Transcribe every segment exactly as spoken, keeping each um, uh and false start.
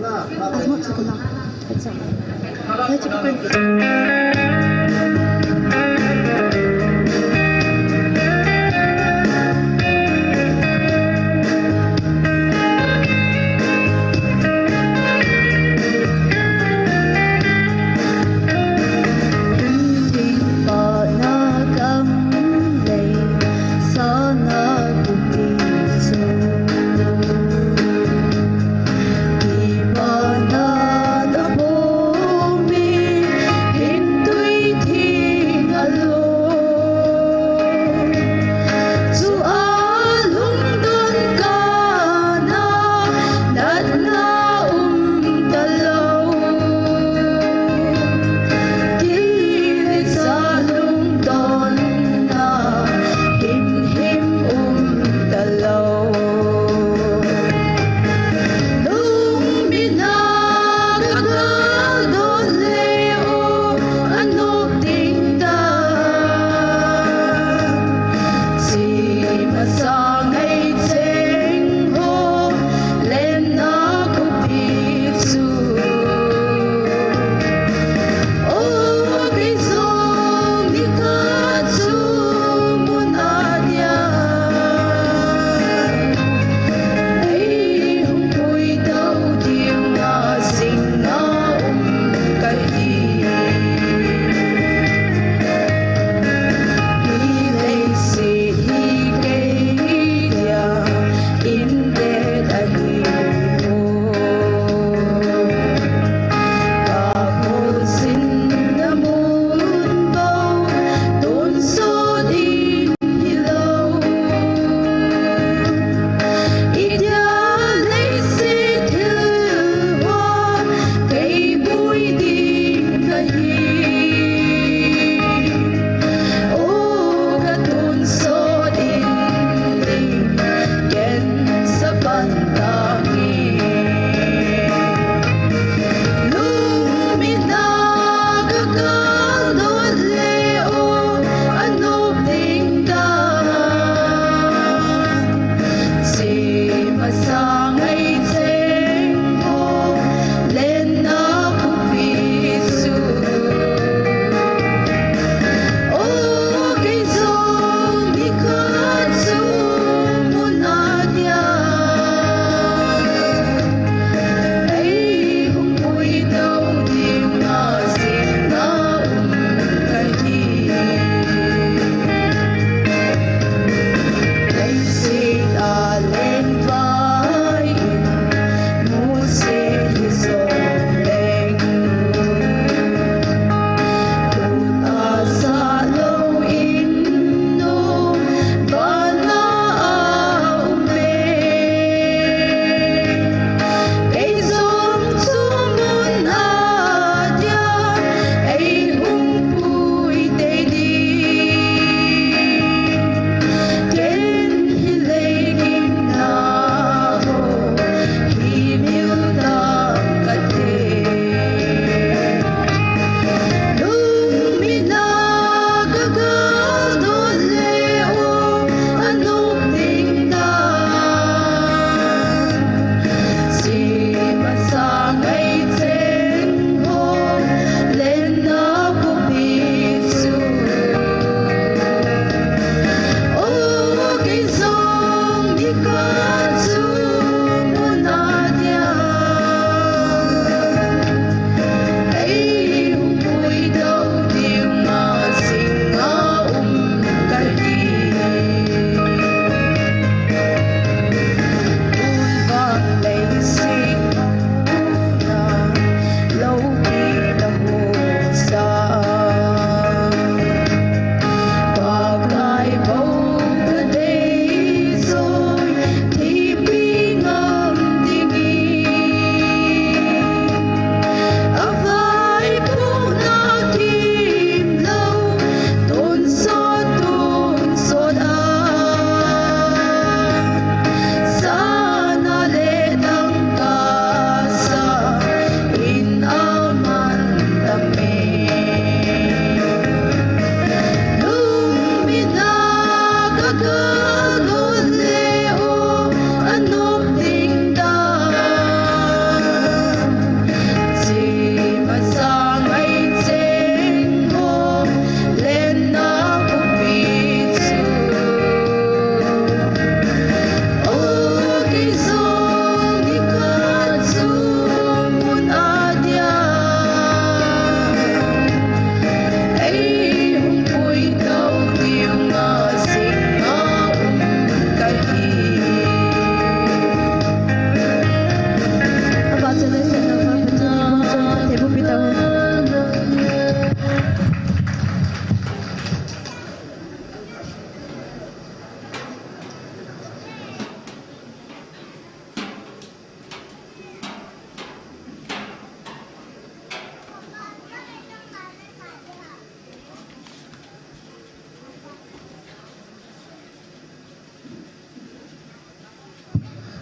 As much as I can. That's all. Let's go.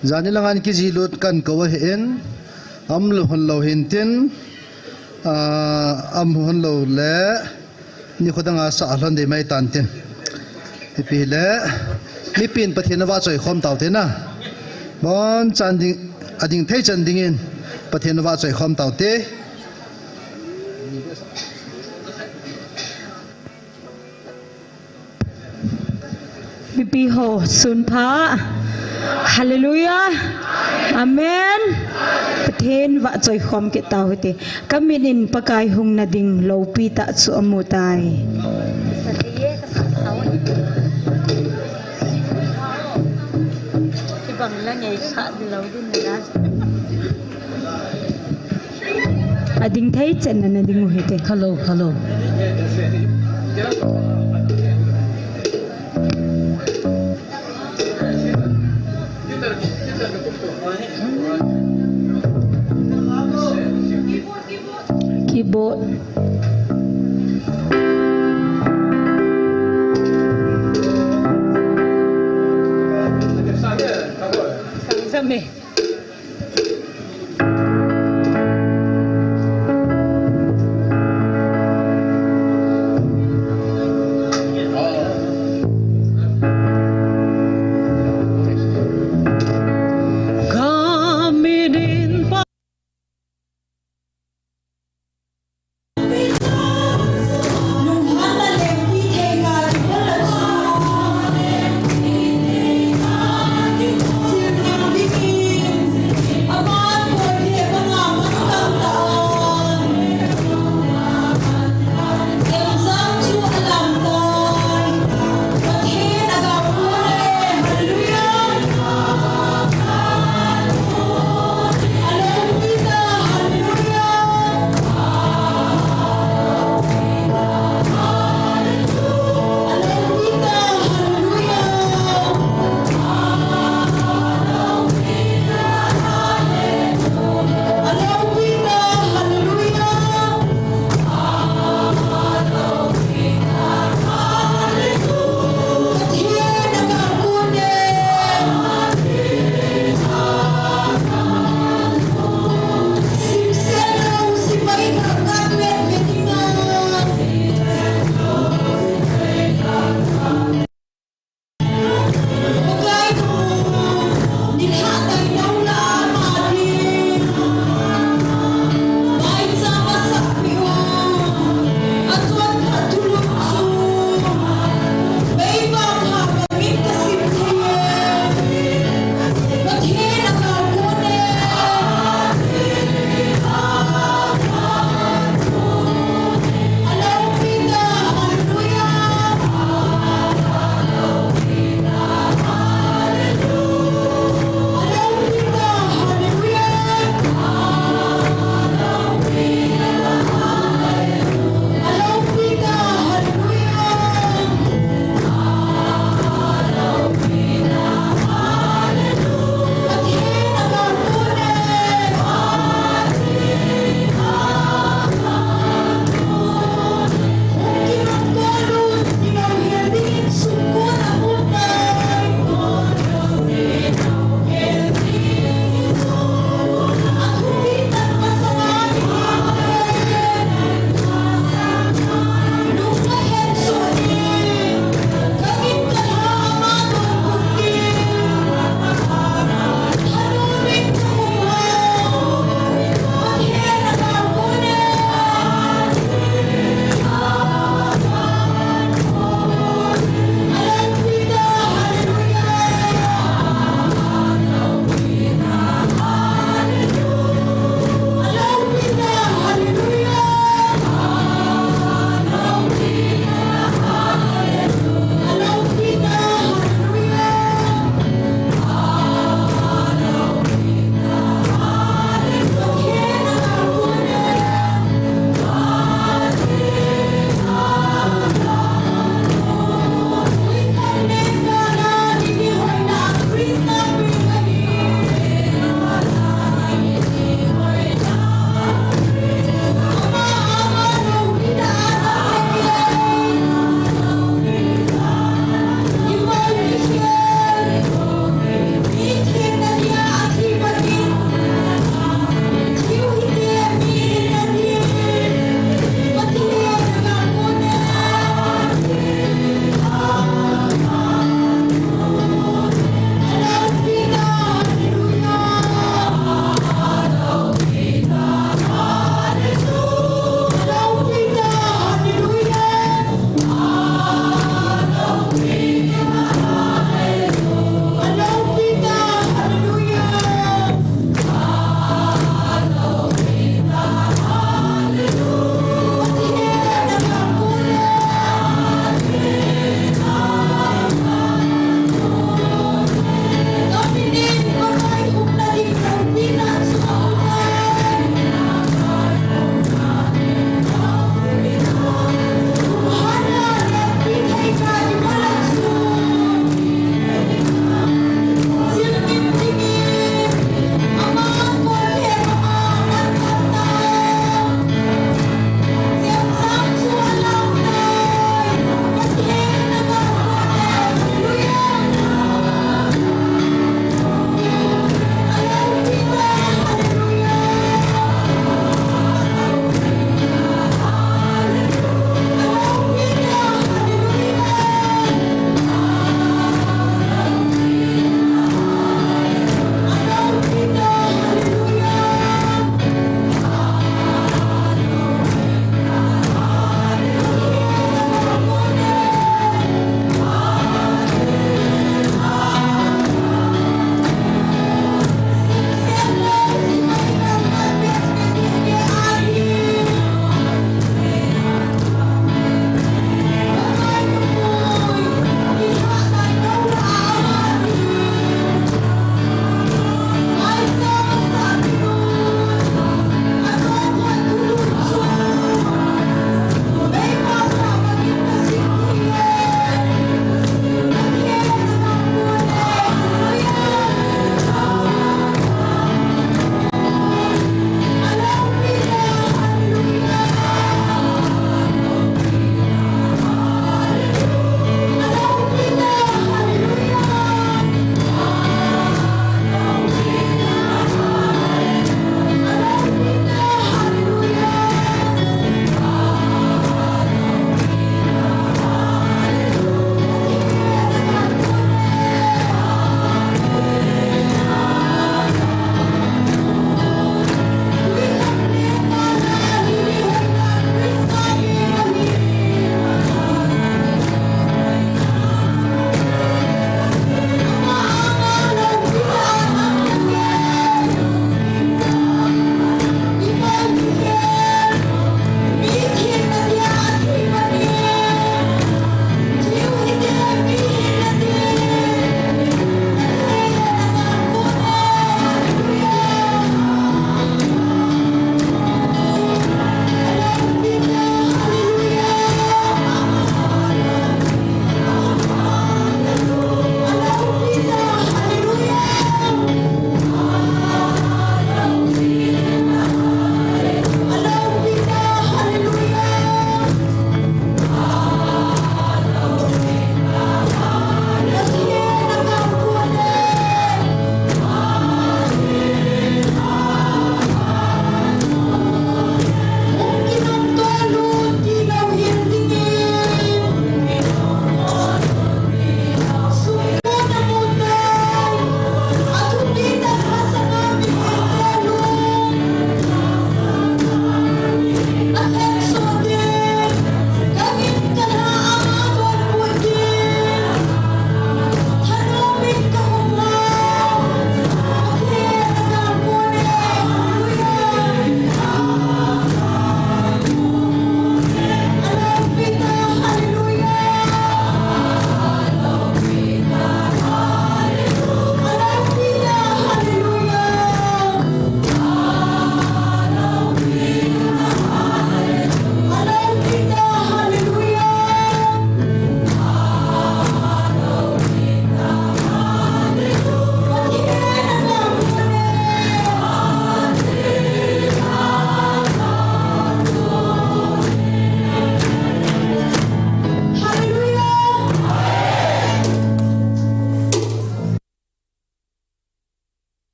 Jani langa kijihlut kan kou ahin, aum lou hon lou hintin, ah, aum hon lou le, nikho danga sah lhon ding mai tantin. Ipi le, mipin Pathen avahchoi khom taute na. Bonchan ding, ading thei chan dingin, Pathen avahchoi khom taute. Mipi ho, sunpha. Hallelujah. Amen. Pathen vahchoi khom kit tau hite. Kamin in Pakai hung nading loupi tah chu amu tai. Kibang la ngei kha lou din na. Ading thei chan na nading u hite. Hello, hello. Keyboard. Sang sa me.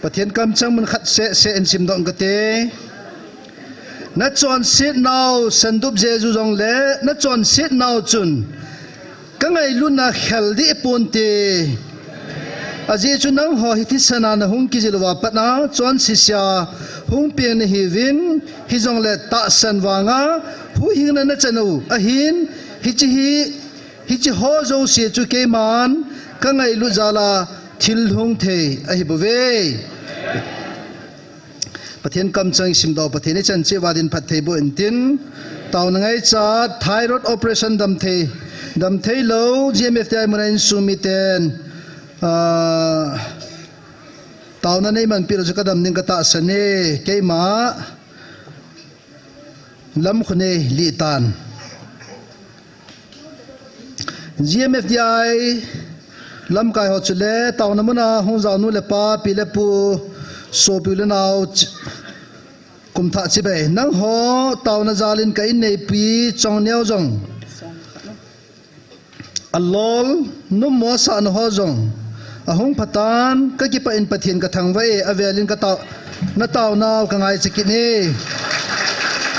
Pathen kamchang mun khat seh seh in simdoh kate. Na chonset nau Sandup Jesu jong le na chonset nau chun ka ngailutna khel dih ponte. Ajeh chu nangho hi thisan a na hung kijil uva pat a chonse sia hung peng na hiuvin, hijongle tahsan vanga huhhingna na chan u ahin, hiche hi, hiche ho jouse chu keiman ka ngailut jal a thil hung thei ahi bouve. Pathen kamchang isimdoh, Pathen ichan cheh uva din phatthei boh intin. Taona ngaichat, thyroid operation dam thei, dam thei lou, G M F T I mun a insung miten, ah, taona neiman peh lou chu ka dam ding ka tahsan e, keima Lamkhunei Litan. G M F D I lamkai ho chule taona mun a hung jao nu le pa, pi le pu, sopi u le nao, ch-, kum thah chibai. Nangho taona jal in ka inneipi Chongneo jong, alol, nummo sahna ho jong ahung pha tan, ka kipah in Pathen ka thangvah e, avel in ka tao, na taonau ka ngaicha kit e.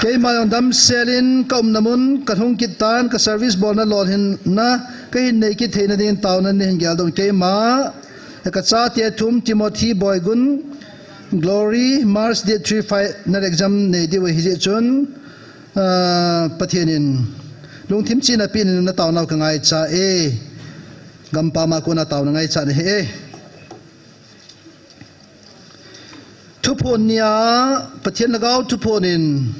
Keima jong damsel in ka umna mun ka lhung kit tan, ka service bolna lolhinna ka hin nei kit theina dingin taona nei hin geldoh in. Keima, ka chate thum, Timothy Boigun, Glory, March date three, final exam nei diu ahi jeh chun, ah, Pathen in lungthim chihna pen in na taonau ka ngaicha e. Gampam a kona taona ngaichat ahi e. Thuphon nia, Pathen Lhagao thuphon in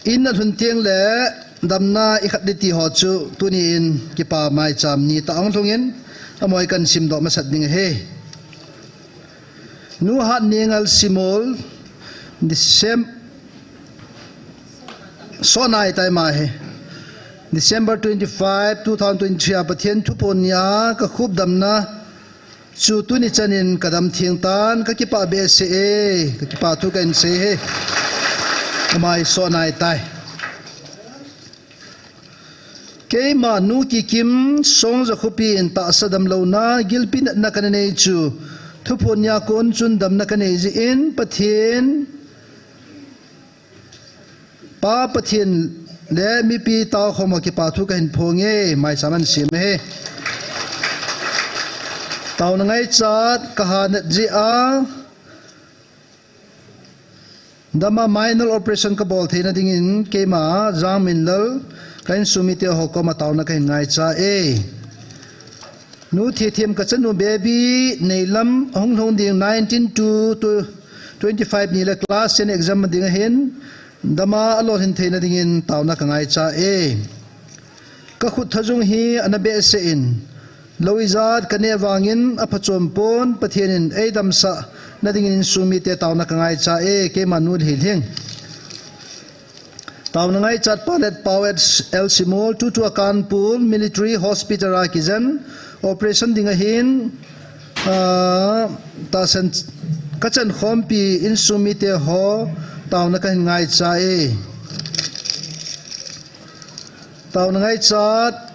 in a lhun teng le damna i khat ding ti ho chu tuni in kipa maicham ni tah a hung lhung in, amaho i kan simdoh masat ding ahi. Nu Hatningal Simol, Decem-, Sohnaitai ama hi. December twenty-five, two thousand twenty-three a Pathen thuphon nia ka khup damna chu tuni chan in ka dam theng tan, ka kipah behseh e, ka kipah thu ka hin sei e. Ama hi Sohnaitai. Keima Nu Kikim, Songja khopi in tahsa damlouna, gilpi natna ka na nei chu, thuphon nia kon chun damna ka nei jeh in, Pathen, Pa Pathen le mipi tao khom a kipa thu ka hin phong e, maicham ahin sem e. Taona ngaichat, ka ha nat jeh a, dam a minor operation ka bol theina dingin keima Jangminlal, ka insung mite ho koma taona ka hin ngaicha e. Nu Thethem, ka chanu baby Neilam, ahung lhung ding nineteen to twenty-five ni le class ten exam ding ahin, dam a alolhin theina dingin taona ka ngaicha e. Ka khut thajung hi ana behseh in, lou ijat ka neh vangin aphachom pon, Pathen in eidamsah na dingin insung mite taona ka ngaicha e, keima Nu Lhilhing. Taona ngaichat, Palet Pau at El Simol, tutua Kanpur Military Hospital a kijen, operation ding ahin, ah, tahsan ka chan khompi insung mite ho taona ka hin ngaicha e. Taona ngaichat,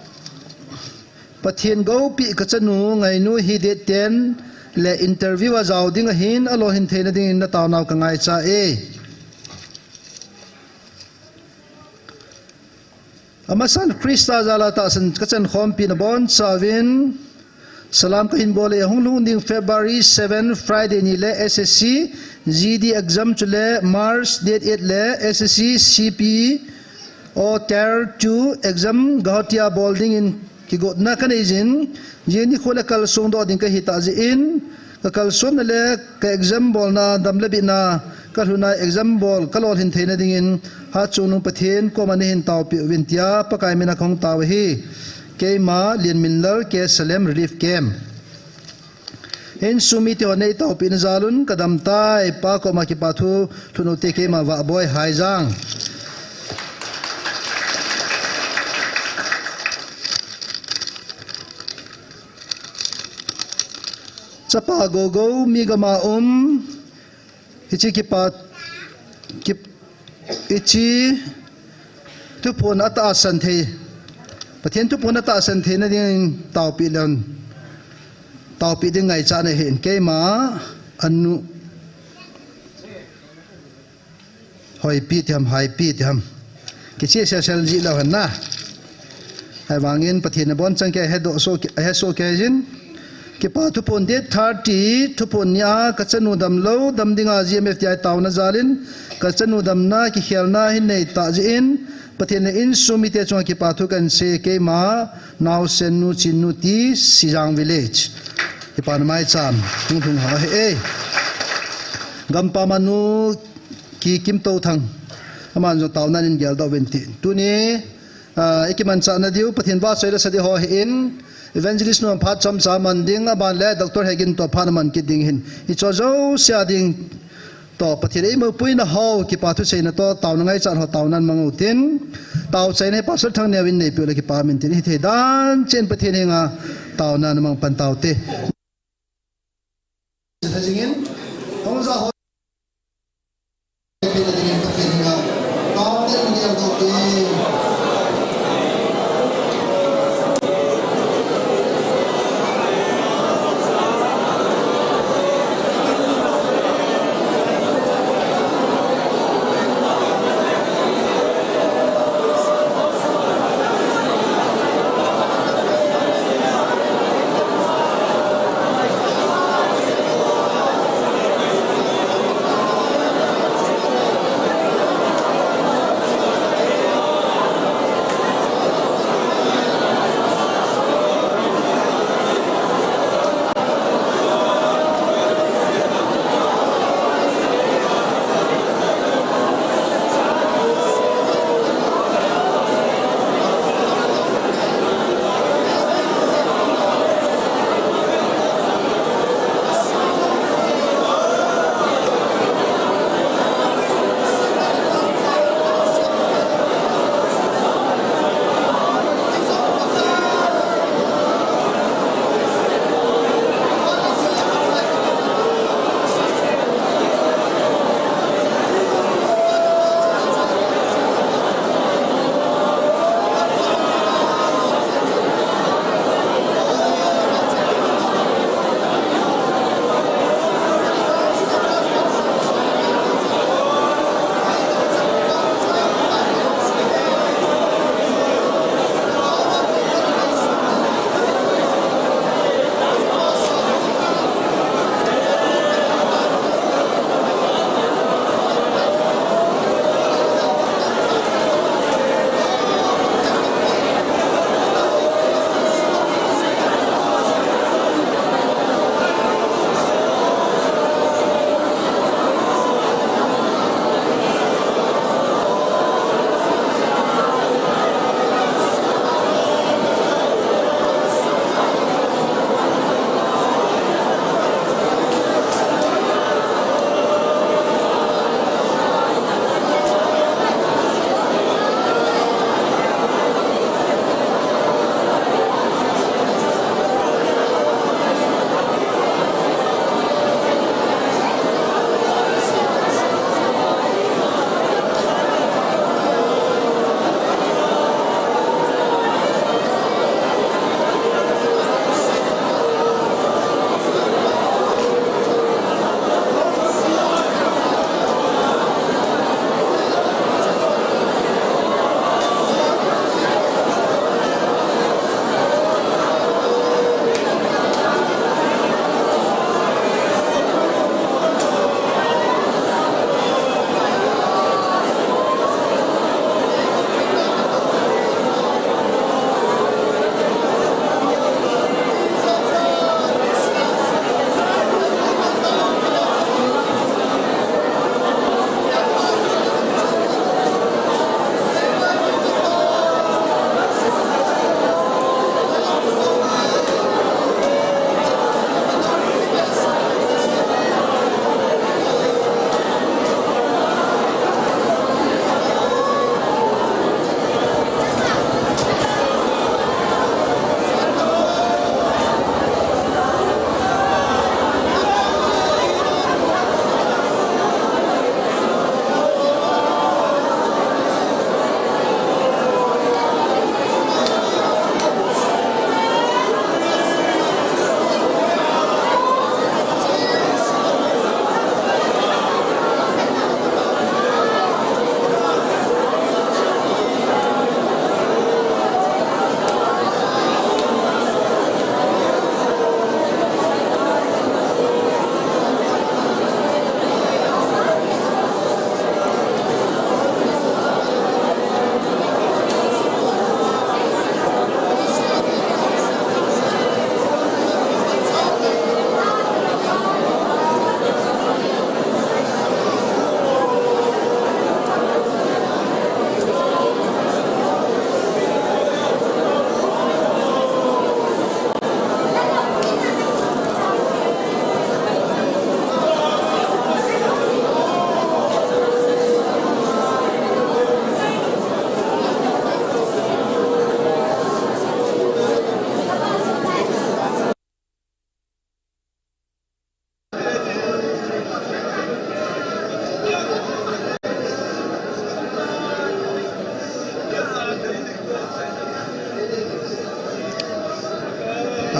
Pathen goupi ka chanu Ngainu hi date ten le interview a jao ding ahin, alolhin theina dingin na taonau ka ngaicha e. Amasan Christa jal a tahsan ka chan khompi nabonchauvin salam ka hin bol e. Ahung lhung ding February seven, Friday ni le S S C G D exam chule March date eight le S S C C P O Tier two exam Guwahati a bol dingin kigotna ka nei jin, jing nikho le kalsong doh ding ka hi tah jeh in, ka kalsonna le ka exam bolna dam le bihna ka lhun a exam bol ka lolhin theina dingin Hatchungnung Pathen koma nei hin taopeh uvin tia Pakai mina ka hung tao ahi. Keima Lianminlal, K Salem Relief Camp. Insung mite ho nei taopeh na jal un ka dam tai, Pa koma kipa thu lhun u te, keima Vahboi Haijang. Chapa Gogo, mi gam a um, hiche kipa, kip, hiche thuphon atahsan thei, Pathen thuphon atahsan theina dingin taopeh leu hen, taopeh ding ngaichat na hin, keima Anu. Hoipi ti ham, haipi ti ham. Kiche sel sel ji lou hen na. Ahivangin Pathen in abon chan kei hedoh soh, hesoh kei jin. Kipa thuphon date thirty, thuphon nia kachanu damlou, dam dinga G M F T I taona jalin, kachanu damna, kikhelna hin nei tah jeh in, Pathen le insung mite chunga kipa thu kahin sei, keima, naosen nu Chinnu ti, Sijang village. Kipa na maicham, hung lhung ho hih e. Gampam a nu Ki Kimtouthang, aman jong taonan in geldoh uvin tin. Tuni, ah, i kimanchah na diu, Pathen vahchoi le sa ding ho hi in, Evangelist nu phat chomcha man ding, aban le Doctor Hegin toh phat aman kit ding hin. Hicho jouse a ding toh, Pathen in eimupui na ho, kipa thu seina toh, taona ngaichat ho, taonan mang uvin tin. Tao chaina hi Pastor Thangneo in neipeh le kipa um in tin. Hithei dan cheh in Pathen henga taonan mang pan taute.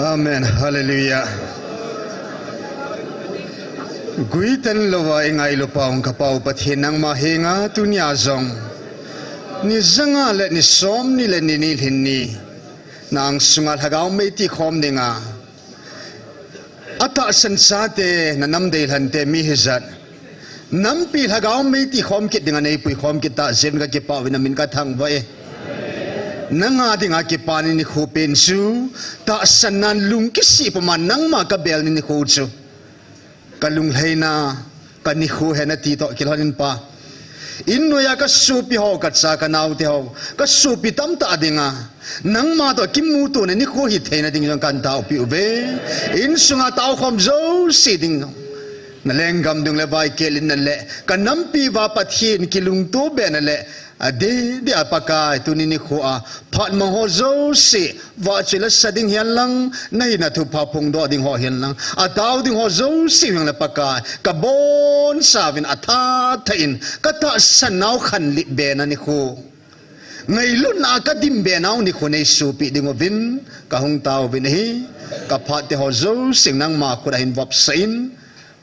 Amen. Hallelujah. Guitan louva i ngailu pa hung ka Pa u Pathen, nangma henga tunia jong ni janga le ni som ni le ni ni lhin ni nang sunga lhagao mei ti khom dinga atahsan chate, na nam deilhante mi hijat nampi lhagao mei ti khom kit dinga nei pui khom kit tah jeh in ka kipah uvin, na min ka thangvah e. Nanga dinga kipana nikho pen chu tahsan nan lung kisih puma nangma ka bel ni nikho chu ka lunglhaina, ka nikho hena ti toh kilhon in Pa, in noiya ka sopi ho, ka cha ka naote ho, ka sopi tamtah dinga nangma toh kimuto na nikho hi theina ding jong kan taopi uve. In sunga taokhom jouse ding jong, na lenggam dung le vaikel in na le ka nampi uva Pathen kilungto bena le adeh deh a Pakai, tuni nikho a phat mang ho jouse vahchoi la sa ding hihen lang, na hinna thupha phongdoh ding ho hihen lang, atao ding ho jouse hihen lang Pakai, ka bonchauvin atha tha in ka tahsan nau khanlih bena nikho, ngailutna a ka dim be nau nikho nei sopi ding uvin ka hung taovin ahi. Ka phat te ho jouse nangma khut a hin vopsah in,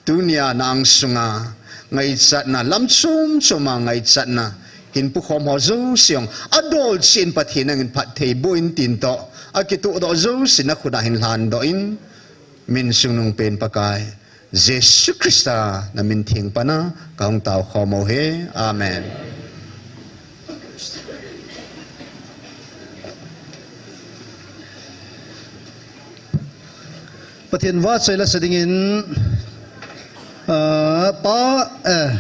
tunia nang sunga ngaichatna, lam chom choma ngaichatna hin pukhom ho jouse jong adol cheh in Pathen nangin phatthei boh in tin toh, akitoh doh jouse na khut a hin lhandoh in, min chungnung pen Pakai Jesu Christa na min theng pana ka hung taokhom uve. Amen. Pathen vahchoi la sa dingin, ah, Pa, eh,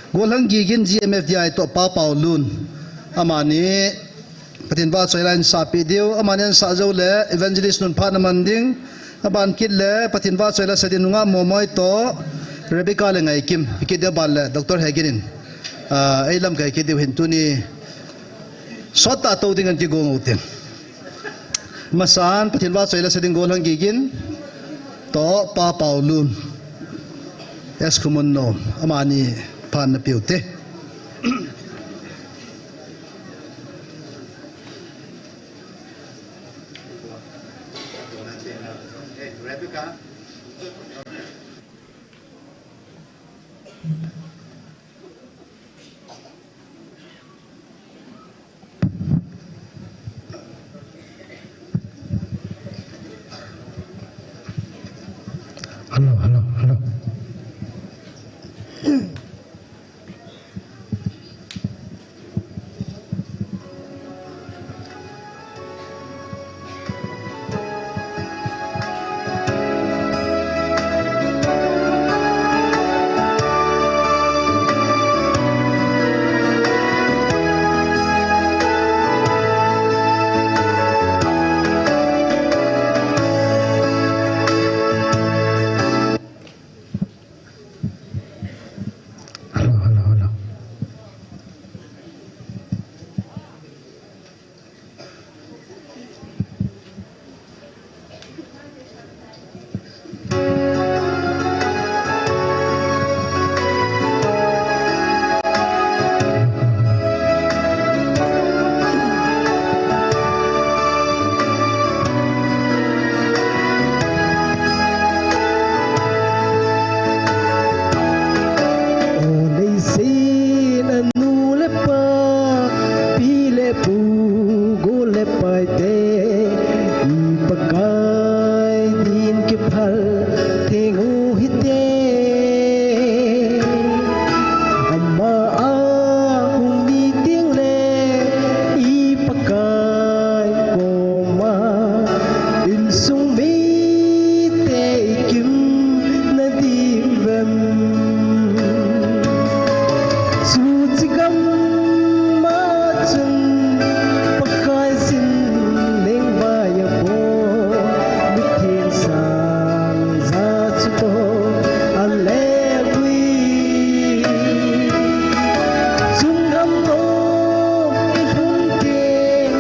Golhang Gigin G M F D I toh Pa Paolun, amani Pathen vahchoi la in sapi diu, amani in sah jou le Evangelist nun phat na man ding, aban kit le Pathen vahchoi la sa ding nungah Momoi toh Rebecca le Ngaikim, kit ding aban le Doctor Hegin in, ah, ei lamkai kit diu hin tuni sot tah tou ding an kigong u tin. Masan, Pathen vahchoi la sa ding Golhang Gigin toh Pa Paolun, S Khumun nom, amani phat na piu te. Hello, hello, hello. Hello, hello, hello. O leiset a nu le pa, pi le pu, gol le pai te, i Pakai din kiphal theng u hite. Ama a hung ni teng le, i Pakai koma, insung mite i kim na ding vem. Chuche gam a chun Pakai sin lengvai a bol, mitheng sang ja chu toh a lengvui. Chungam nom i lhun teng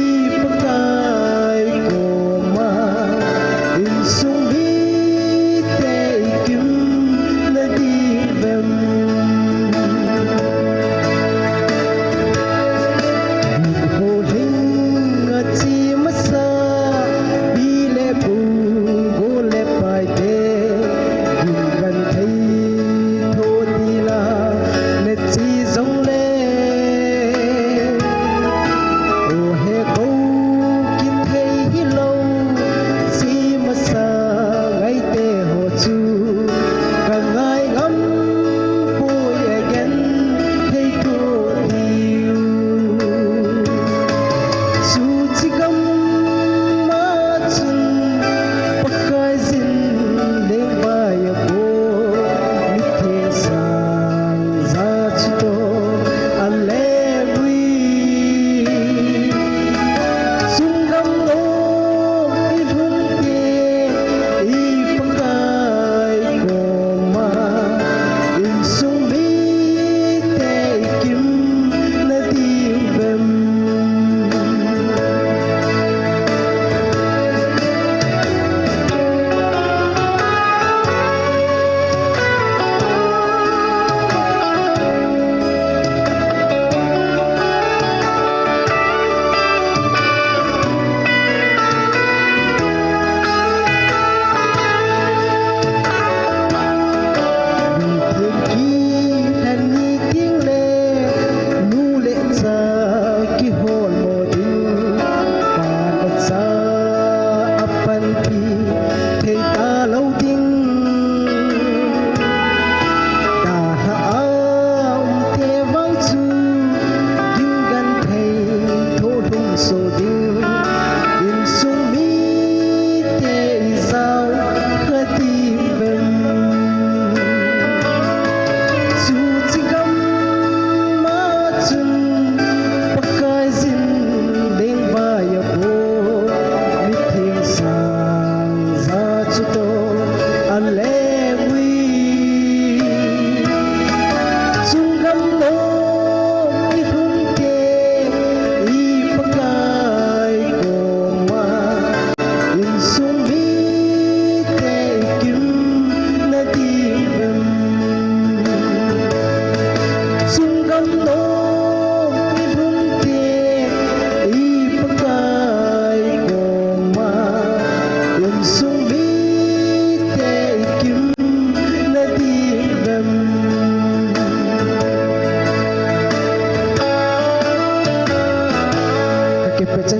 i Pakai koma, insung mite i kim na ding vem.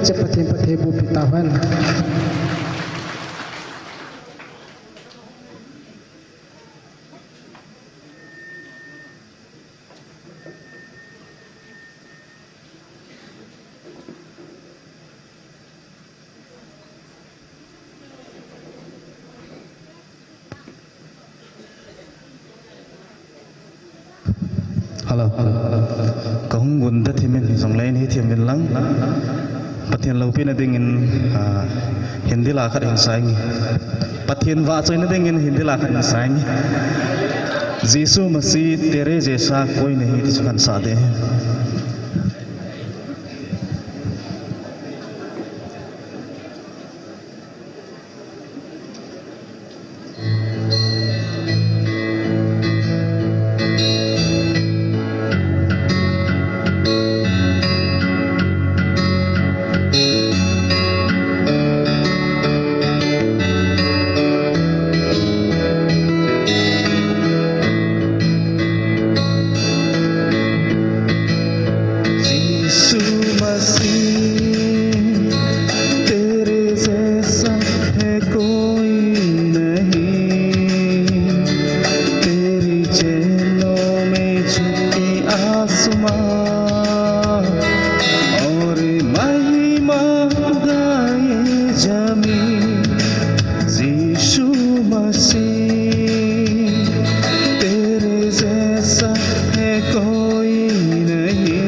Pathen phattheiboh peh tauhen. Hello. Kahung gun da thimin hijongle hin hethem in lang. Pathen loupina dingin, ah, Hindi la khat hin sa inge. Pathen vahchoina dingin Hindi la khat hin sa inge. यीशु मसीह तेरे जैसा कोई नहीं, ti chu kahin sa ding ahi. यीशु मसीह, तेरे जैसा है कोई नहीं। तेरी चरणों में झुके आसमां और महिमा गाए जमीन। यीशु मसीह, तेरे जैसा है कोई नहीं।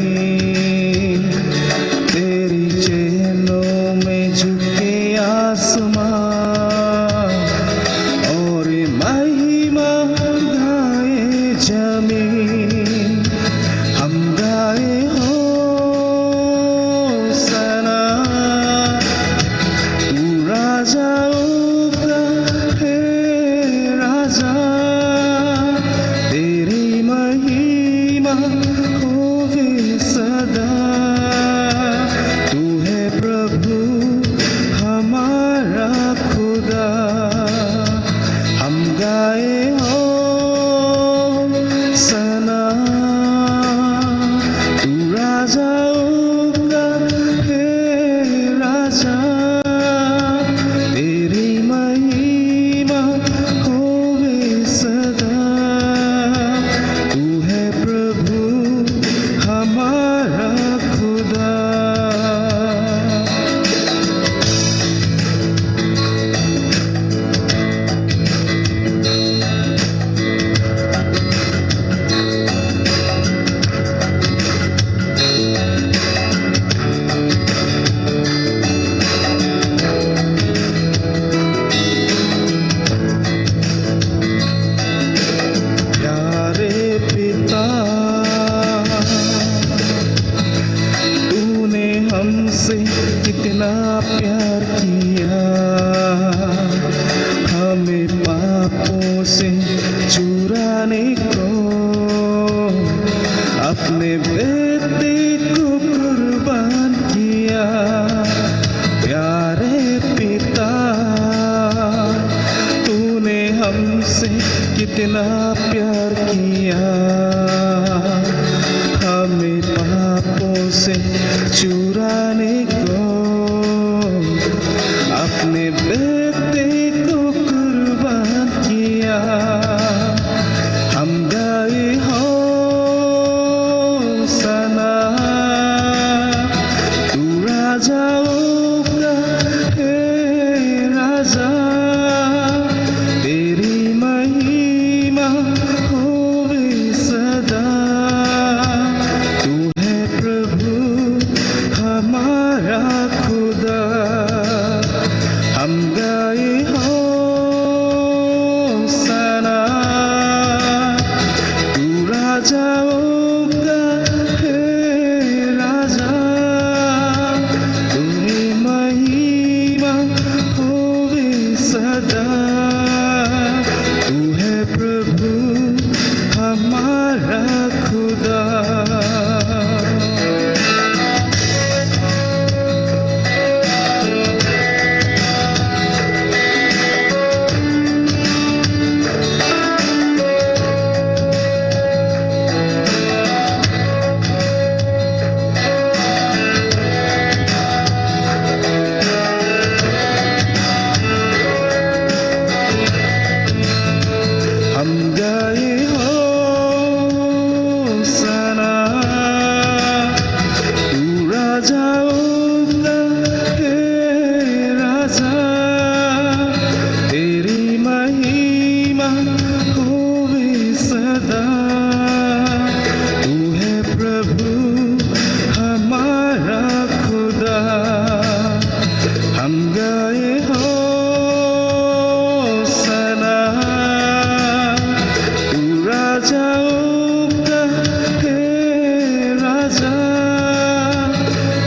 तेरी चरणों में झुके आसमां और महिमा गाए जमीन। हम गाए होसाना, तू राजाओं का है राजा, तेरी महिमा होवे सदा। तू है प्रभु हमारा खुदा, हम गाए होसाना। तू राजाओं का है राजा, तेरी महिमा होवे सदा। तू है प्रभु हमारा खुदा। प्यारे पिता, तूने हमसे कितना प्यार किया, हमें पापों से छुड़ाने को अपने बेटे को कुर्बान किया। प्यारे पिता, तूने हमसे कितना प्यार किया, हमें पापों से छुड़ाने को अपने बेटे को कुर्बान किया। हम गाए होसाना, तू राजाओं का है राजा, तेरी महिमा होवे सदा।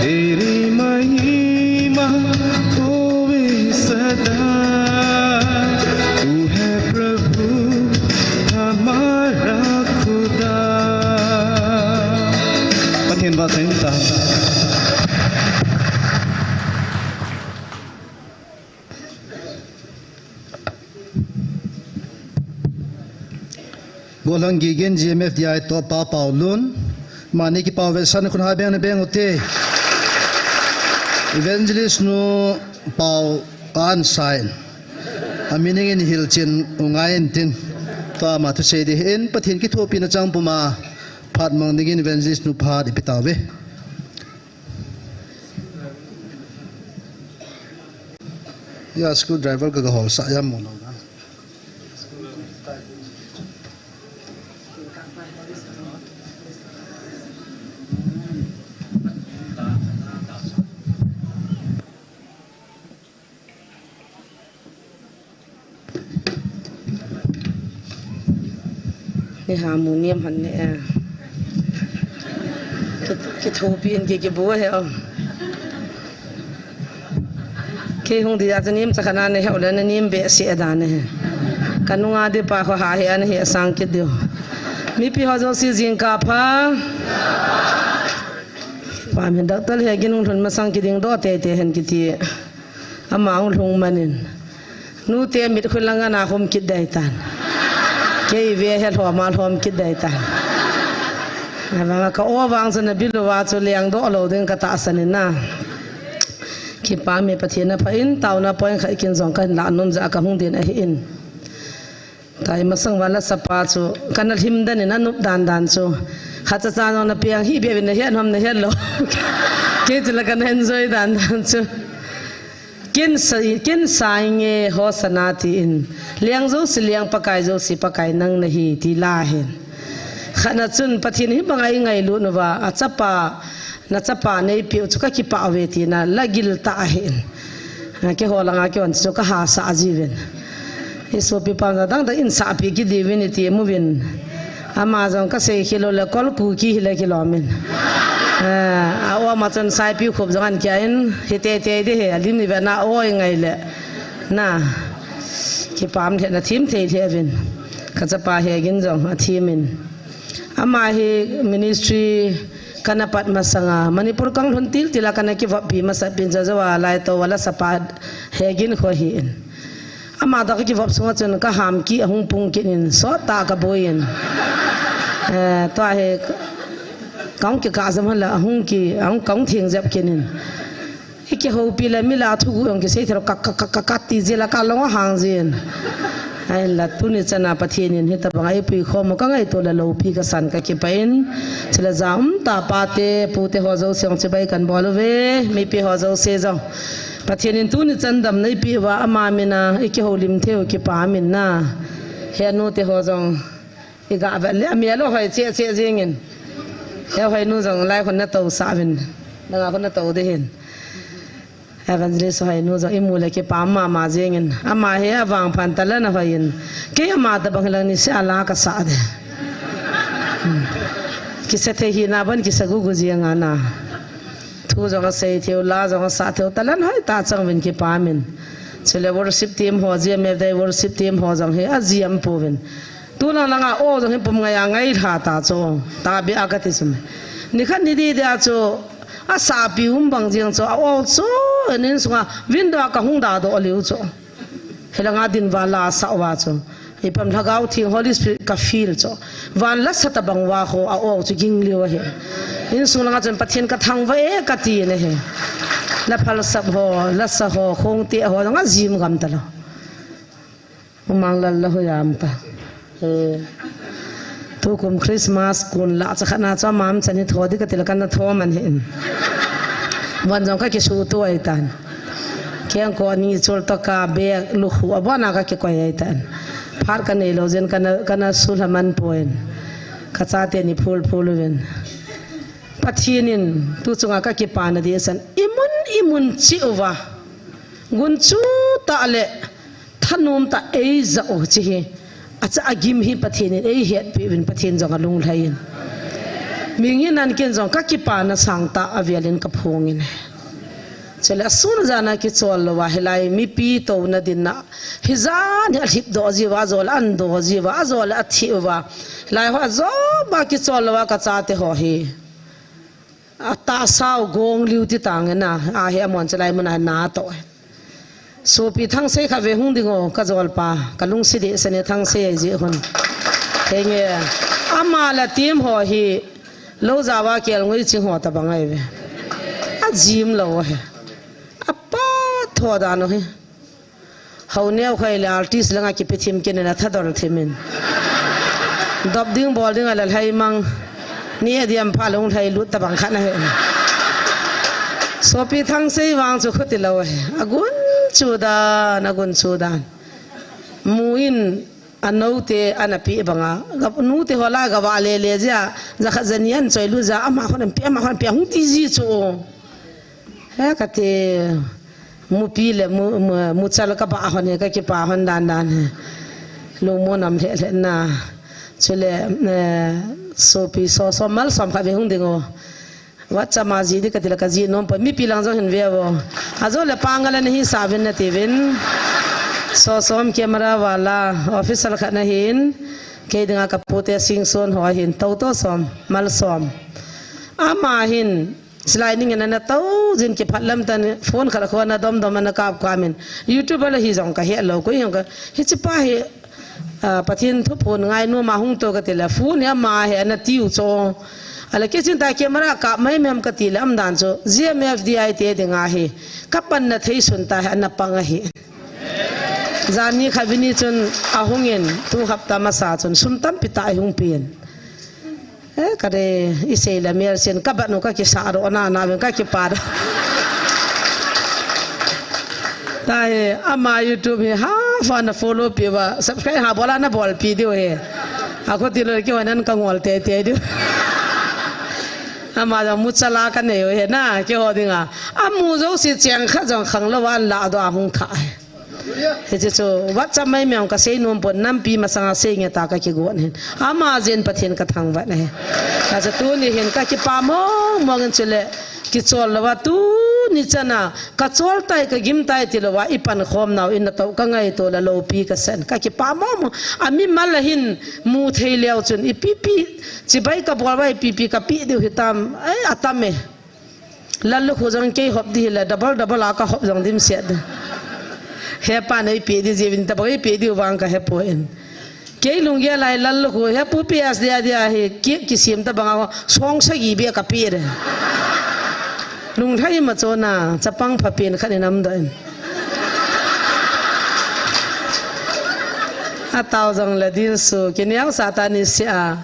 तेरी महिमा होवे सदा, तू है प्रभु हमारा खुदा। Pathen vahchoi ta. Golhang Gigin, G M F D I toh Pa Paolun, mani kipa vetsahna khun ha beng na beng ute. Evangelist nu Pau Ansain. Amin in hilchen u ngai intin. Tua ama thusei ding ahin, Pathen kithopina chang puma phat mang dingin Evangelist nu phat ipi tauve. Ya, screwdriver ka, ka hol sa ya mo lo na. Ni ha mu niam han ne a. Ki, kithopi in ki, kibu he o. Kei hung dia chu niam cha khana ne he o le ne niam be si a da ne he. Ka nunga di pa kho ha he a ne he a sang kit diu. Mipi ho jouse jingkah pha. Pa min dak tal he gin hung lhun masang kiding do te te hen kiti. Ama hung lhung manin. Nute mit khun langa na khum kit dai tan. Kei ve he lhom a lhom kit dai tan. Avanga ka o vang chu na biluva chu leng do lo ding ka tahsan in na. Kipa me Pathen a pha in tauna point khat kin jong ka hin la nom ja ka hung din ahi in. Tua masang vala sapa chu, kana lhim dan in anup dan dan chu. Khacha cha nong na piang hi bia vin na hian hom na hian lo. Kei chu la kana enjoy dan dan chu. Kin sa, kin sa inge Hosanna ti in. Liang jouse liang Pakai jouse Pakai nang na hi ti la hin. Khatna chun Pathen hi banga i ngailut uva, a chapa, na chapa neipiu chu ka kipah uve tina la gil ta ahin. A, keiho langa kihon chu ka hasa jiuvin. I sopi pam ja dang dang in sahpi kit diuvin i ti muvin. Ama jong ka sei khel u le kol Kuki hile kilom in. A, a o ama chun saipi khup jong an kia in hi te te di he a lim ni ve na oi ngai le. Na. Kipam lheh na thim thei lheh uvin. Ka chapa he gin jong a thim in. Ama hi ministry kana pat masanga, Manipur kang lhun til tila kana kivop pi masat pin ja jo a lai to wala sapa he gin kho hi in. Ama da ka kivop sunga chun ka ham ki ahung pung kit in, sot ta ka boi in. Eh, tua he kang ki ka jam hala ahung ki, ahung kang thing jep kit in. I kihoupi le mi la thugu jong kisei thei lou, ka, ka, ka, ka, ka ti jia la ka long a hang jin. Ahinla tuni chana Pathen in hitabang a i puikhom u ka ngaito le loupi ka san ka kipah in. Chule ja um ta pa te, pu te ho jouse jong chibai kan bol uve, mipi ho jouse jong. Pathen in tuni chan damna i pe uva ama mina i kihoulim thei u kipah min na. He nu te ho jong. I ga vet le, a mi a lo hoi che che jing in. He hoi nu jong lai khun na to sa vin. Na nga khun na to de hin. Evangelist hoi nu jong i mu le kipah mama jing in. Ama he a vangphat talan a hoi in. Kei ama tabang lang ni se a la ka sa de. Hmm. Kisa thei hi na ban kisa gugu jing a na. Thu jong a sei thei u la jong a sa thei u talan hoi ta chang vin kipah min. Chule worship team ho jia me dai worship team ho jong he a jia am pu vin. Tulang langa o jong hi pum ngai a ngai lha ta chu. Ta bia ka ti chu me. Nikhat ni di dia chu. A sapi um bang jing chu. A o chu. Nin sunga window a ka hung da do liu chu. Hilanga din va la sa wa chu. I pam Lhagao Theng Holy Spirit ka feel chu. Van la sa ta bang wa ho a o chu ging liu a he. In sung langa chun Pathen ka thangvah e ka ti ne he. La phal sap ho, la sa ho, khong te ho, nga jim gam ta lo. Umang lal la ho yam ta. Eh. Tukum Christmas kun la cha khana cha mam chani tho di ka til kana tho man hin. Van jong ka kisu tu ai tan. Keng ko ni chul to ka bag lu khu abana ka kikoi ai tan. Phat ka nei lo jen kana, kana su la man poin. Ka chate ni phul phul uvin. Pathen in tu chunga ka kipana di san. Imun, imun chi uva. Gun chu ta le. Thanom ta ei ja u chi hi. Acha agim hi Pathen in ei hetpi uvin Pathen jong a lunglhai in. Ming hi nan kin jong ka kipana sangtah a velin ka phongin. Chule asun jana kichol louva hilai mipi touna dinna. Hijan hi alhip doh jiuva, ajol an doh jiuva, ajol athi uva. Hilai ho ajoba kichol louva ka chate ho hi. Atahsau gong liu ti tang ena, ahi amon chalai muna na to. Sopi Thangsei kha ve hung ding o, ka jolpa, ka lungsi deh sene Thangsei ai ji hun. Henge, ama la team ho hi, lo jawa kel ngui ching ho ta bang ai ve. A jim lo he. A pa tho da no he. Ho neo khai le artist langa kipe thim kin na thadol thim in. Dop ding bol ding a la lhai mang. Ni a diam pha lung lhai lut ta bang khat na he. Sopi Thangsei vang chu khuti lo he. Agun chu dan, agun chu dan. Mu in a note ana pi banga. Ga, nute hola ga va le le jia. Za khat za nian choi lu ja. Ama hon pi, ama hon pi hung ti ji chu. He kati mupi le mu, mu, muchal ka ba hon he ka kipa hon dan dan he. Lungmo nam le le na. Chule, eh, sopi so so mal som kha ve hung ding o. WhatsApp ma ji di kati la ka ji nom pa mipi lang jong hin ve vo. Ajo le pangal na hi sa vin na ti vin. So som camera wala official khat na hin. Kei dinga ka pute sing son ho hin to to som mal som. Ama hin Silai ning ana tau jin kiphat lam tan phone khat khona dom dom ana kap kamin. YouTube la hi jong ka he lo ko jong ka. Hichi pa hi, ah, Pathen thu phone ngai no ma hung to ka ti la phone ya ma he ana tiu cho. Ala ke chin ta camera kap mai mem ka ti la am dan cho. G M F D I te dinga he. Ka pan na thei sun ta he ana pang a he. Jani kha vini chun ahung in tu hapta masa chun sum tampi ta hung pin. Eh, ka de, i sei la mial sin, ka bat nu ka kisa ro na, na ben ka kipa da. Ta he, ama YouTube hi ha, fa na follow pi ba, subscribe ha, bola na bol pi diu he. A ko ti lo ki wa nan ka ngol te te diu. Ama da mu chala ka nei he na, ki ho dinga. Amu jo si cheng kha jong khang lo wan la do a hung tha he. Hiche chu, WhatsApp mai meng ka sei nom pon nampi masanga sei nge ta ka kigon hin. Ama jin Pathen ka thangvah na he. Ka cha tuni hin ka kipa mong mong in chule, kichol lova tuni chana, ka chol tai ka gim tai ti lova, i pan khom nau in na to ka ngai to la lopi ka sen. Ka kipa mong mong, ami mal la hin mu thei leo chun, i pipi, chibai ka bol vai pipi ka pi diu hitam, ai atam e. Lal lukhu jong kei hop di hile, double double a ka hop jong dim siat di. He pa nei pi di jivin ta bang i pi di vang ka he po in. Kei lunggel lai lal lukhu, he pu pi as dia dia hi, ki, kisim ta bang a, song sa gi bia ka pi re. Lung thai ma chona, chapang pha pin khat in am do in. A tau jong le din su, ki niang sa ta ni sia.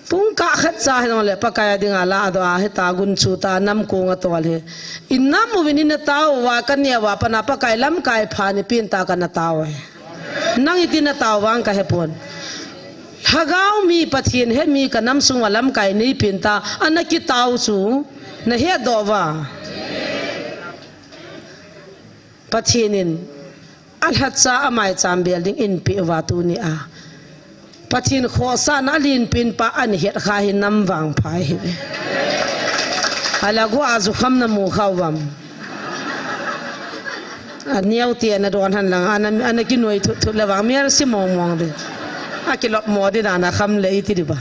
Pung kah khat cha hi jong le Pakai a dinga la do a hita gun chu ta nam kung a tol hi. In nam u vin in na tau va ka nia va pana Pakai lamkai pha ni pin ta ka na tau hi. Nang iti na tau vang ka he pon. Lhagao mi Pathen he mi ka nam sung va lamkai nei pin ta ana ki tau chu na he do va. Pathen in a lhacha a maicham bel ding in pe uva tuni a. Pathen khohsahna a linpin pa an het kha hi nam vang phai hi ve. A la go a zu kham na mu khau vam. A neo ti ana don han lang ana, ana ki noi thut thut le vang mial si mong mong de. A ki lop mo de dan a kham le i ti di ba.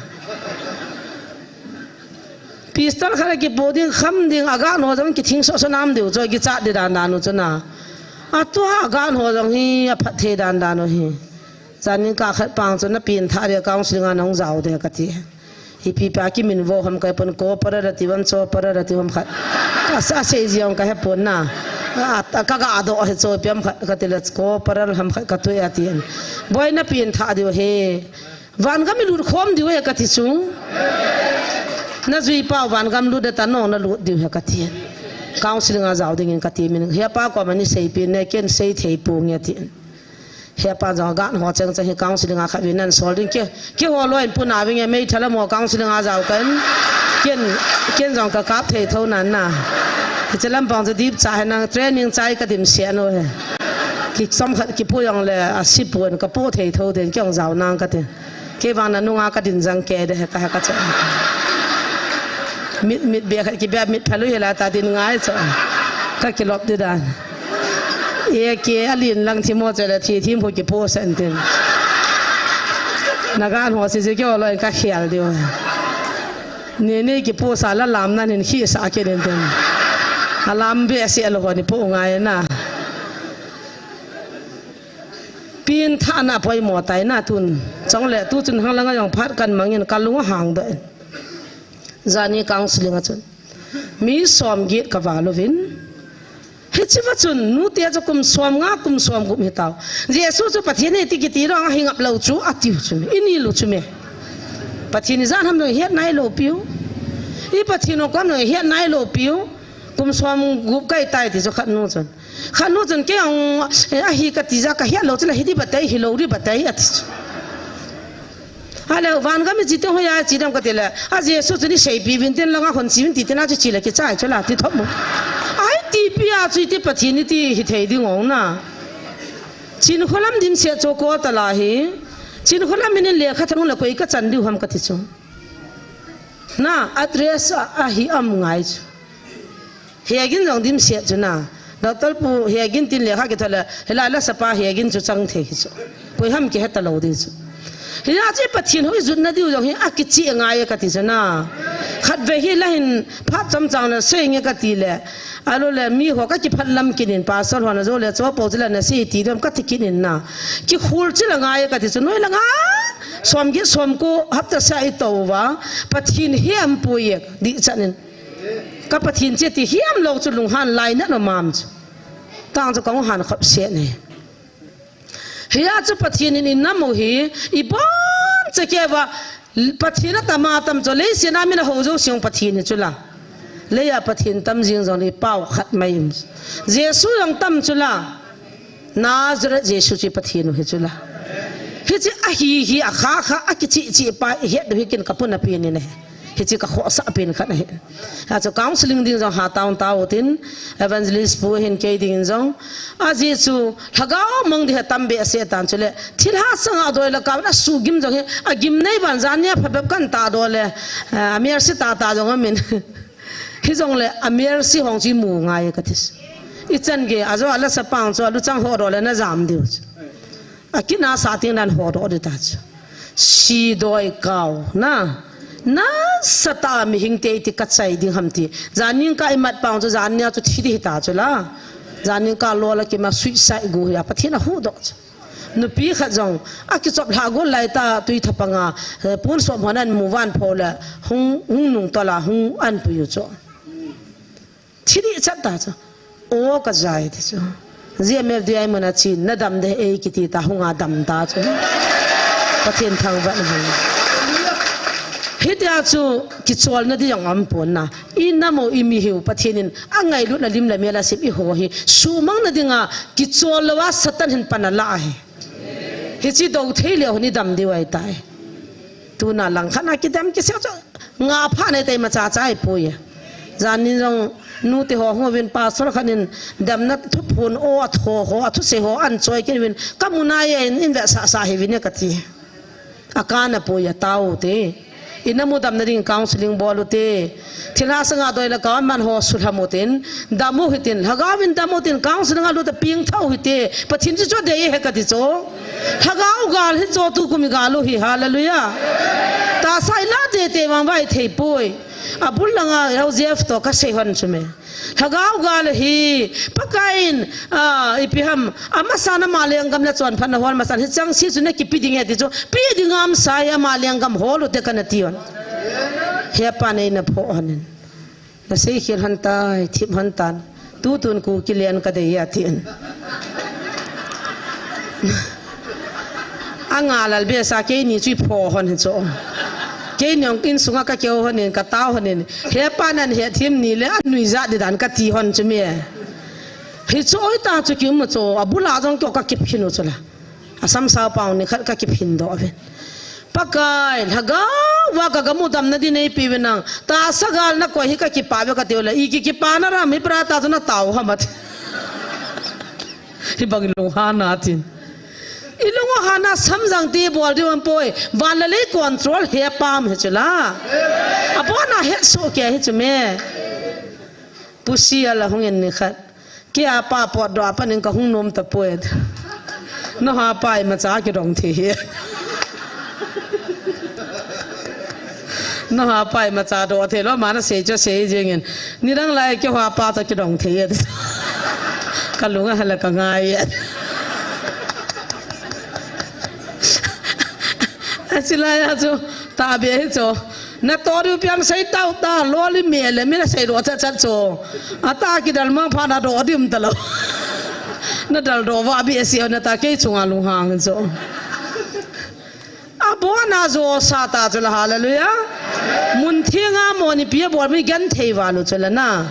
Pistol khat a kipo ding, kham ding, a gan ho jong kithing soh soh nam diu, chu kichat di dan dan u chu na. A tua a gan ho jong hi, a phat thei dan dan u hi. Chan ning ka khat pang chu na pin tha dia counseling a nong jao de ka ti. Hi pi pa ki min vo ham kai pon ko para ra ti vam cho para ra ti vam khat. Ka sa sei jiong ka he pon na. A, a ka ga do he cho piam khat ka ti la ko para ham khat ka tu ya ti. Boi na pin tha diu he. Van gam i lut khom diu he ka ti chu. Na jui pau van gam lut de ta nong na lut diu he ka ti. Counseling a jao ding in ka ti min. He pa ko mani sei pi ne ken sei thei pu nge ti. He pa jong gan ho cheng cheng hi counseling a kha vin nan sol ding ke. Ke ho lo in pu na vin nge mei thala mo counseling a jao kan. Ken, ken jong ka kap thei tho nan na. He che lam pang chu dip cha he nang training chai ka dim sia no he. Ki som khat ki pu jong le a si pu an ka pu thei tho den ke jong jao nang ka ti. Kei vang na nunga ka din jang ke de he ka he ka cha. Mit, mit be khat kibe, mit phalu hila ta tin ngai cho. Ka kilop di dan. E ke alin lang thi mo cho le thi thim ho kipo sen tin. Naga ho si si ke lo ka khial di. Ni ni kipo sa la lam nan hin khi sa ke den tin. Alam be se lo ho ni po ngai na. Pin tha na poi mo tai na tun. Chong le tu chun hang langa jong phat kan mangin ka lung hang do. Jani counseling a chun. Mi som get ka va lovin. Hichi va chun nu te chu kum som nga kum som gup hi tau. Jesu chu Pathen hi ti kiti rong a hi ngap lo chu a tiu chu. I ni lu chu me. Pathen ni jan ham lo hiat nai lo piu. I Pathen no kam lo hiat nai lo piu. Kum som gup kai tai ti chu khat nu chun. Khat nu chun ke ang, eh, a hi ka ti ja ka hiat lo chu la hi di batai hi lo di batai a ti chu. A le van gam i chi te hoya chi dam ka ti le. A Jesu chu ni sei pi vin tin langa hon chi vin ti tin a chu chi le ki chai chu la ti thop mo. Ai ti pi a chu ti Pathen ni ti hi thei ding ong na. Chin kholam dim se chu ko ta la hi. Chin kholam min le kha thang la koi ka chan diu ham ka ti chu. Na address a, a hi am ngai chu. Hegin jong dim siat chu na. Doctor pu Hegin tin lekha kitho le, hilai la sapa Hegin chu chang thei hi chu. Koi ham kiheta lo di chu. Hia chu Pathen hoi jutna diu jong hi a kichi ngai ka ti chu na. Khat ve hi la hin phat cham chang le sei nge ka ti le. Alo le mi ho ka kiphat lam kinin pastor ho na jo le cho po chu la na sei ti dom ka ti kinin na. Kikhul chu la ngai ka ti chu noi la nga. Som gi som ko hapta sa i to va. Pathen hi am pu ye di chanin. Ka Pathen che ti hiam lo chu lunghan lai na no mam chu. Tang chu kong han khop se ne. Hia chu Pathen in in namu hi i bon che ke va Pathen a tama tam chu lei se na min a ho jo siung Pathen ni chu la. Lei a Pathen tam jing jong ni pau khat mai im. Jesu jong tam chu la. Nazareth Jesu chi Pathen u hi chu la. Hi chi a hi hi a kha kha a kichi chi pa hi du hi kin ka pun a pi ni ne. Hi chi ka kho sa pen khat ahi. A chu counseling ding jong ha taun tau tin evangelist pu hin kei ding jong. A ji chu lhagao mang di ha tam be se tan chu le. Thil ha sang a doi la ka na su gim jong hi a gim nei ban jan nia pha bep kan ta do le. A mer si ta ta jong amin. Hi jong le a mer si hong chi mu ngai ka this. I chan ge a jo a la sa pang chu a lu chang ho do le na jam diu chu. A kina sa ting dan ho do di ta chu. Si doi kau na. Na sa ta mi hing te ti ka chai ding ham ti. Janin ka i mat pang chu jan nia chu thi di ta chu la. Janin ka lo la ki ma suicide gu ya Pathen a hu do chu. Nupi khat jong a kichop lha gu lai ta tui thapanga, eh, pun som hon an mu van pho le hung, hung nung to la hung an pu yu chu. Thi di chat ta chu. O ka jai ti chu. G M F D I mun a chin na dam de ei kiti ta hunga dam ta chu. Pathen thangvah na hung. Hitia chu kicholna di jong am pon na. I namu i mi hiu Pathen in a ngailutna lim le mel a sim i ho hi. Sumang na dinga kichol lo a Satan hin pan a la hi. Hi chi do thei le hon i dam di wai tai. Tuna lang khat na kidam kiseu chu. Nga pha nei tai ma cha chai pui. Janin jong nu te ho ho vin pastor khat in damna thuphun o a tho ho a thuse ho an choi kin vin ka mu nai in in ve sa sa hi vin ka ti. A ka na pui a tau te. I namu damna ding counseling bol u te. Thil ha sanga doi la ka man ho su lhamu tin. Damu hitin. Lhagao vin damu tin counseling a lu ta ping thau hite. Pathen chu chu dei he ka ti chu. Lhagao gal hi chu tu kum i gal u hi. Hallelujah. Ta sai la te te vang vai thei pui. A bul langa Joseph to ka sei hon chu me. Lhagao gal hi, Pakaiyin, a, ipi ham, a masa na ma lenggam le chonphatna hon masa hi chang si chu na kipi ding e ti chu, pi ding am sa ya ma lenggam hol u te ka na ti hon. He pa nei na pho hon in. Na sei khel hon tai, thip hon tan. Tu tun ku kilen ka dei ya ti in. A nga lal be sa keini chu i pho hon hin chu. Keini ong in sunga ka keu hon in, ka tau hon in. He pa nan he thim ni le a nui ja di dan ka ti hon chu mi. Hi chu oi ta chu kim chu a bula jong kyo ka kip hin u chu la. A sam sa pau ni khat ka kip hin do ve. Pakai, lhagao va ka gamu damna di nei pi ve nang. Ta sa gal na koi hi ka kipa ve ka teu la. I ki kipa na ram hi pra ta chu na tau ha mat. Hi bang lung ha na tin. Ilung u hana samjang ti bol diu ampoi. Van le lei control he pam hi chu la. Abona het so ke hi chu me. Pu Sial ahung in nikhat. Kei a pa potdoh a pat in kahung nom tapoi. Naha pa imacha kidong thei hi. Naha pa imacha doh thei lou, ama nasei chu sei jing in. Nidang lai keiho pa toh kidong thei e. Kalung a hala kangai e. Asilai a chu, tahbeh hi chu. Natoh diu piang sei tau ta, lolly meh le mi nasei doh chat chat chu. Ata kidal mang phat nadoh dim talou. Nadal doh vah behseh nata kei chunga lunghang chu. Abona jo sa ta chu la, hallelujah. Mun thenga moni pi abol mi genthei val u chu la na.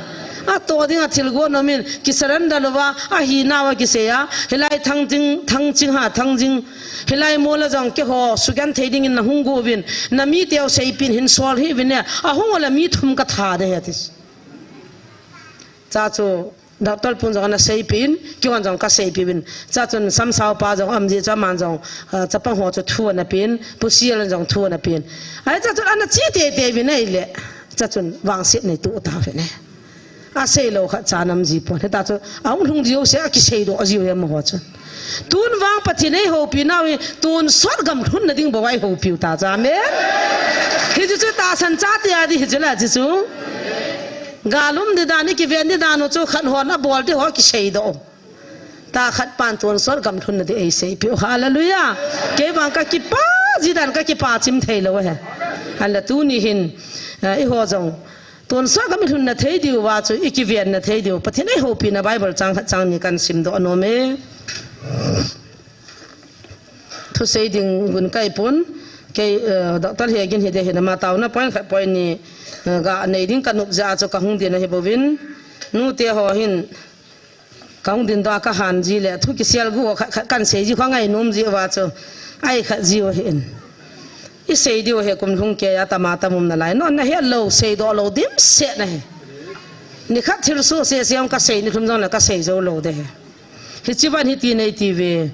Atoh dinga thilgon um in, kisurrender lou va, ahinau a kisei a, hilai Thangjing, Thangjing ha, Thangjing. Hilai mol a jong keiho sugenthei dingin nahung got uvin, namite u seipeh in hin sol hih uvin e, ahung ule mi thum katha de he ati. Cha chu, Doctor pun jong ana seipeh in, keihon jong kaseipeh uvin. Cha chun Samsao pa jong aum jeh chun aman jong, ah, chapang ho chu thu ana pen, Pu Sial in jong thu ana pen. Ahi cha chun ana che teitei uvin ahile. Cha chun vangset nei tuh ta uvin e. Asei lou khat cha nam ji pon. Hita chu, ahung lhung diu se akisei doh jiu hi amaho chun. Tun vang Pathen eihoupi nau hi, tonsot gam lhunna ding bou a eihoupi u ta cha, amen. Hichu chu tahsan chate a di hichu la hichu. Gal um di dan, ikiven di dan u chu khat hon abol di ho kisei doh. Ta khat pan tonsot gam lhunna di eiseipeh u. Hallelujah. Kei vang kakipa, ji dan kakipa chim thei lou he. Ahinla tuni hin, eh, eiho jong tonsot gam ilhunna thei diu va chu, ikivenna thei diu. Pathen eihoupina Bible chang khat chang ni kahin sim doh nom e. Thusei ding gun kaipon, kei, eh, Doctor Hegin hi de hin ama taona point khat point ni, eh, ga nei ding kanop jeh a chu kahung din ahi bouvin. Nute ho hin, kahung din doh a kahan ji le, thu kisel gu khat, khat kahin sei ji kho ngai nom ji va chu. Ai khat ji u hin. Isei diu hi kum lhung kei a tam a tam um nalai. Non nahet lou, sei doh lou dimset nahi. Nikhat thilsoh sese jong kasei, ni lhum jong le kasei jou lou de hi. Hiche van hiti nei ti ve.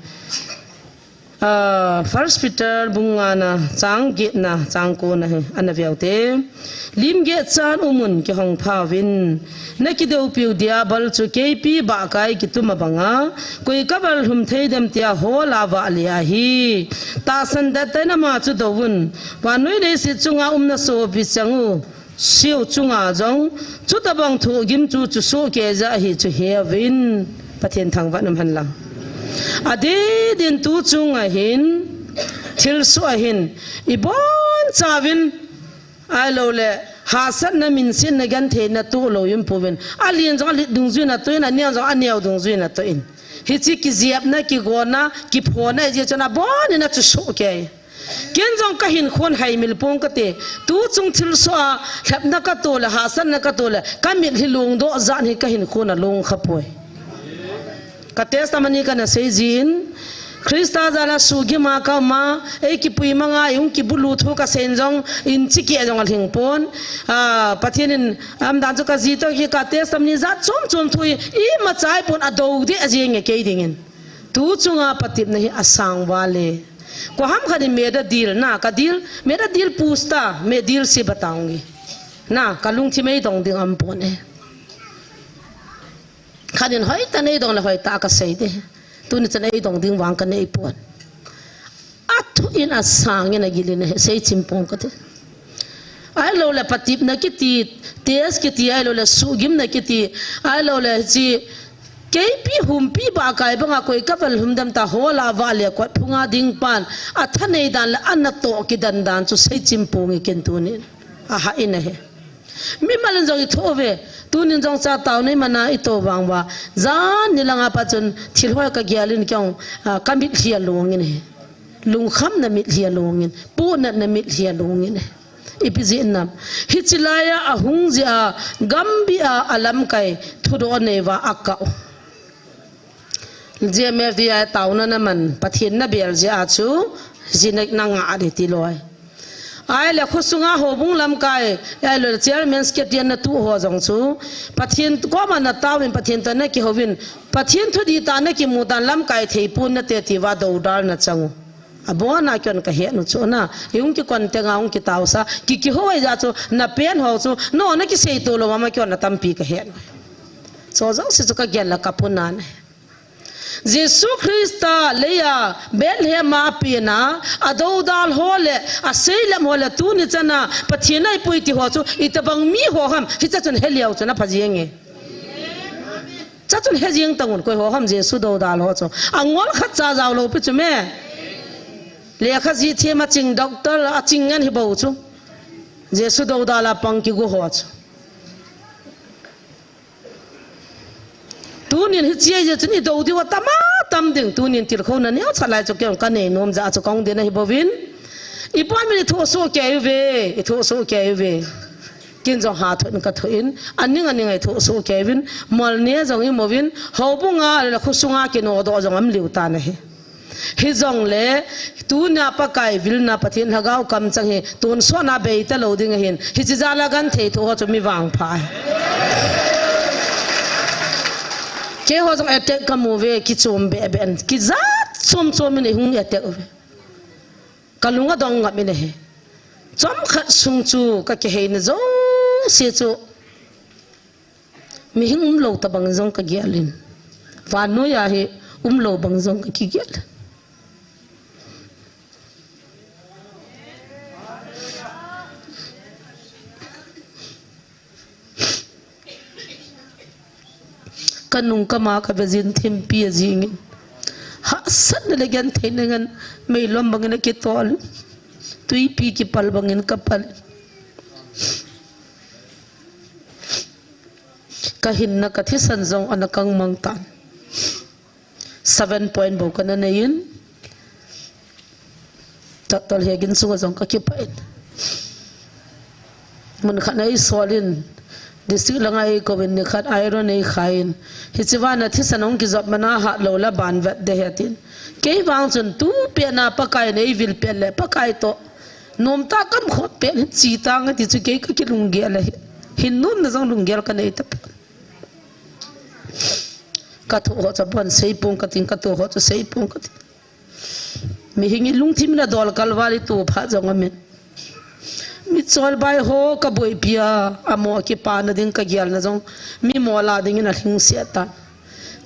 Ah, First Peter bung nga na, chang get na, chang ko na hi, ana veu te. Lim get chan um un, kihong pha uvin. Na kidoupiu Diabol chu keipi bahkai kitum a banga, koi kaval lhum thei dem tia hol a vahle ahi. Tahsan det tah in ama chu dou un. Vannoi leiset chunga umna sopi chang u. Siu chunga jong, chutabang thohgim chu, chu soh kei jeh ahi chu he uvin, Pathen thangvah in um hen lang. Adeh din tu chunga hin, thilsoh a hin, ibon chauvin, ahilou le, hahsatna, minsetna, gentheina toh lou in pouvin. Alen jong alet dungjui in atoh in, aneo jong aneo dungjui in atoh in. Hiche kijepna, kigonna, kiphona, ijeh chun abon in achu soh kei. Ken jong kahinkhon haimil pong kate, tu chung thilsoh a, lhepna katoh le, hahsatna katoh le, kamitlhi longdoh jat hi kahinkhon along khapoi. Ka testimony kana sei jin, Christa jal a suhgim a kaum a, ei kipui manga, ei hung kibulu thu kasei in jong, inchi keh jong alhing pon. Ah, Pathen in, aumdan chu kaji toh ki ka testimony jat chom chom thu hi, imacha ahipon adou deh jeng e kei dingin. Tu chunga patepna hi asang val e. Koi ham khat in meda dil na, ka dil, meda dil pusta, me dil si batang ngi. Na, kalungthim eidong ding aum pon e. Khat in hoitah in eidong le hoitah kasei de. Tuni chan eidong ding vang kanei pon. Athu in asang in agil in ahi, seichim pong kate. Ahilou le patepna kiti, test kiti, ahilou le suhgimna kiti, ahilou le chi, keipi humpi bahkai banga koi kaval lhum dem ta hol a vahle kot phunga ding pan, athanei dan le anatoh kidan dan chu seichim pong e ken tunin. Ahah in ahi. Mimal in jong ithoh uve, tunin jong cha taona imana ito vang uva. Jan ni langa pat chun thil hoi kagel in keiin, ah, kamitlhi along in ahi. Lungkhamna mitlhi along in, pohnatna mitlhi along in ahi. Ipi jeh inam. Hiche laiya ahung jeh a, gambih a alamkai thudoh neiva akah u. J M F D I taona naman, Pathen nabel jeh a chu, ji na, nangah ding ti loi. Ahile khosunga houbung lamkai, ahilou le chairman secretary natu ho jong chu, Pathen koma nataovin, Pathen toh nakihouvin, Pathen thudih tah nakimu tan, lamkai theipon nate tia doudal nachang u. Abona keiin kahet u chu na, ihung kikon tenga hung kitaosa, ki kihou jeh chu, napen ho chu, no nakiseito lou mama keiin atampi kahet u. Chu jouse chu kagel a kapuna ne. Jesu Christa leiya Bethlehem a apen a, adoudal ho le, aseilep ho le, tuni chana Pathen a eipui ti ho chu, itobang mi ho ham, hiche chun heliu chu na pha jeng e. Hiche chun he jeng tangun, koi ho ham Jesu doudal ho chu. Angol khat cha jaolou pi chu me. Lekha jih them a ching doctor a ching ngen hi bou chu. Jesu doudal a pang kigu ho chu. Tunin hiche jeh chun idou diu atam atam ding, tunin tilkhouna neocha lai chu keiin kanei nom jeh a chu kahung ding ahi bouvin. Ibon min ithoh soh kei uve, ithoh soh kei uve. Keiin jong hathoh in kathoh in, aning aning a ithoh soh kei uvin, mol ne jong imu uvin, houbunga le khosunga kinodoh jong aum liu tan ahi. Hijongle, tuna Pakai vilna Pathen Lhagao kamchang hi, tonsot na bei talou ding ahin, hiche jal a genthei thoh ho chu mi vangpha ahi. Keiho jong attack kamu uve, kichom beh beh in, kijat chom chom in eihung attack uve. Kalung adong ngap in ahi. Chomkhat sung chu kakiheina jouse chu. Mihing umlou tobang jong kagel in. Vannoi a hi umlou bang jong kakigel. Kanung kama kave jin thimpi ajing in. Hahsatna le gentheina ngen meilom bangin akitol. Twipi kipal bangin kapal. Kahinna kathisan jong ana kangmang tan. Seven point bou kana nei in. Doctor Hegin sunga jong kakipah in. Mun khat na eisol in. District langa eikouvin nikhat iron eikhai in. Hiche vana thisan hung kijop mana hatlou la ban vet de ahi atin. Kei vang chun tu pet na Pakai in eivil pet le Pakai toh nomtah a kamkhom pet hi chi tange ti chu kei kakilunggel ahi. Hin nomna jong lunggel kanei tapon. Kathoh ho chu abon seipong katin, kathoh ho chu seipong katin. Mihing ilungthim in adol kalval ito phat jong aumin. Mitcholbai ho kaboipi a, amaho kipana ding kagelna jong, mi mola dingin alhingset tan.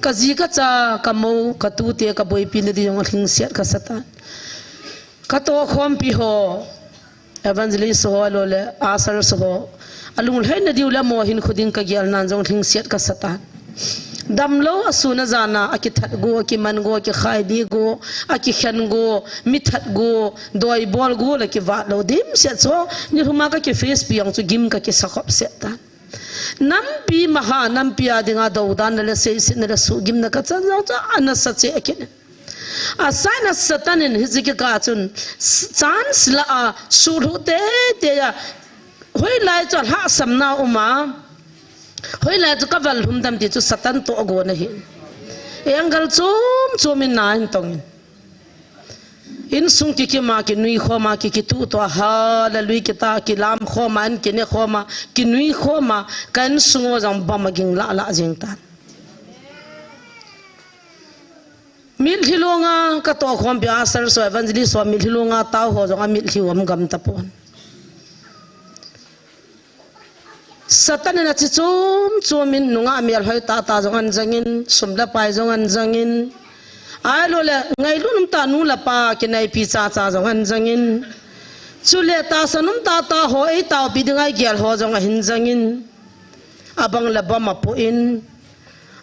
Kaji kacha, kamou, katute kaboipina ding jong alhingset kasa tan. Katohkhompi ho, evangelist ho, ahilou le, usher ho, alunglhaina diu le amaho hinkho ding kagelnan jong lhingset kasa tan. Damlou asun ajan a, akithat go, akiman go, akikhai di go, akikhen go, mithat go, doibol go, le kivat lou dimset chu, nilhum a kakiface pi jong chu gim kakisa khop set tan. Nampi maha, nampi a dinga doudanna le seisetna le suhgimna kachan jong chu, anasa cheh kit in. Asaina Satan in hiche kikah chun, s-, chance la a, suhlhuh teitei a, hoilai chu alhahsamna um a, hoilai chu kaval lhum dem ti chu Satan toh agona ahi. Angle chom chom in na ahin tong in. Insung kikim a, kinui khom a, ki, kituhto a, hallelujah kita, kilam khom a, an kine khom a, kinui khom a, ka insung u jong bomb aging lah lah jeng tan. Mitlhi longa katohkhompi usher ho, evangelist ho, mitlhi longa tao ho jong amitlhi u aum gam tapon. Satan in achi chom chom in nungah melhoi tah tah jong ahin jangin, sum le pai jong ahin jangin. Ahilou le, ngailut um tah nu le pa kinaipi cha cha jong ahin jangin. Chule tahsan um tah tah ho eitaopi ding a igel ho jong ahin jangin. Abang le bomb apoh in.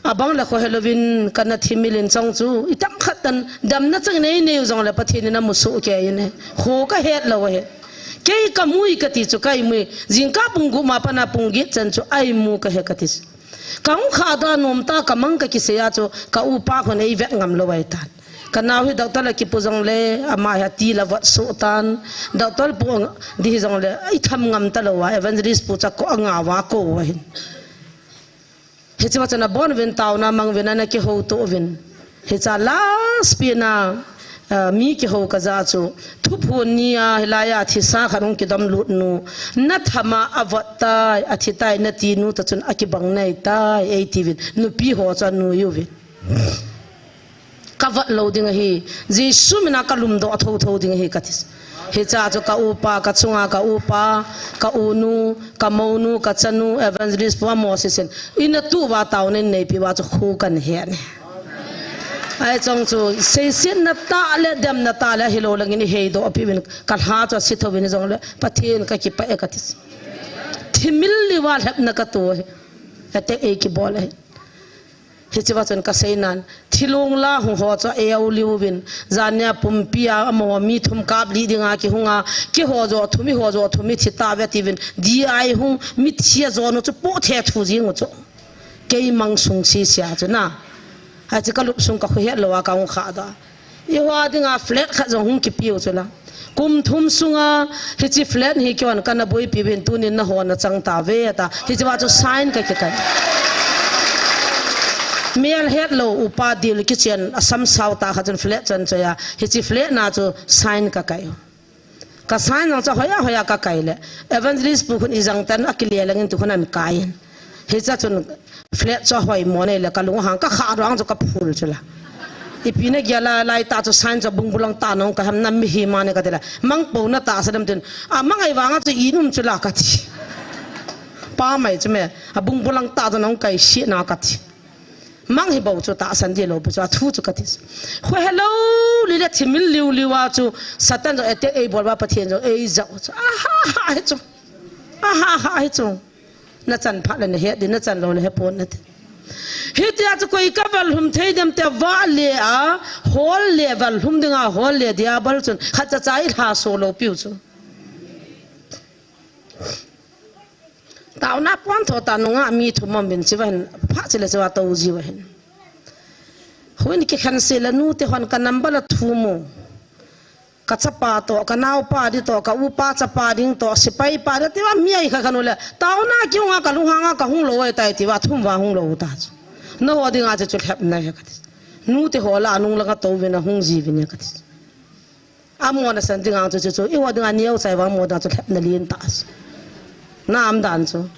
Abang le khohelouvin kana thimil in chang chu, itam khat tan damna chang nei neiu jongle Pathen in amu soh kei in e. Kho kahet lou ahi. Kei kamui kati chu kaimui. Jingkah pung gup ma pana pung get chan chu aimu kahi kati chu. Kahung khah doh a nomtah a kamang kakisei a chu ka upa khun eivet ngam lou ahitan. Kanao hi doctor a kipu jongle ama hi atil avot soh tan. Doctor pu ding hi jongle aitham ngam talou a evangelist pu chu akou angao a akou ahin. Hiche va chun abon uvin taona mang uvin ana kihouto uvin. Hiche last pi na Ah, mi kihou kaja chu, thuphon nia hilaiya thisa khat hung kidom lut nu, nathama avot tai, athitai nati nu toh chun akibang nai tai, eitiuvin, nupi ho chu anuiyuvin. Kavot lou ding ahi, Jesu mina kalumdoh thotho ding ahi kati. Hicha chu ka upa, kachunga ka upa, ka unu, ka mounu, kachanu, evangelist pu Moses in, ina tuva taona neipiuva chu khu kahe ne. Ahi chong chu, seisetna tah le, demna tah le, hilou langin iheidoh piuvin, kalha chu asithouvin jongle, Pathen kakipah e kati. Thimil liuva lhepna kato hi. Attack eikibol ahi. Hichea chun kaseinan, thilong la hung ho chu aeu liuvin, jania pumpia amaho mi thum kap li dinga kihunga, keiho jo thum, eiho jo thum ithi tauve tiuvin, D I hung, mithi ajo nu chu poh thethu jing u chu. Keimang sung sisia chu na. Hiche kalupsung kakhohet louva kahung khahdoh a. Eiho dinga flat khat jong hung kipiu chula. Kum thum sunga hiche flat hi keihon kana boipiuvin tunin nahon nachang tauve ata. Hichea chu sign kakikai. Mel hetlou upa dil kichen asam sao tah khat chun flat chu ahin choiya. Hiche flat na chu sign kakai. Ka sign jong chu hoiya hoiya kakai le. Evangelist pu khun ijang tan akile langin tu khun ahin kaiyin. Hichea chun flat chu hoimo nei le kalung ahang kakhah doh ang chu kaphul chula. Ipi nagel a lai tah chu sign chu abungbulang tah nahung kai ham na mihem a ne kati le. Mangpouna tahsa dem tin. Amang ahivanga chu in um chula kati. Pa mai chu me. Abungbulang tah chu nahung kai sih na kati. Mang hi bou chu tahsan di lou pu chu athu chu kati. Khohelou lile thimil liu liuva chu Satan jong attack eibol uva Pathen jong eijah u chu. Aha, aha, hi chu. Aha, aha, hi chu. Nachan phat le nahet ding, nachan lou le hepon nate. Hitia chu koi kaval lhum thei dem tia vale a, hol le val lhum dinga hol le diabol chun khatcha cha ilha so lou piu chu. Taona pon tho ta nunga mi thum um uvin chiva hin, phat chile chiva tou jiu ahin. Huin kikhen sile nute hon ka number la thum u. Ka chapa toh, ka naopa ding toh, ka upa chapa ding toh, sepai pa ding tiuva mi ahi kha khan u le. Taona kihunga ka lunghanga kahung lou ahitai tiuva thum uva hung lou u ta chu. Naho dinga chu chu lhepna ahi kati. Nute ho la nung langa touvin ahung jiuvin ahi kati. Amona san dinga chu chu chu, eiho dinga neocha uva amona chu lhepna len ta chu. Na um dan chu.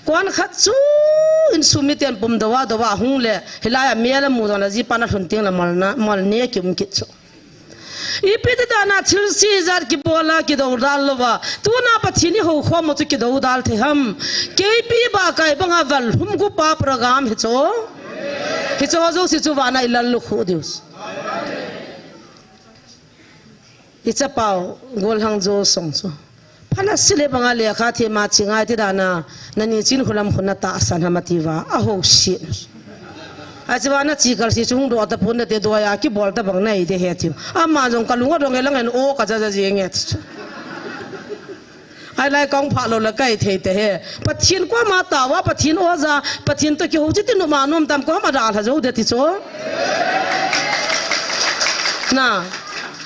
Kon khat chu insung miten pum doh a doh a hung le, hilai a mel amu jongle jipa na lhun teng le mol na, mol ne kium kit chu. Ipi ti dan a thilse jat kibol a kidou dal louva. Tuna Pathen ihou khom u chu kidou dal thei ham. Keipi ba kai banga val lhum gupa program hi chu. Hi chu jouse chu vana ilal lukhuh diu. Ichapau, Golhang Jo song chu. Phala sile banga lekha thema chingai ti dana, nani chin khulam khun natahsan ham atiuva, ahouse. Achiuva nachi kalsi chung doh tapon nate doh a kibol tabang nai de he tiu. Ama jong kalung adong e lang en o kaja ja jeng e ti chu. Ahilai kong phalou le kai thei te he. Pathen koma tao a, Pathen oja, Pathen toh kihou chu ti numa nom tam koma dalha jou de ti chu. Na.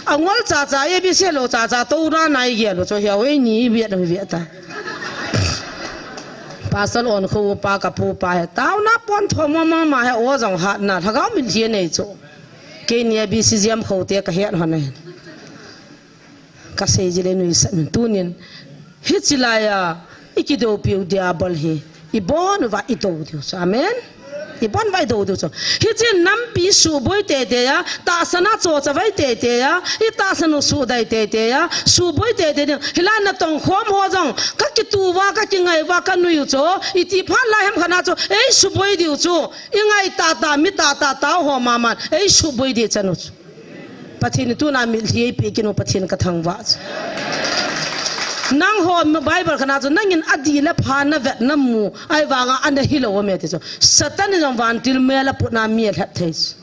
Angol chacha, A B C lou chacha, tou ra nai gel u chu hiau eini viet u viet ta. Pastor on khu pa ka pu pa he. Taona pon tho mama ma he o jong hatna, lhagao min thie nei chu. Keini A B C jam khou te ka het hon e. Kasei jile nuisat min tunin. Hichi laiya, ikidoupiu diabol hi. Ibon uva idou diu chu. Amen. Ibon uva idou diu chu. Hichi nampi suboi teitei a, tahsana chocha vai teitei a, itahsan u sudai teitei a, suboi teitei diu. Hilai natong khom ho jong, kakitu uva, kakingai uva, kanui u chu. Iti phat lai ham khana chu, ei suboi diu chu. Ingai tata, mi tata, tao ho maman, ei suboi di chan u chu. Pathen in tuna mitlhi eipeh kit u Pathen kathangvah chu. Nangho Bible khana chu nangin adih le pha navet namu, ahivanga ana hilou ame ti chu. Satan in jong vantil mel aputna mi alhep thei chu.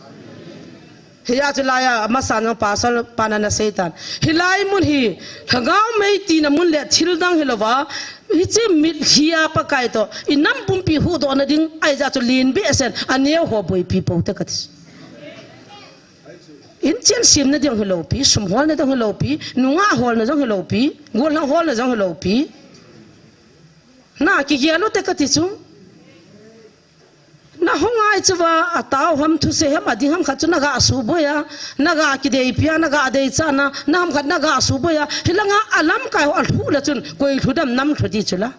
Hia chu laiya, amasa jong pastor pan ana seitan. Hilai mun hi, lhagao mei tina mun le thil dang hilouva, hichi mitlhi a Pakai toh, inam pumpi huhdohna ding, ahijeh chu len behseh in, aneo ho boipi pou te kati chu. Inchen semna ding hilou pi, sum holna ding hilou pi, nungah holna jong hilou pi, gollhang holna jong hilou pi. Na kigel u te kati chu. Nahung a Chuva, atao ham thuse ham ading ham khat chu naga suboi a, naga kideipi a, naga deichana, na ham khat naga suboi a, hilanga alamkai ho alhu le chun, koi lhu dam nam lhu di chu la.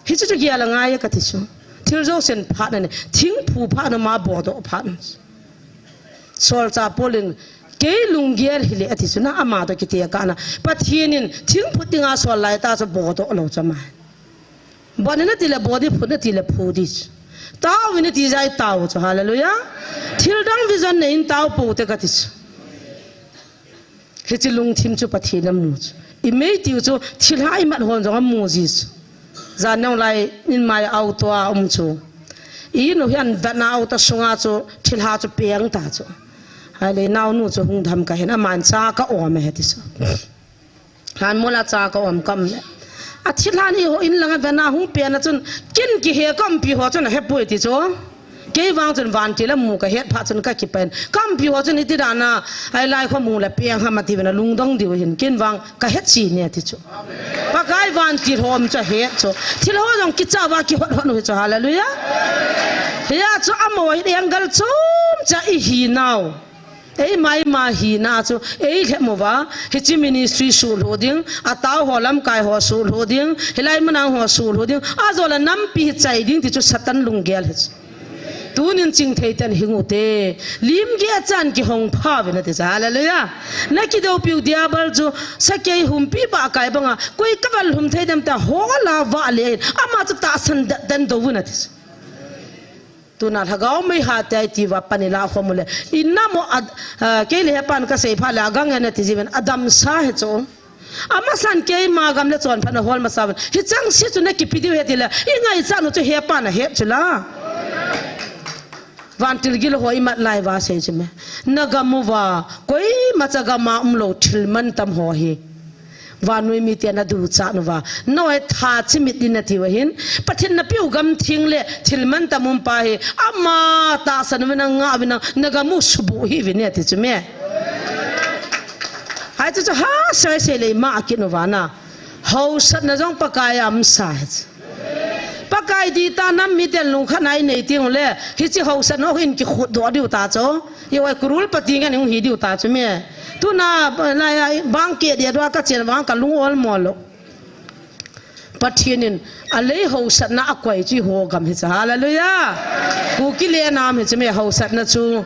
Hichu chu gel angai e kati chu. Thil jousen phatna ne, thingphu phatna ma bodoh phatna. Solchah Paul in, kei lunggel hile ati chu na ama toh kitekahna. Pathen in thingphut dinga sol lai ta chu bodoh lou chu ama. Bot nati le bot di, phut nati le phut di chu. Tao in nati jeh a tao chu, hallelujah. Thildang vision nei in tao pou te kati chu. Hiche lungthim chu Pathen in amu chu. I mei tiu chu, thilha imat hon jong amu ji chu. Jan nung lai in mai auto a um chu. I nu hian vetna auto sunga chu, thilha chu peng ta chu. Ahile naonu chu hung dam ka hin, aman cha ka om e ti chu. Han mola cha ka om kam le. A thilha ni ho in langa vetna hung peng a chun, kin kihe kampi ho chun ahe poi ti chu. Kei vang chun vantil amu ka het phat chun ka kipan. Kampi ho chun iti dan a, ai lai kho mu le peng ham ati vena lungdong diu hin. Ken vang ka het chi ne ti chu. Pakai vantil ho um chu het chu. Thil ho jong kicha va kihot hot u hi chu, hallelujah. Hia chu amaho hi angle chom cha i hi nau. Eima ima hina chu, ei lhemu va, hiche ministry sulhu ding, atao ho lamkai ho sulhu ding, hilai manang ho sulhu ding, ajola nampi hi chai ding ti chu Satan lunggel hi chu. Tunin chingthei ten hing u te, lim ge chan kihong pha ve nati chu, hallelujah. Na kidoupiu diabol chu, sakei humpi ba kai banga, koi ka val hum thei dem ta hola va le, ama chu tahsan den dou nati chu. Tuna lhagao mei ha te ai ti va pani la khom u le. Inna mo ad, ah, kei le hepan ka sei pha le agang e nati jiven adam sa hi chu. Amasan keima gam le chonphatna hol masa ven. Hichang se chu na kipi diu he ti le. I ngaichat u chu hepan ahet chu la. Vantil gil ho imat lai va sei chu me. Na gam uva, koima cha gam a um lou thil mantam ho hi. Vannoi miten aduchat uva. Noi tha chimit din ati uva hin. Pathen in apeu gam theng le thil mantam um pa hi. Ama tahsan uvin a nga uvin a na gam u subu hih uvin e ti chu me. Hai chu chu ha sei sei le ima akin uva na. Hausatna jong Pakai a um sa hi chu. Pakai di ta nam miten lungkhat nai nei ting le. Hiche hausatna in kikhut doh diu ta chu. Iwai kurul pati ngen hung hi diu ta chu me. Tuna, lai, bang ke dia dua ka chen vang ka lung ol mo lo. Pathen in alei hausatna akoi chu ho gam hi chu. Hallelujah. Kuki le nam hi chu me hausatna chu.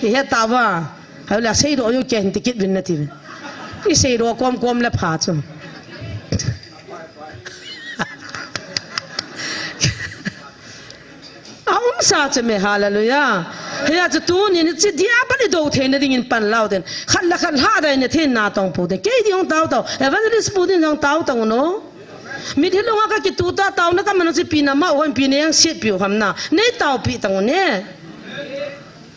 I he ta va. Hau la sei do yo ke hin tikit vin nati vin. I sei do kom kom le pha chu. A um sa chu me, hallelujah. Hia chu tunin chi dia ban i do theina dingin pan lau den. Khat la khat lha dai na theina tong pu den. Kei ding tao tao. Evangelist pu ding jong tao tao no. Mit hi lunga ka kitu ta tao na ka manu chi pi na ma hon pi ne yang sit piu ham na. Nei tao pi tao ne.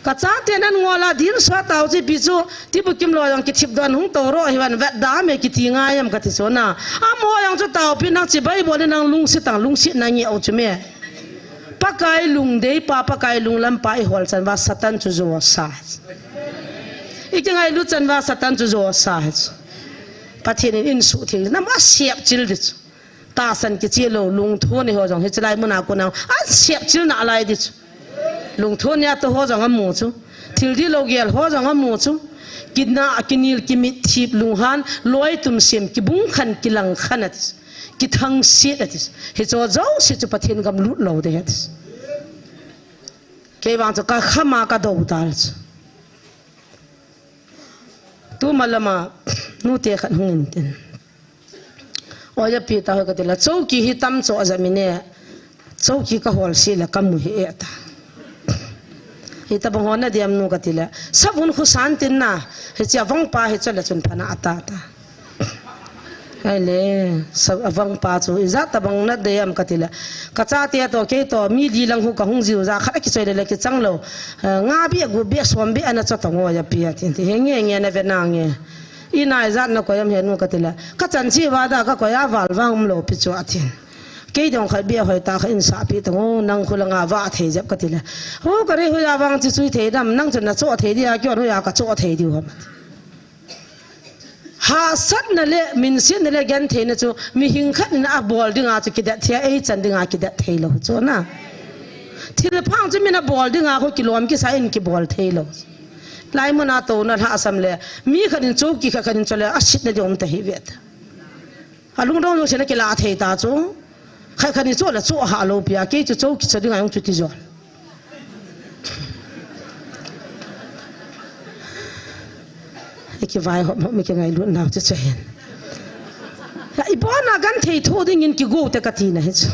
Ka chate nan ngola dil sua tao chi pi chu, ti bu kim lo jong kithip don hung to ro hi van vet da me kiti ngai am ka ti so na. Amo jong chu tao pi nang chi bai bo le nang lungsi tang lungsi na ngi au chu me. Pakai lungdei pa, Pakai lunglam pa i hol chan va Satan chu jo sa. I ki ngai lu chan va Satan chu jo sa. Pathen in in su thil na ma siap chil di chu. Tahsan kichi lo, lungthon ni ho jong hi chilai muna ko nang. A siap chil na lai di chu. Lungthon ni a to ho jong amu chu. Thil di lo gel ho jong amu chu. Kina, kinil, kimit, thip, lunghan, loi tum sim, kibung khan, kilang khan ati. Kithang sit ati. Hi cho jo si chu Pathen gam lut lo de ati. Kei vang chu ka khama ka do dal chu. Tu malama, nu te khat hung in tin. Oya pi ta ho ka ti la, chouki hi tam cho a ja mi ne. Chouki ka hol si la ka mu hi e ta. Hi ta bang ho na diam nu ka ti la. Savun khu san tin na. Hi chia vang pa hi cho la chun phana ata ta. Hai le, sa, avang pa chu, ijat tabang na de am ka ti la. Ka chate to, kei to, mi li lang hu ka hung jiu ja, khat a kichoi le le kichang lo. Eh, nga bia gu bia som bia na cho tong oya pi a tin ti. He nge nge na ve na nge. I na ijat na koi am he nu ka ti la. Ka chan chi va da ka koi a val vang um lo pi chu a tin. Kei dong khat bia hoi ta kha in sa pi tong o, nang khu la nga va thei jep ka ti la. Hu ka ri hu ya vang chi chui thei dam, nang chun na cho thei dia, kio hu ya ka cho thei diu ham. Hahsatna le, minsetna le, gentheina chu, mihing khat in a bol dinga chu kidet thei a, ei chan dinga kidet thei lo chu na. Thilphang chu min abol dinga khu kilom kisa in kibol thei lou. Hilai muna touna lhasam le, mi khat in chouki khat, khat in cho le, asitna ding um ta hi ve ta. Alungdong jong sina kila thei ta chu. Khat khat in cho le cho ha lou pia, kei chu chouki cho dinga jong chu ti jol. I kivaihop hop, mi kingailut nau chu chu hin. Ibon a gan thei tho dingin kigo te kati na hi chu.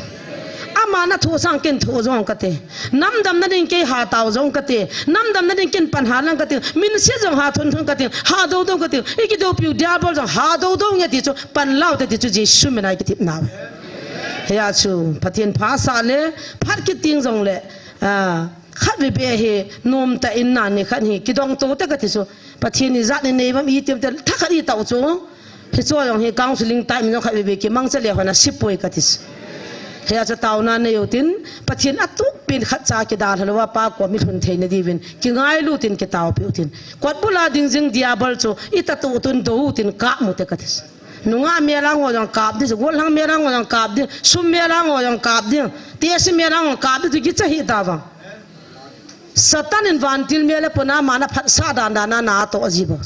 Ama na tho sang ken tho jong kati. Namdamna ding kei hatao jong kati. Namdamna ding ken pan halang kati. Minse jong ha thun thun kati. Ha do do kati. I kidopiu diabol jong ha do do nge ti chu pan lau te ti chu Jesu mina i kitep nau. Hia chu Pathen pha sa le phat kiting jong le, ah, khatvei beh hi nomtah in na ni khat hi kidong to te kati chu. Pathen ijat nei nei uvam iti um te thakhat i tao chu. Hichu jong hi counseling time in jong khatvei beh kimangcha le hon asipoi kati chu. Hia chu taona nei u tin, Pathen atup pen khatcha kidalha louva Pa kom i lhun theina diuvin kingailu tin kitaopi u tin. Kotbula ding jing diabol chu i tatu tun do u tin kap mu te kati chu. Nungah melang ho jong kap ding, gollhang melang ho jong kap ding, sum melang ho jong kap ding, tesi melang ho kap ding, tu kicha hi ta vang. Satan in vantil mel a puna mana phatsah dan dan a na to ji bo.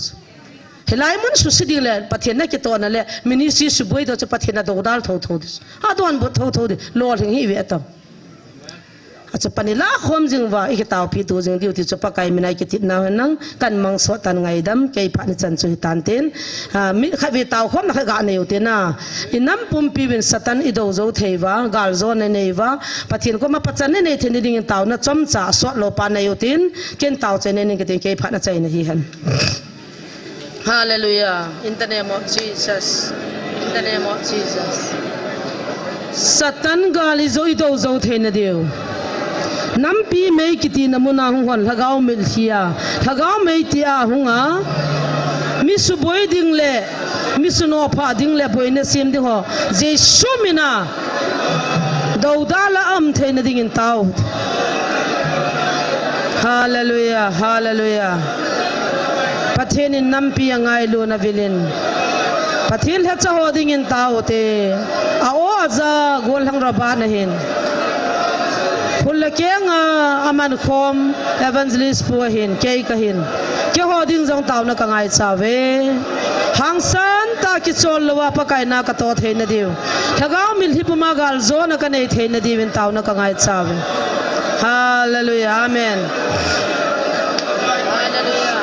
Hilai mun suse ding le, Pathen na kitohna le, ministry suboi do chu Pathen na dodal tho tho ding. Adon bo tho tho ding, lolhing hi ve ta. Achu pan i lakhom jing uva, i kitaopi tu jing diu ti chu Pakai mina i kitep nau hen lang, kan mang sot tan ngaidam, kei phat ni chan chu hi tan tin. Ah, mi khatvei taokhomna khat ga nei u te na. I nam pumpi uvin Satan i do jou thei uva, galjona nei uva, Pathen koma pachatna nei thei dingin taona chomcha sot lou pa nei u tin, ken tao chai nei ning kati kei phat na chaina hi hen. Hallelujah. In the name of Jesus. In the name of Jesus. Satan gal i jou i do jou theina diu. Nampi mei kitina muna hung hon lhagao mitlhi a. Lhagao mei tia hung a. Mi suboi ding le, mi sunoh pha ding le, boina sem ding ho. Jesu mina. Dodal a um theina dingin tao. Hallelujah, hallelujah. Pathen in nampi angailuna vilin. Pathen lhacha ho dingin tao te. A o aja gollhang Robert na hin. Khul le keng a aman khom evangelist pu ahin, kei kahin. Keiho ding jong taona ka ngaicha uve. Hangsan tah kichol louva Pakai na ka to theina diu. Lhagao mitlhi puma galjona ka nei theina diuvin taona ka ngaicha uve. Hallelujah. Amen. Hallelujah.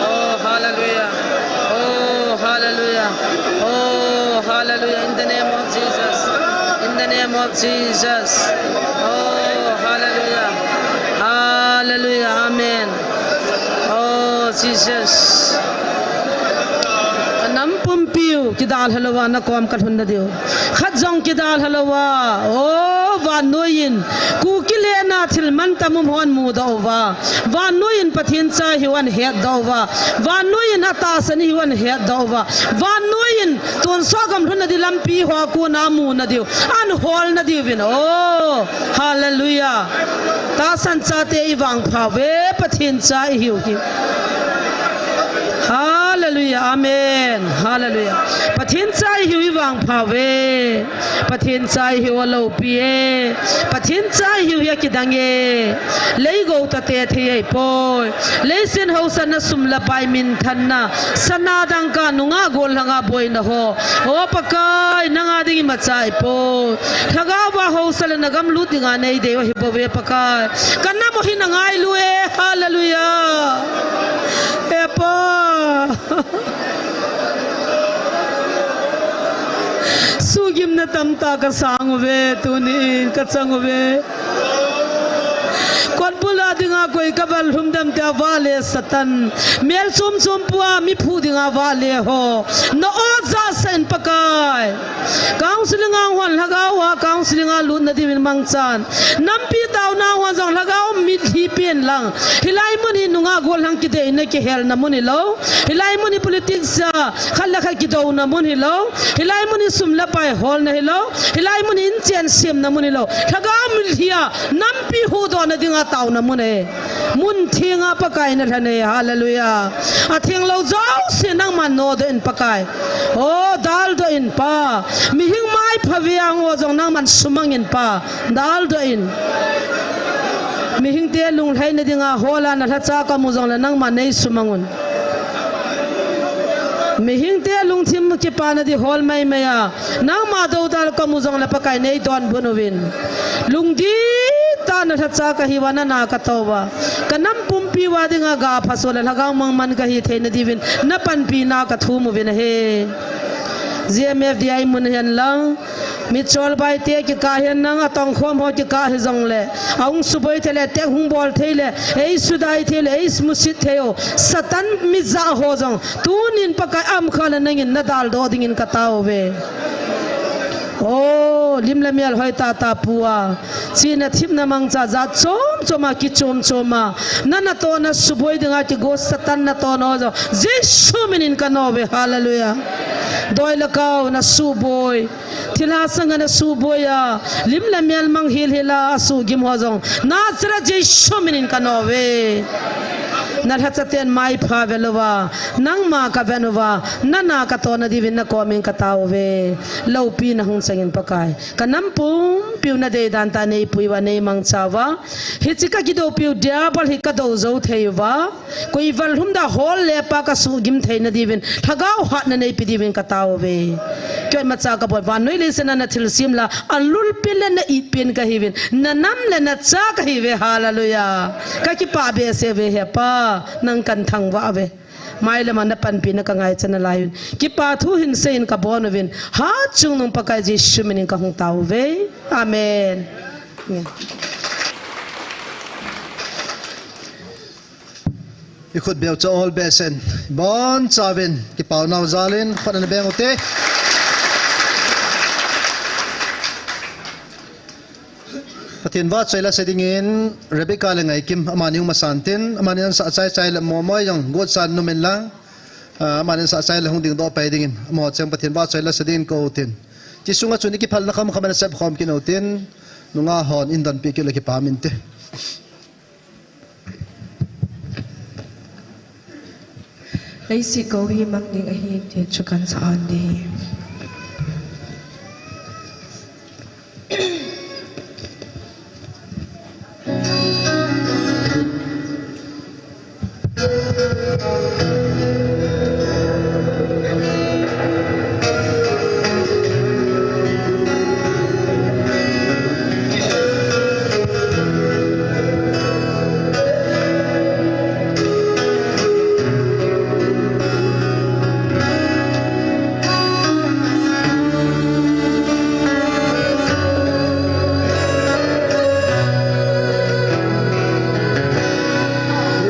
Oh, hallelujah. Oh, hallelujah. Oh, hallelujah. In the name of Jesus. In the name of Jesus. Oh, hallelujah. Hallelujah. Amen. Oh, Jesus. Ka nam pumpiu kidalha louva na kom ka lhun na diu. Khat jong kidalha louva. Oh, vannoi in. Kuki le na thil mantam um hon mudoh uva. Vannoi in Pathen cha ihiu ahin hetdoh uva. Vannoi in atahsan ihiu ahin hetdoh uva. Vannoi in tonsot gam lhunna di lampi ho a kona muna diu. Ahin holna diuvin. Oh, hallelujah. Tahsan chate i vangpha uve, Pathen cha ihiu hi. Hallelujah. Amen. Hallelujah. Pathen cha ihiu i vangpha uve. Pathen cha ihiu aloupi e. Pathen cha ihiu hi akidang e. Leigou tate thei ahipoi. Leiset hausatna sum le pai minthanna. Sana dangka nungah gollhanga boina ho. O Pakai, nanga ding imacha ahipoi. Lhagao va hausa le na gam lut dinga nei dei u ahi bouve Pakai. Ka nam u hi na ngailu e. Hallelujah. E Pa. Sugimna tamtah ka sang uve, tunin ka chang uve. Kotbula dinga koi ka val lhum dem tia vahle Satan. Mel chom chom pua mi phu dinga vahle ho. Na o jasa in Pakai. Counseling a hung hon lhagao a counseling a lutna diuvin mangchan. Nampi taona a hung hon jong lhagao mitlhi pen lang. Hilai mun hi nungah gollhang kideina kihelna mun hilou. Hilai mun hi politics a khat le khat kidouna mun hilou. Hilai mun hi sum le pai holna hilou. Hilai mun hi inchen semna mun hilou. Lhagao mitlhi a nampi huhdohna dinga taona mun e. Mun thenga Pakai na lhan e. Hallelujah. Atheng lou jouse nangman nodoh in Pakai. O, daldoh in Pa. Mihing ma Phaviang ho jong nangman sumangin Pa, daldoh in. Mihingte lunglhaina dinga hola nalhacha kamu jongle nangman nei sumangun. Mihingte lungthim kipana di hol maimai a, nangma doudal kamu jongle Pakai nei donbut uvin. Lungdih tah a nalhacha kahiuva, nana katouva. Kanam pumpi uva dinga ga phaso le lhagao mangman kahi theina diuvin, napanpina kathum uvin ahi. G M F D I mun henlang, mi cholbai te kikah henlang, atongkhom ho kikah hijongle, ahung suboi thei le, tek hung bol thei le, eisudai thei le, eismusit thei ho, Satan mijah ho jong, tunin Pakai amkha le nangin nadaldoh dingin katao uve. O, lim le mel hoi tata pua, chihna thepna mangcha jat chom chom a kichom chom a, na natohna suboi dinga kigo Satan natohna ho jong, Jesu minin kano uve, hallelujah. Doi le kau na suboi, thilha sanga na suboi a, lim le mel mang hil hil a suhgim ho jong, Nazareth Jesu minin kano uve. Nalhachaten maipha velouva, nangma kaven uva, nana katohna diuvin nakomin katao uve. Loupina hung changin Pakai, kanam pumpiu nadeidan tah a neipui uva, neimangcha uva. Hiche kakidoupiu diabol hi kadou jou thei uva, koi val lhum da hol le pa kasuhgim theina diuvin, lhagao hatna neipe diuvin katao uve. Kei imacha kabol, vannoi leiset a nathilsem la, alulpen le na-itpen kahiuvin, nanam le nacha kahiuve, hallelujah. Kakipah behseh uve he Pa, nang kahin thangvah uve. Mailam a napanpina kangaichat nalaiyun, kipa thu hinsei in kabon uvin, hatchungnung Pakai Jesu minin kahung tao uve. Amen. Ikhut beucha ol behseh in, ibonchauvin kipaonau jalin khut ana beng ute. Pathen vahchoi lasa dingin Rebecca le Ngaikim, amani hung masan tin, amani ansah chaichai le momoi jong gotsan numen lang, ah, amani ansah chai le hung dingdoh pai dingin, amaho cheng Pathen vahchoi lasa dingin kou tin. Hiche sunga chun ikiphalna khamkham ana sepkhom kit utin, nungah hon eidonpi kit le kipah inte. Leiset kou hi mang ding ahi, ti chu kahin sa an ding.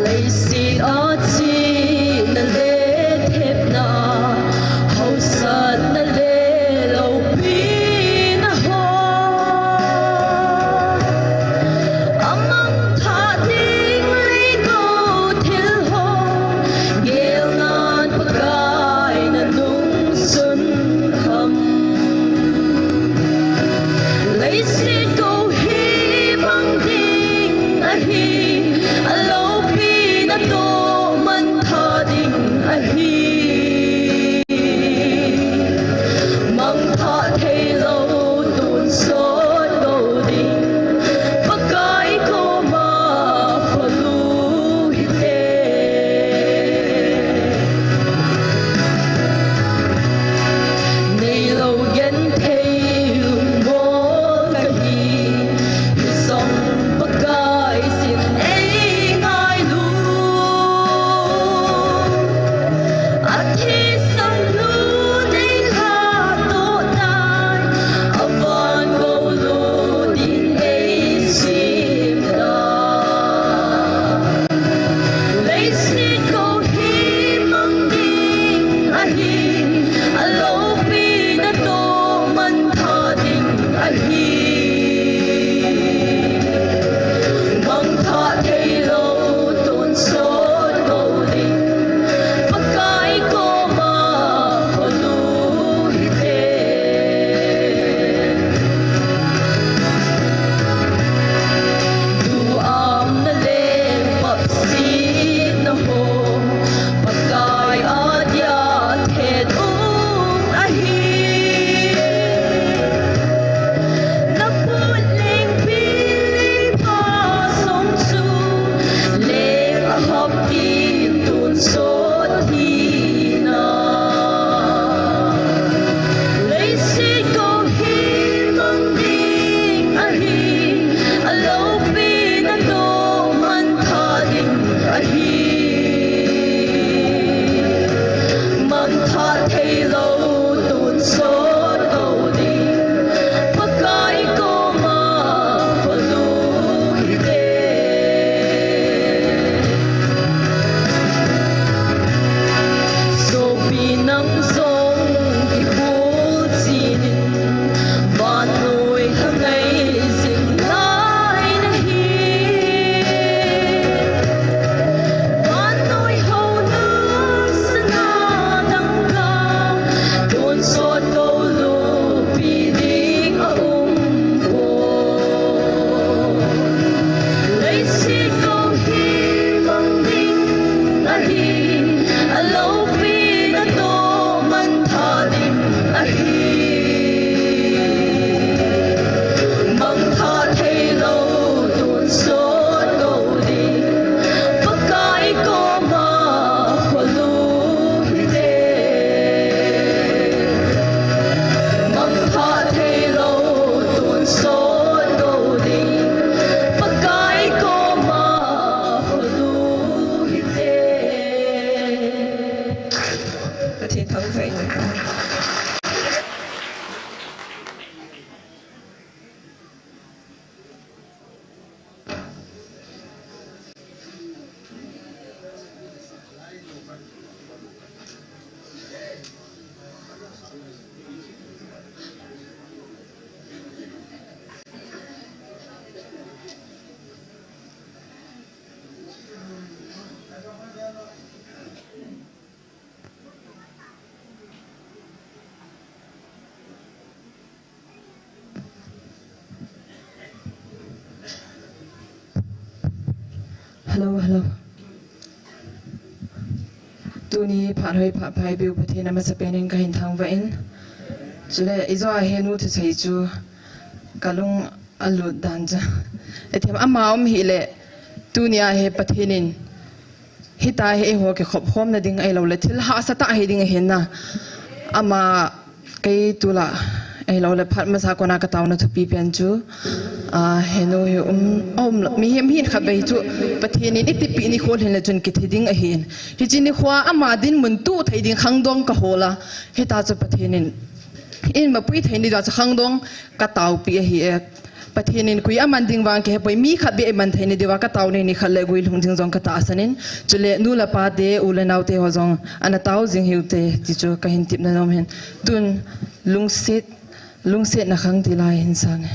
Leiset a chihna le thepna, hausatna le loupina ho, amang thah ding leikou thil ho, gelngah Pakai nanung sun kham. Leiset kou hi mang ding ahi, aloupina toh mangthah ding ahi. Mangthah theilou tonsot kou ding, Pakai koma kholu hite. Neilou genthei lungmong kahi, hijong Pakai sin eingailu. Athisan lu neilhatoh tai, Hello, hello. Tuni phat hoi phat pai beu Pathen a masapen in kahin thangvah in. Chule, ijo a henu thusei chu kalung alut dan chu. Ethem ama um hile, tuni a hi Pathen in hitia hi eiho kikhop khomna ding ahilou le, thil hahsa tah hi ding ahin na. Ama kei tulai ahilou le, phat masa kona kataona thupi pen chu, a, henu hi um, um, mihem hin khatvei chu Pathen in itipeh nikho lhin le chun kithi ding ahin. Hiche nikho a ama dinmun tuh thei ding khangdong kahol a. Hitia chu Pathen in, in mapui thei ni dia chu khangdong kataopi ahi e. Pathen in koi aman ding vang kihepoi, mi khat beh iman thei ni diuva katao ni, nikhat le guilhung ding jong katahsan in. Chule nu le pa te, u le nao te ho jong ana tao jing hiu te, ti chu kahin tepna nom in. Tun lungset, lungsetna khang tilai hin sang e.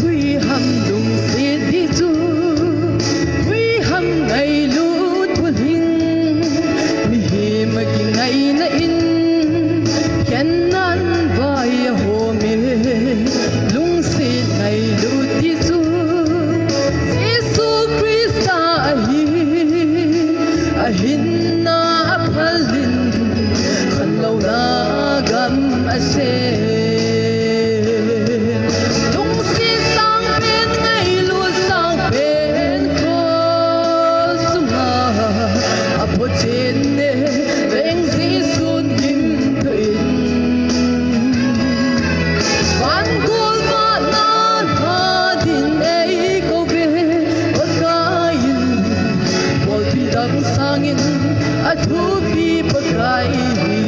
Koi ham lungset ding chu, koi ham ngailut bulhing, mihem a kingaina in, khennan vai ahom e, lungset ngailut ding chu, Jesu Christa ahi, ahinna aphal in, khanlouna gam asem. Lungset sangpen, ngailut sangpen, cross sunga aphotchen e, leng Jesun gimthoh in. Vangol vana na din eikou ve, Pakai in, bolpi dang sangin athupi Pakai hi.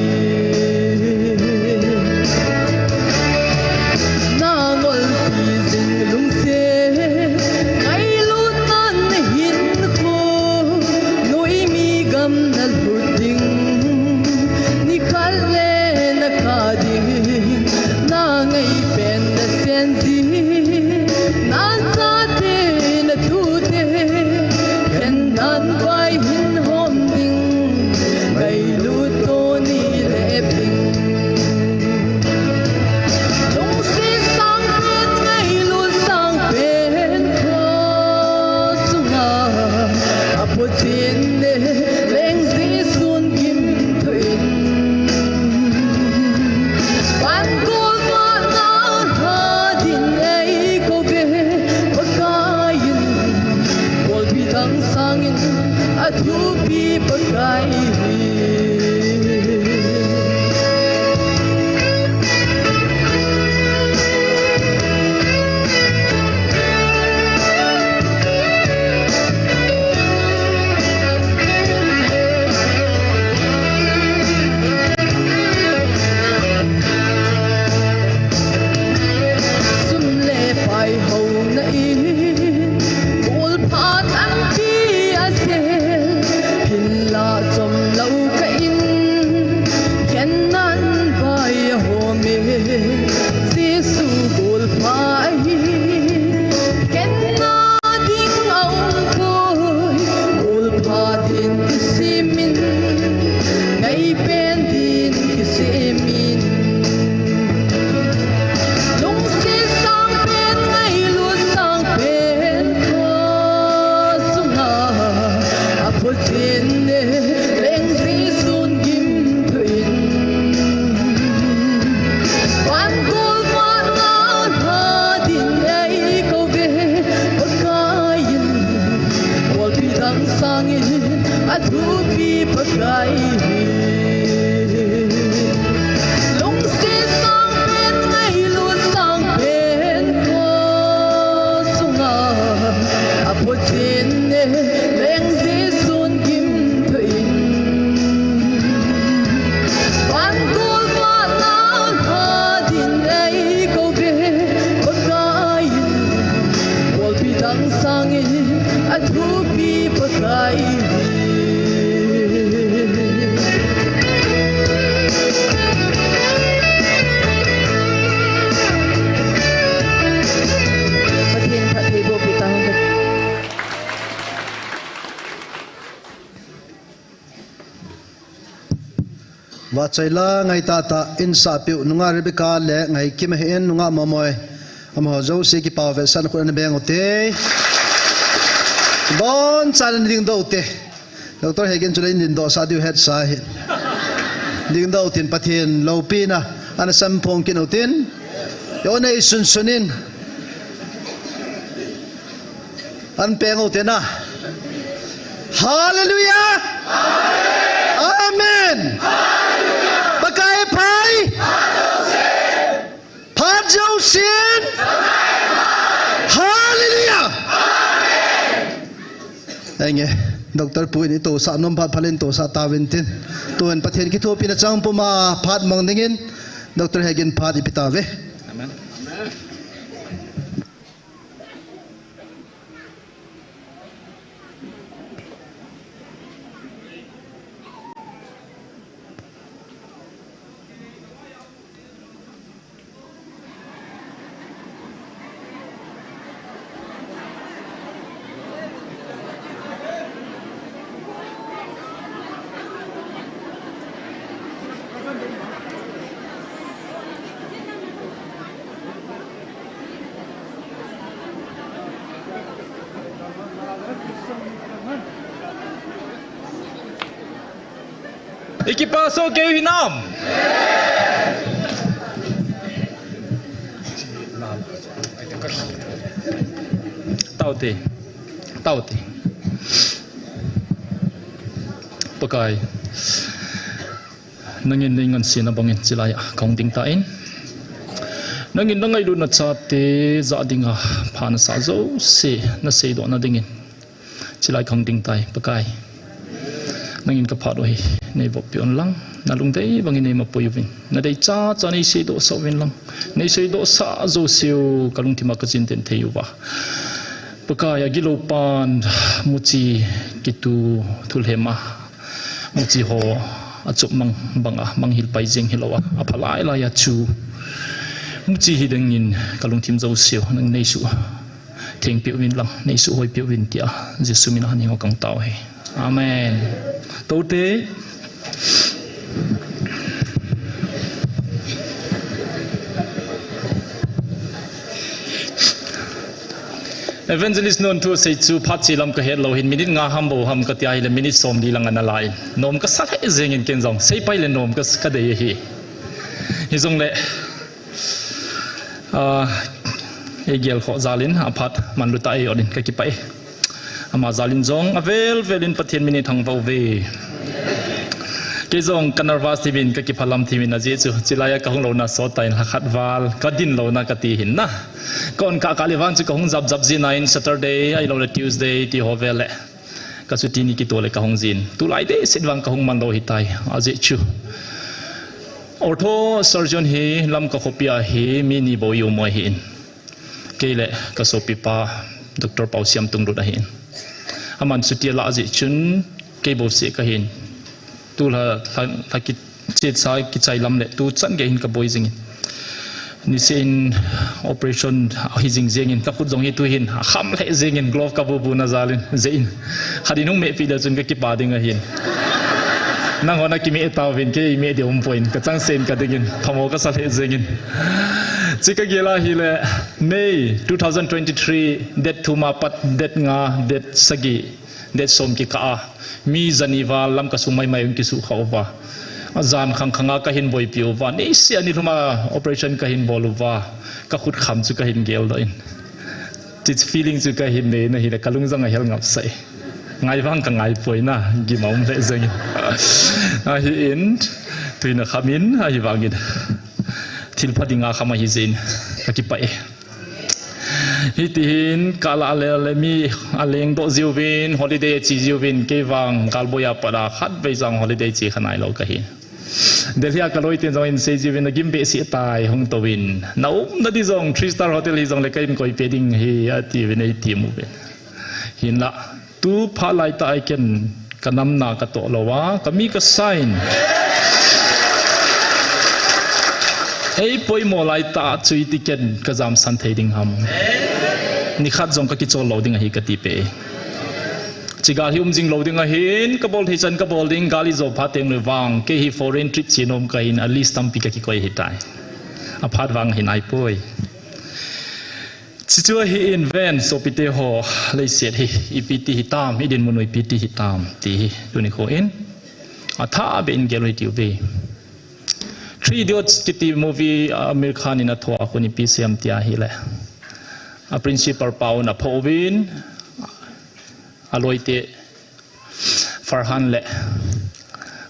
Vahchoi la ngai tahtah in sahpiu nungah Rebecca le Ngaikim ahin, nungah Momoi. Amaho jouse kipah vetsahna khut ana beng ute. Bonchan ana dingdoh ute. Doctor Hegin chule in dingdoh sah diu hetsa hi. Dingdoh utin Pathen loupina ana samphong kit utin. Eihon eisunsun in. An peng ute na. Hallelujah. Amen. Pakai phat. Phat jousen. Hallelujah. Enge, Doctor Pu in itosah nom phat phalin tosah tauvin tin. Tun Pathen kithopina chang puma phat mang dingin Doctor Hegin phat ipi tauve. Amen. Ikipa soh kei u hinam? Taute. Taute. Pakai. Nangin nei ngansena bangin chilai a kahung ding tan. Nangin nangailutna chate jah dinga pha nasah jouse naseidoh nadingin. Chilai kahung ding tai, Pakai. Nangin kaphat u hi, neivop peh un lang, nalungdei bangin neimapui uvin. Nadei chacha neiseidoh sah uvin lang. Neiseidoh sah jouseu, kalungthima kachin ten thei uva. Pakai, agilou pan, muchi kitu thulhema. Muchi ho, achop mang banga, manghil pai jeng hilou a, apha lailai a chu. Muchi hi dingin, kalungthim jouseu, nang neisu. Thengpeh uvin lang, neisuhoi peh uvin tia, Jesu mina hin kahung tao e. Amen. Toute. Evangelist nun thu sei chu phat chi lam kahet lou hin minute nga ham bou ham katia hile minute somli lang ana la in. Nom kasa lheh jengin ken jong. Seipai le nom ka, kadei ahi. Hijongle Ah, eigel ho jalin, aphat manlu tah e, olin kakipah e. Ama jalin jong, avel velin Pathen min eithangvah uve. Kei jong ka nervous thei uvin, kakiphalam thei uvin ajeh chu. Chilai a kahung louna sot tan, lhakhat val, kadin louna kati hin na. Ka-on kah kah le vang chu kahung jap jap jin ahin Saturday, ahilouleh Tuesday, ti ho vel le. Ka chuti ni kitoh le kahung jin. Tulai dehset vang kahung man lou hitai. Ajeh chu. Ortho surgeon hi Lamka khopi a hi mi ni bou i um u ahin. Kei le ka sopipa Doctor Pausiam Tunglut ahin. Aman chuti alah jeh chun kei bou seh kahin. Tulha, lha, lha ki Chetsa kichai lam le tu chan gei hin kaboi jingin. Niseh in operation ahi jing jengin, kakhut jong hi tu hin akham lheh jengin, glove kabu bu na jalin, jeh in. Khat in hung mehpi le chun kakipah ding ahin. Nangho nakimeh tauvin, kei meh ding umpoi, kachangsen kadingin, phamo kasa lheh jengin. Chu kagel ahile, May two thousand twenty-three, date thum a pat, date nga, date sagi. Date som kikah a, mi jani val Lamka sung maimai hung kisuhkhah uva. Ajan khang khang a kahin boipi uva. Niseh a nilhum a operation kahin bol uva. Kakhut kham chu kahin geldoh in. Chu feeling chu kahin nei in ahile kalung jong ahel ngapsah e. Ngai vang kangai poi na, gim aum lheh jengin. Ahin, tuin akham in, ahivangin. Thilpha dinga kham ahi jeh in, kakipah e. Hiti hin, kala le, le mi aleng doh jiuvin, holiday che jiuvin, kei vang, galboi a pat a, khatvei jong holiday che kha nailou kahi. Delhi a kaloi ten jong in sei jiuvin, nagim behseh tai, hung touvin. Na umna di jong, three star hotel hi jongle ka in koipeh ding ahi, atiuvin, eitim uvin. Hinlah, tu phat laitah a ken kanamna katoh lou a, kami kasa in. Eipoimo laitah chu iti ken kajamsan thei ding ham. Nikhat jong kakichol lou ding ahi kati peh e. Hiche gal hi um jing lou ding ahin, kabol thei chan kabol ding, gal ijo phat teng le vang, kei hi foreign trip che nom kahin, a list tampi kakikoi ahitai. Aphat vang ahi naipoi. Hichu ahin ven, sopite ho, leiset hi ipi ti hitam, idinmun u ipi ti hitam, ti hi tuni kho in athah beh in gel u hitiuve. Three Idiots kiti movie, Aamir Khan in athoh a khu ipi asei em tia ahile, a principal pa un aphoh uvin, aloite Farhan le,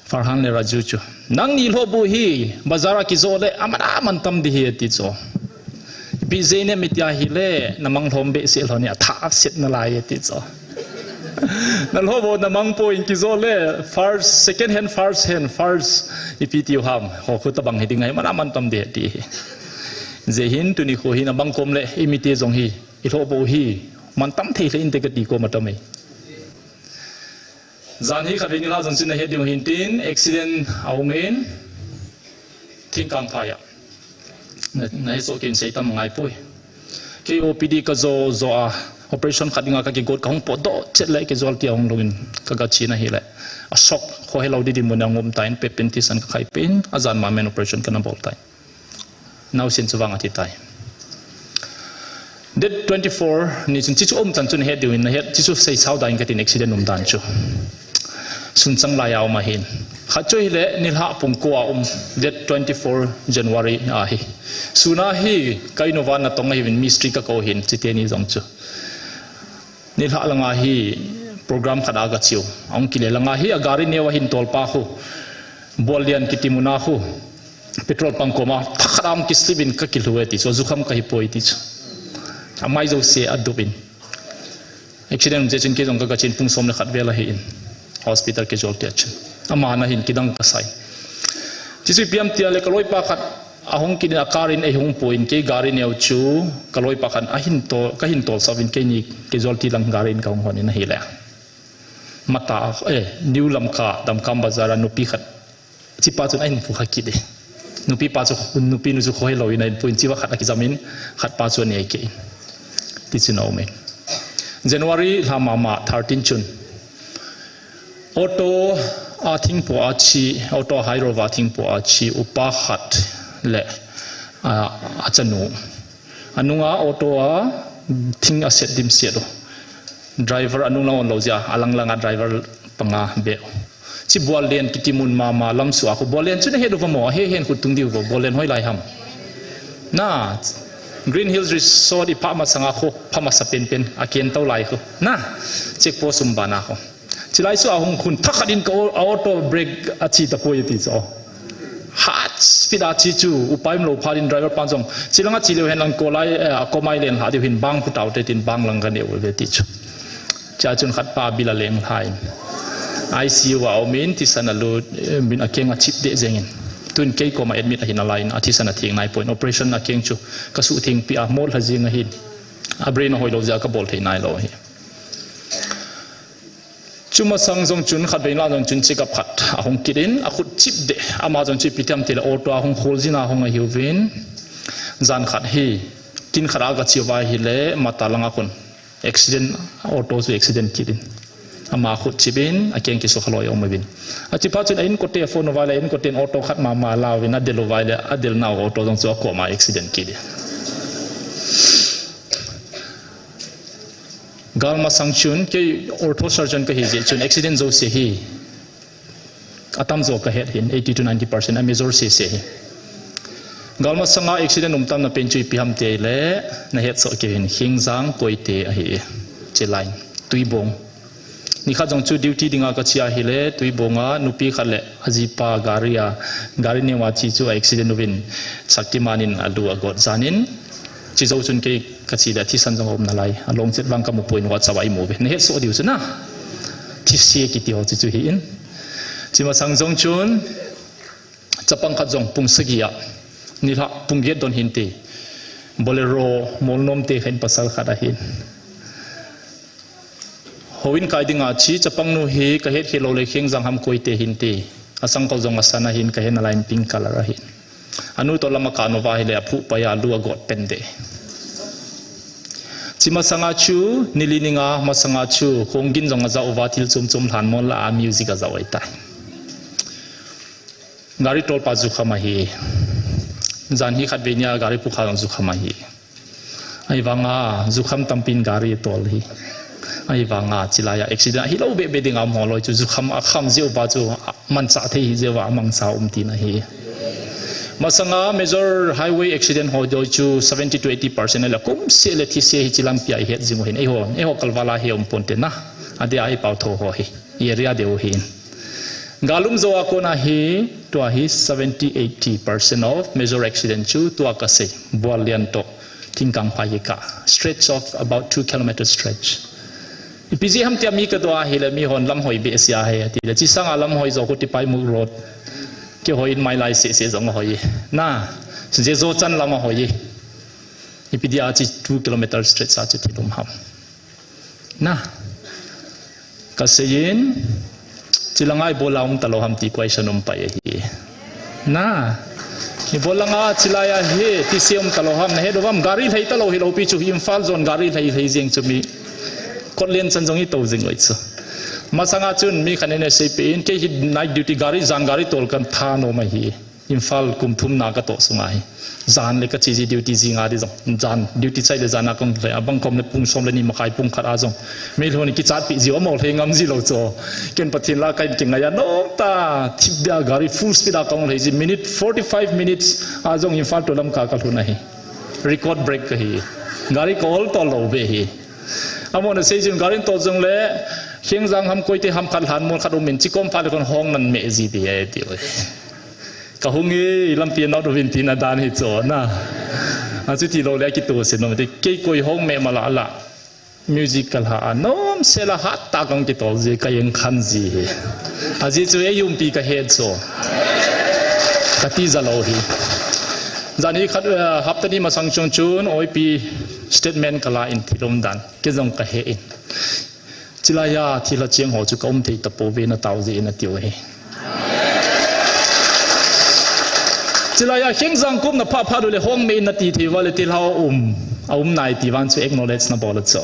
Farhan le Raju chu, nangni lhohbuh hi bazar a kijoh le aman aman tam ding ahi, ati chu. Ipi jeh inem itia ahile, namang lhom behseh lhon in athah set nalai, ati chu. Nalhohbuh namang poi, kijoh le first, second hand, first hand, first, ipi tiu ham, ho khu tobang hiding ahi, aman aman tam ding ahi, ati hi. Hijeh hin tuni kho hin abang kom le imite jong hi, ilhohbuh hi mantam thei lheh inte kati kom atam e. Jan hi khatvei nilhah jong chun nahet diu hintin, accident aumin, Thingkangphai a. Na, nahet soh kei in seitam angaipoi. Kei OPD kajo joh a, operation khat dinga kakigot, kahung potdoh chet le casualty ahung lhungin kagache in ahile, a shock, khohelou ding dinmun a hung um tan, pep in thisan kakhai peh in, ajan ma men operation kana bol tai. Naosen chu vang athitai. Date twenty-four ni chun, hichu umchan chu nahet diu hin, nahet, hichu seisao dan in katin, accident umdan chu. Sunchang lai a um ahin. Khat chu ahile nilhah pung ko a um, date twenty-four January ahi. Sun a hi ka in uva natong ahiuvin, mistri kakou ahin, hiteni jong chu. Nilhah langa hi program khat a kache u. Ahung kile langa hi agari neo ahin tolpa khu, Buallian kiti mun a khu, petrol pump koma thakhat a ahung kislip in, kakilhu e, ati chu, jukham kahipoi, ati chu. Amai jouse adup in. Accident um jeh chun kei jong kagache in pung som le khat vel ahin, hospital casualty a chun. Aman ahin kidang kasai. Hichu ipi ham tia le, kaloipa khat ahung kit in, a car in eihung pui in, kei gari neo chu kaloipa khat ahin tol, kahin tolsah uvin, keini casualty lang gari in kahung hon in ahile, Mata, eh, New Lamka, Damkam Bazar a nupi khat, hichepa chun ahin pukha kit e. Nupipa chu, nupi nu chu khohelou in ahin pui in, hicheva khat akijam in, khatpa chu anei kei in. Tichun aume. January lha mama, thirteen chun, auto a thingpo a che, auto a hairou va thingpo a che upa khat le, a, achanu, anunga auto a thing aset dimset u, driver anung lang onlou jeh a, alang langa driver panga beh u. Hiche Buallian kiti mun mama lamsuh a khu, Buallian chu nahet uvam, ahe hen khu tung diu vo, Buallian hoilai ham? Na, Green Hills Resort iphah masanga khu, pha masa penpen, aken tou lai khu, na, check post um bana khu. Chulai chu ahung khun thakhat in ka au-, auto brake ache tapoi, ati chu. Hat speed a che chu, upai umlou phat in driver pan jong, chulanga che leu hen lang kolai, eh, akomai len lha diu hin bang khu taute tin bang lang kaneh uve, ati chu. Chua chun khatpa abil a lenglha in, ICU a aumin, thisan alut, eh, min akeng achip deh jengin. Tun kei koma admit ahin alai in, athisan atheng naipoi in, operation akeng chu kasuhthengpi a, molha jeng ahin. A brain ahoilou jeh a kabol thei nailou ahi. Chumasang jong chun, khatvei nilhah jong chun check up khat ahung kit in, akhut chip deh. Ama jong chu ipi ham tile auto a hung kholjin a hung ahiuvin. Jan khat hi, kin khat a kache uva ahile, Mata langa khun accident, auto chu accident kit in, ama khut chip in, akeng kisukha loi aum uvin. Hichepa chun a inkote phone uva le, a inkoten auto khat mama alauvin, adel uva le, adelnau auto jong chu akoma accident kit in. Gal masang chun, kei ortho surgeon kahi jeh chun accident jouse hi atamjo kahet hin, eighty to ninety percent, a major sese hi. Gal masanga accident um tamna pen chu ipi ham tile, nahet soh kei hin, Khengjang Koite ahi, hiche line, Tuibong. Nikhat jong chu duty dinga kache ahile, Tuibong a nupi khat le ajipa gari a, gari neo a che chu a accident uvin, Shaktiman in alu agot jan in, hiche jou chun kei kache le athisan jong aum nalai, along chet vang kamu poi in WhatsApp a imu uve, nahet soh diu chu na. Thise kiti ho chu chu hi in. Chumasang jong chun, chapang khat jong pung sagi a, nilhah pung get don hinte, Bolero molnom te khat in pasal khat ahin. Houin kai dinga che, chapang nu hi kahet khel lou le, Khengjang ham Koite hinte, asangkhol jong asan ahin, kahet nalai in pink color ahin. Anu toh lam akan uva ahile aphuh pai a alu agot pen deh. Chi masanga chu, nili ninga masanga chu, khonggin jong ajah uva thil chom chom lhan mol la a music ajah u ahitai. Gari tolpa jukham ahi. Jan hi khatvei nia gari pukha jong jukham ahi. Ahivanga jukham tampin gari tol hi. Ahivanga chilaiya accident ahilou bebe dinga um ho loi chu jukham akham jeh uva chu manchah thei hi jeh uva amangcha um tina ahi. Masanga major highway accident ho loi chu seventy to eighty percent le kumseh le thise hi chi lampia ihet jing u hin. Eiho, eiho kalvala hi um ponte na. Adia eipao tho ho hi. Area deu hin. Gal um jou a kona hi, tua hi seventy, eighty percent of major accident chu tua kasei. Bual lian toh, thingkang phai kikah. Stretch of about two kilometer stretch. Ipi jeh ham tia mi kadoh ahile mihon lam hoi behseh ahi atile. Chi sanga lam hoi jo koti Paimukh road. Keiho in mailai seh seh jong ahoi. Na, seh jo chan lam ahoi. Ipi dia chi two kilometer stretch a chu thil um ham. Na. Kaseiyin, chilanga ibola um talou ham ti question um pai ahi. Na. Ibola nga chilaiya hi, thise um talou ham, nahet uvem, gari lhai talou hilou pi chu, Imphal jon gari lhai lhai jeng chu mi. Kotlen chan jong ito jing loi chu. Masanga chun mi khat in asei peh in, kei hi night duty gari, jan gari tol kahin tha nom ahi. Imphal kum thum na katoh sunga hi. Jan le kache ji duty jinga di jong. Jan duty chai le jan a kahung lhai a bang kom le pung som le ni makhai pung khat a jong. Meilhei hon kichat pi ji amaho lhai ngam ji lou chu. Ken Pathen la kahin kingai a nom ta thip dia gari full speed a kahung lhai ji minute forty five minutes a jong Imphal to Lamka kalhun ahi. Record break kahi. Gari ka ol tol lou ve hi. Amahon asei jin gari tol jong le Khengjang ham Koite ham khat lhan mol khat um in chi kom pha le kon hong nan me ji di e ti. Kahung e, lampi a nao uvin tina dan hi chu na. Achuti lou le kitoh se nom te kei koi hong me mala la. Music kalha a nom sela hat ta kang kitol ji ka eng khan ji hi. Ajeh chu eiumpi kahet chu. Kati ja lou hi. Jan hi khat, eh, hapta ni masang chung chun oipi statement kala in thil um dan. Kei jong kahe in. Chilaiya thilha cheng ho chu ka um thei tapouve na tao jeh in atiu hi. Chilaiya Khengjang kum na pha pha du le hong me in nati thei uva le thilha um. A um nai ti vang chu acknowledge na bol a chu.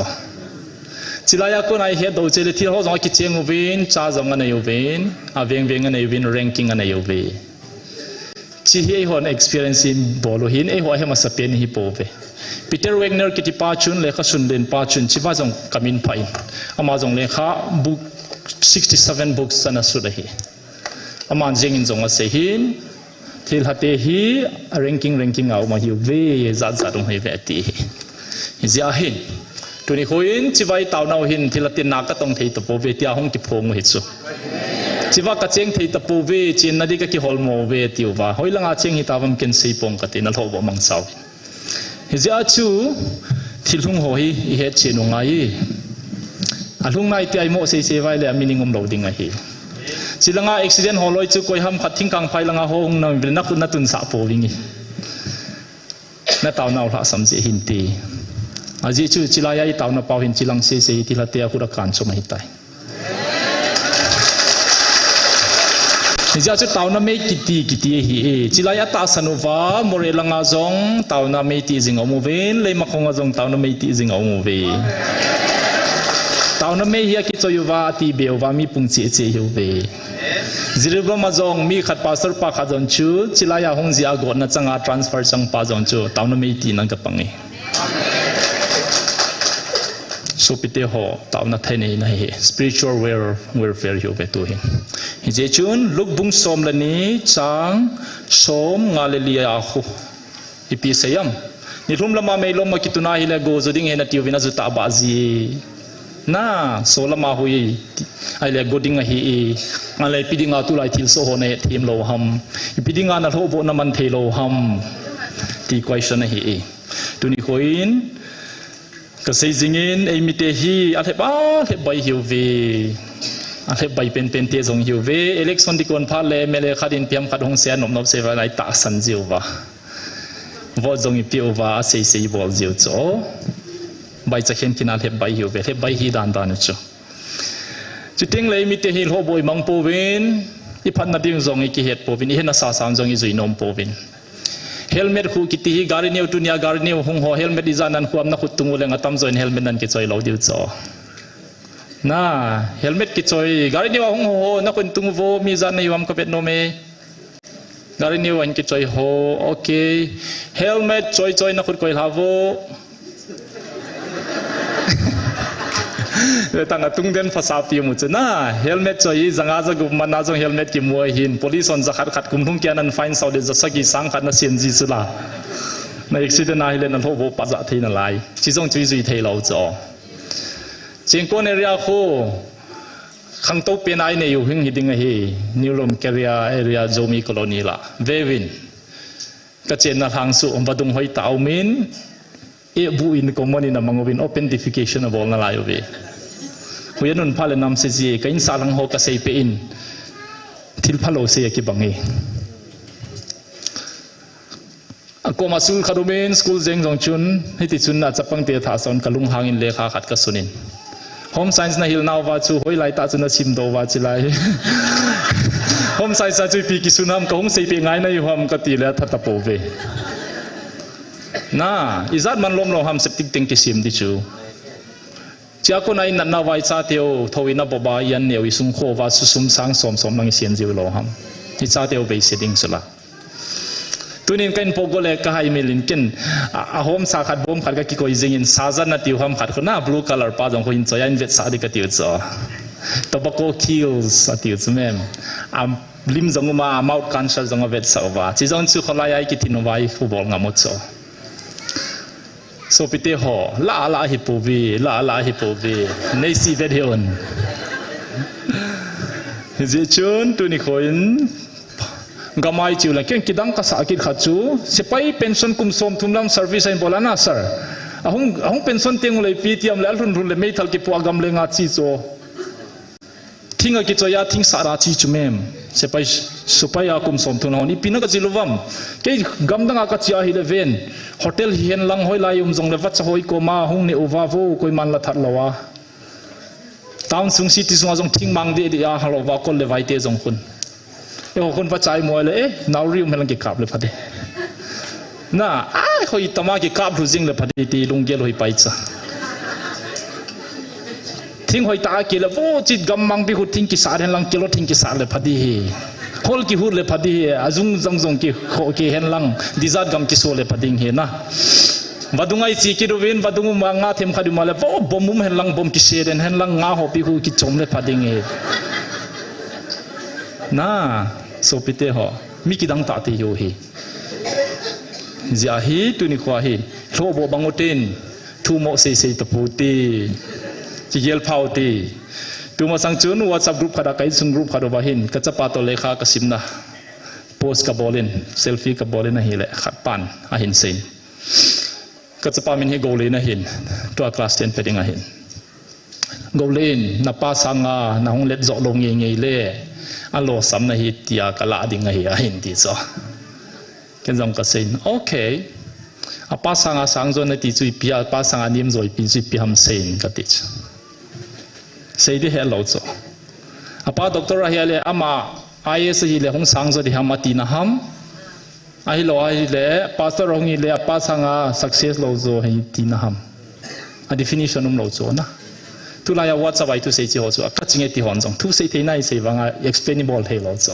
Chilaiya kona ihet doh cheh le thil ho jong akicheng uvin, cha jong anei uvin, aveng veng anei uvin, ranking anei uve. Chi hi eihon experience in bol u hin, eiho ahe masapen hi pouve. Peter Wagner kiti pa chun, lekha sunlen pa chun, chiva jong kamin pha in. Ama jong lekha book sixty seven books ana sut ahi. Aman jeng in jong asei hin, thilha te hi ranking, ranking a um ahiuve, jat jat um ahiuve ati hi. Hijeh a hin, tuni hin, chiva i taonau hin, thilha te na katong thei tapouve, tia hung kiphong u hi chu. Chiva kacheng thei tapouve, chenna di kakihol mo uve, tiu va. Hoilanga cheng hitauvem ken seipong kati, nalhoh bou mangcha u. Hijeh a chu, thil hung ho hi, ihet chen u ngai. Alhung nai tia imo sei sei vai le, a meaning um lou ding ahi. Chilanga accident ho loi chu, koiham khat thingkang phai langa ho hung na, na, natunsah pouving e. Na taonau lhasam jeh hin ti. Ajeh chu chilaiya i taona pau hin chilang sei sei thilha te a khut a kan chom ahitai. Hijeh chu taona mei kiti, kiti ahi e. Chilaiya tahsan uva, Moreh langa jong taona mei ti jing a um uve, Leimakhong a jong taona mei ti jing a um uve. Taona mei hi akichoi uva, ati be uva, mi pung cheh cheh ahiuve. Jiribam a jong mi khat pastor pa khat jong chu, chilaiya hung jia gotna changa transfer chang pa jong chu, taona mei tina kapang e. Sopite ho, taona thei neina hi, spiritual wel-, welfare hi uve tu hin. Hijeh chun, Luke bung som le ni, chang som nga le li a khu. Ipi seiyam. Nilhum lama meilom ma kituna hile go jo ding hina tiuvin ajuta ba ji. Na, so lama hui. Ahile go ding ahi e. Ahile ipi dinga tulai thilsoh ho na hethem lou ham. Ipi dinga nalhoh boh naman thei lou ham. Ti question ahi e. Tuni hin, kasei jingin, eimite hi, alhep, alhep bai hiuve. Alhep bai penpen te jong hiuve. Election dikon phat le, M L A khat in P M khat hung sei a nop nop sei va lai tahsan jiuva. Vote jong ipi uva, asei sei bol jiu chu. Bai chakhen kina lhep bai hiuve, lhep bai hi dan dan u chu. Chuteng le mite hi lhoh boi mang pouvin, iphatna ding jong ikihet pouvin, ihetna sasa jong ijui nom pouvin. Helmet khu kiti hi gari neo tunia gari neo hung ho helmet ijat nan khuam na khut tung uleng atam join helmet nan kichoi lou diu cho. Na, helmet kichoi, gari neo hung ho, na khun tung vo, mi ijat na iwam ka vet nom e. Gari neo an kichoi ho, okay. Helmet choi choi na khut koi lha vo. Tang atung den phasa pi mu chu na, helmet choi, zanga zagup mana jong helmet kimu ahin, police on za khat khat kum lhung kia nan fine sau de za sagi sang khat na sian ji chu la. Na accident ahile na lhovo pa ja thei na lai. Chi jong chui jui thei lou cho. Chingkon area khu, khangtou pen a i nei u hing hi ding ahi, New Lomkiri area Zomi Colony la. Vevin, ka chenna lhang chu, vadung hoi ta umin, e bu in common in a mang uvin, open defecation a bol na lai uve. Hui anun pha le nam se ji, ka in sa lang ho ka sei pe in, thil pha lo sei a kibang e. A koma school khat umin, school jeng jong chun, hiti chun a chapang te tha son ka lunghang in lekha khat ka sunin. Home science na hil nauva chu, hoi lai ta chu na sim dou va chi lai. Home science a chu ipi kisun ham ka hung sei pe ngai na i ham ka ti le a tha ta po ve. Na, ijat man lom lo ham septic tank kisim di chu. Chia ko na in natna vai cha teo, tho in a boba i an neo i sung kho va su sum sang som som lang i sian jiu lo ham. I cha teo bei se ding sula. Tunin ka in po go le ka hai mil in ken, a, a hom sa khat bom khat ka kikoi jing in sa jan na tiu ham khat ko na blue color pa jong ko in choi a in vet sa di ka tiu cho. Tobacco kills a tiu chu mem. A lim jong uma, a mouth cancer jong a vet sa uva. Chi jong chu kholai ai kithin uva i khu bol ngam u cho. Sopite ho, la la hi povi, la la hi povi. Nei si vet hi un. Hijeh chun tuni khoin gamai chiu la ken kidang ka sa kit khat chu, sepai pension kum som thum lam service ain bol ana sir. Ahung, ahung pension teng ulei pi tiam le alhun lhun le meithal kipu a gam le nga chi cho. Thing a kichoi a, thing sat a chi chu mem. Sepai, sepai a kum som thum hon. Ipi na ka chi lo vam. Kei gamdang a ka chi a hi le ven. Hotel hi hen lang hoi lai um jong le vacha hoi koma hung ne uva vo koiman la that lo a. Town sung city sung a jong thing mang de de a ha lo va kol le vai te jong khun. E ho khun vacha i mo le e, nauri um hen lang kikap le pha de. Na, ai, hoi tama kikap lhu jing le pha de ti lunggel hoi pai cha. Thing hoi ta a kile, vo chit gam mang pi khu thing kisat hen lang kilo thing kisat le pha di hi. Hol kihut le pha di hi, a jung jang jong ki kho ki hen lang, dijat gam kiso le pha ding hi na. Vadung ai chi kit uvin, vadung um nga them khat um a le, vo bom um hen lang, bom kise den hen lang, nga ho pi khu kichom le pha ding hi. Na, sopite ho, mi kidang ta ti hi u hi. Jia hi, tuni khoa hi, lhovo bang utin, thu mo sei sei ta pu ti, kigel pha u ti. Tuma sang chun WhatsApp group khat a ka insung group khat uva hin, ka chapa to lekha ka simna. Post ka bolin, selfie ka bolin ahile, khat pan, ahin sein. Ka chapa min hi Golin ahin, tua class ten pe ding ahin. Golin, na pa sanga, na hung let jo lo ngei ngei le, a losam na hi tia ka la ding ahi, ahin ti cho. Ken jong ka sein, okay. A pa sanga sang jo na ti chu ipi, a pa sanga nim jo ipi chu ipi ham sein ka ti chu. Sei di he lo cho. A pa doctor ahi le ama I A S ahi le hung sang jo di ham ati na ham. Ahi lo ahi le pastor hung hi le a pa sanga success lo jo hi ti na ham. A definition um lo cho na. Tulai a WhatsApp a i thu sei chi ho chu a ka chinge ti hon jong. Thu sei thei na i sei vanga explain i bol thei lo cho.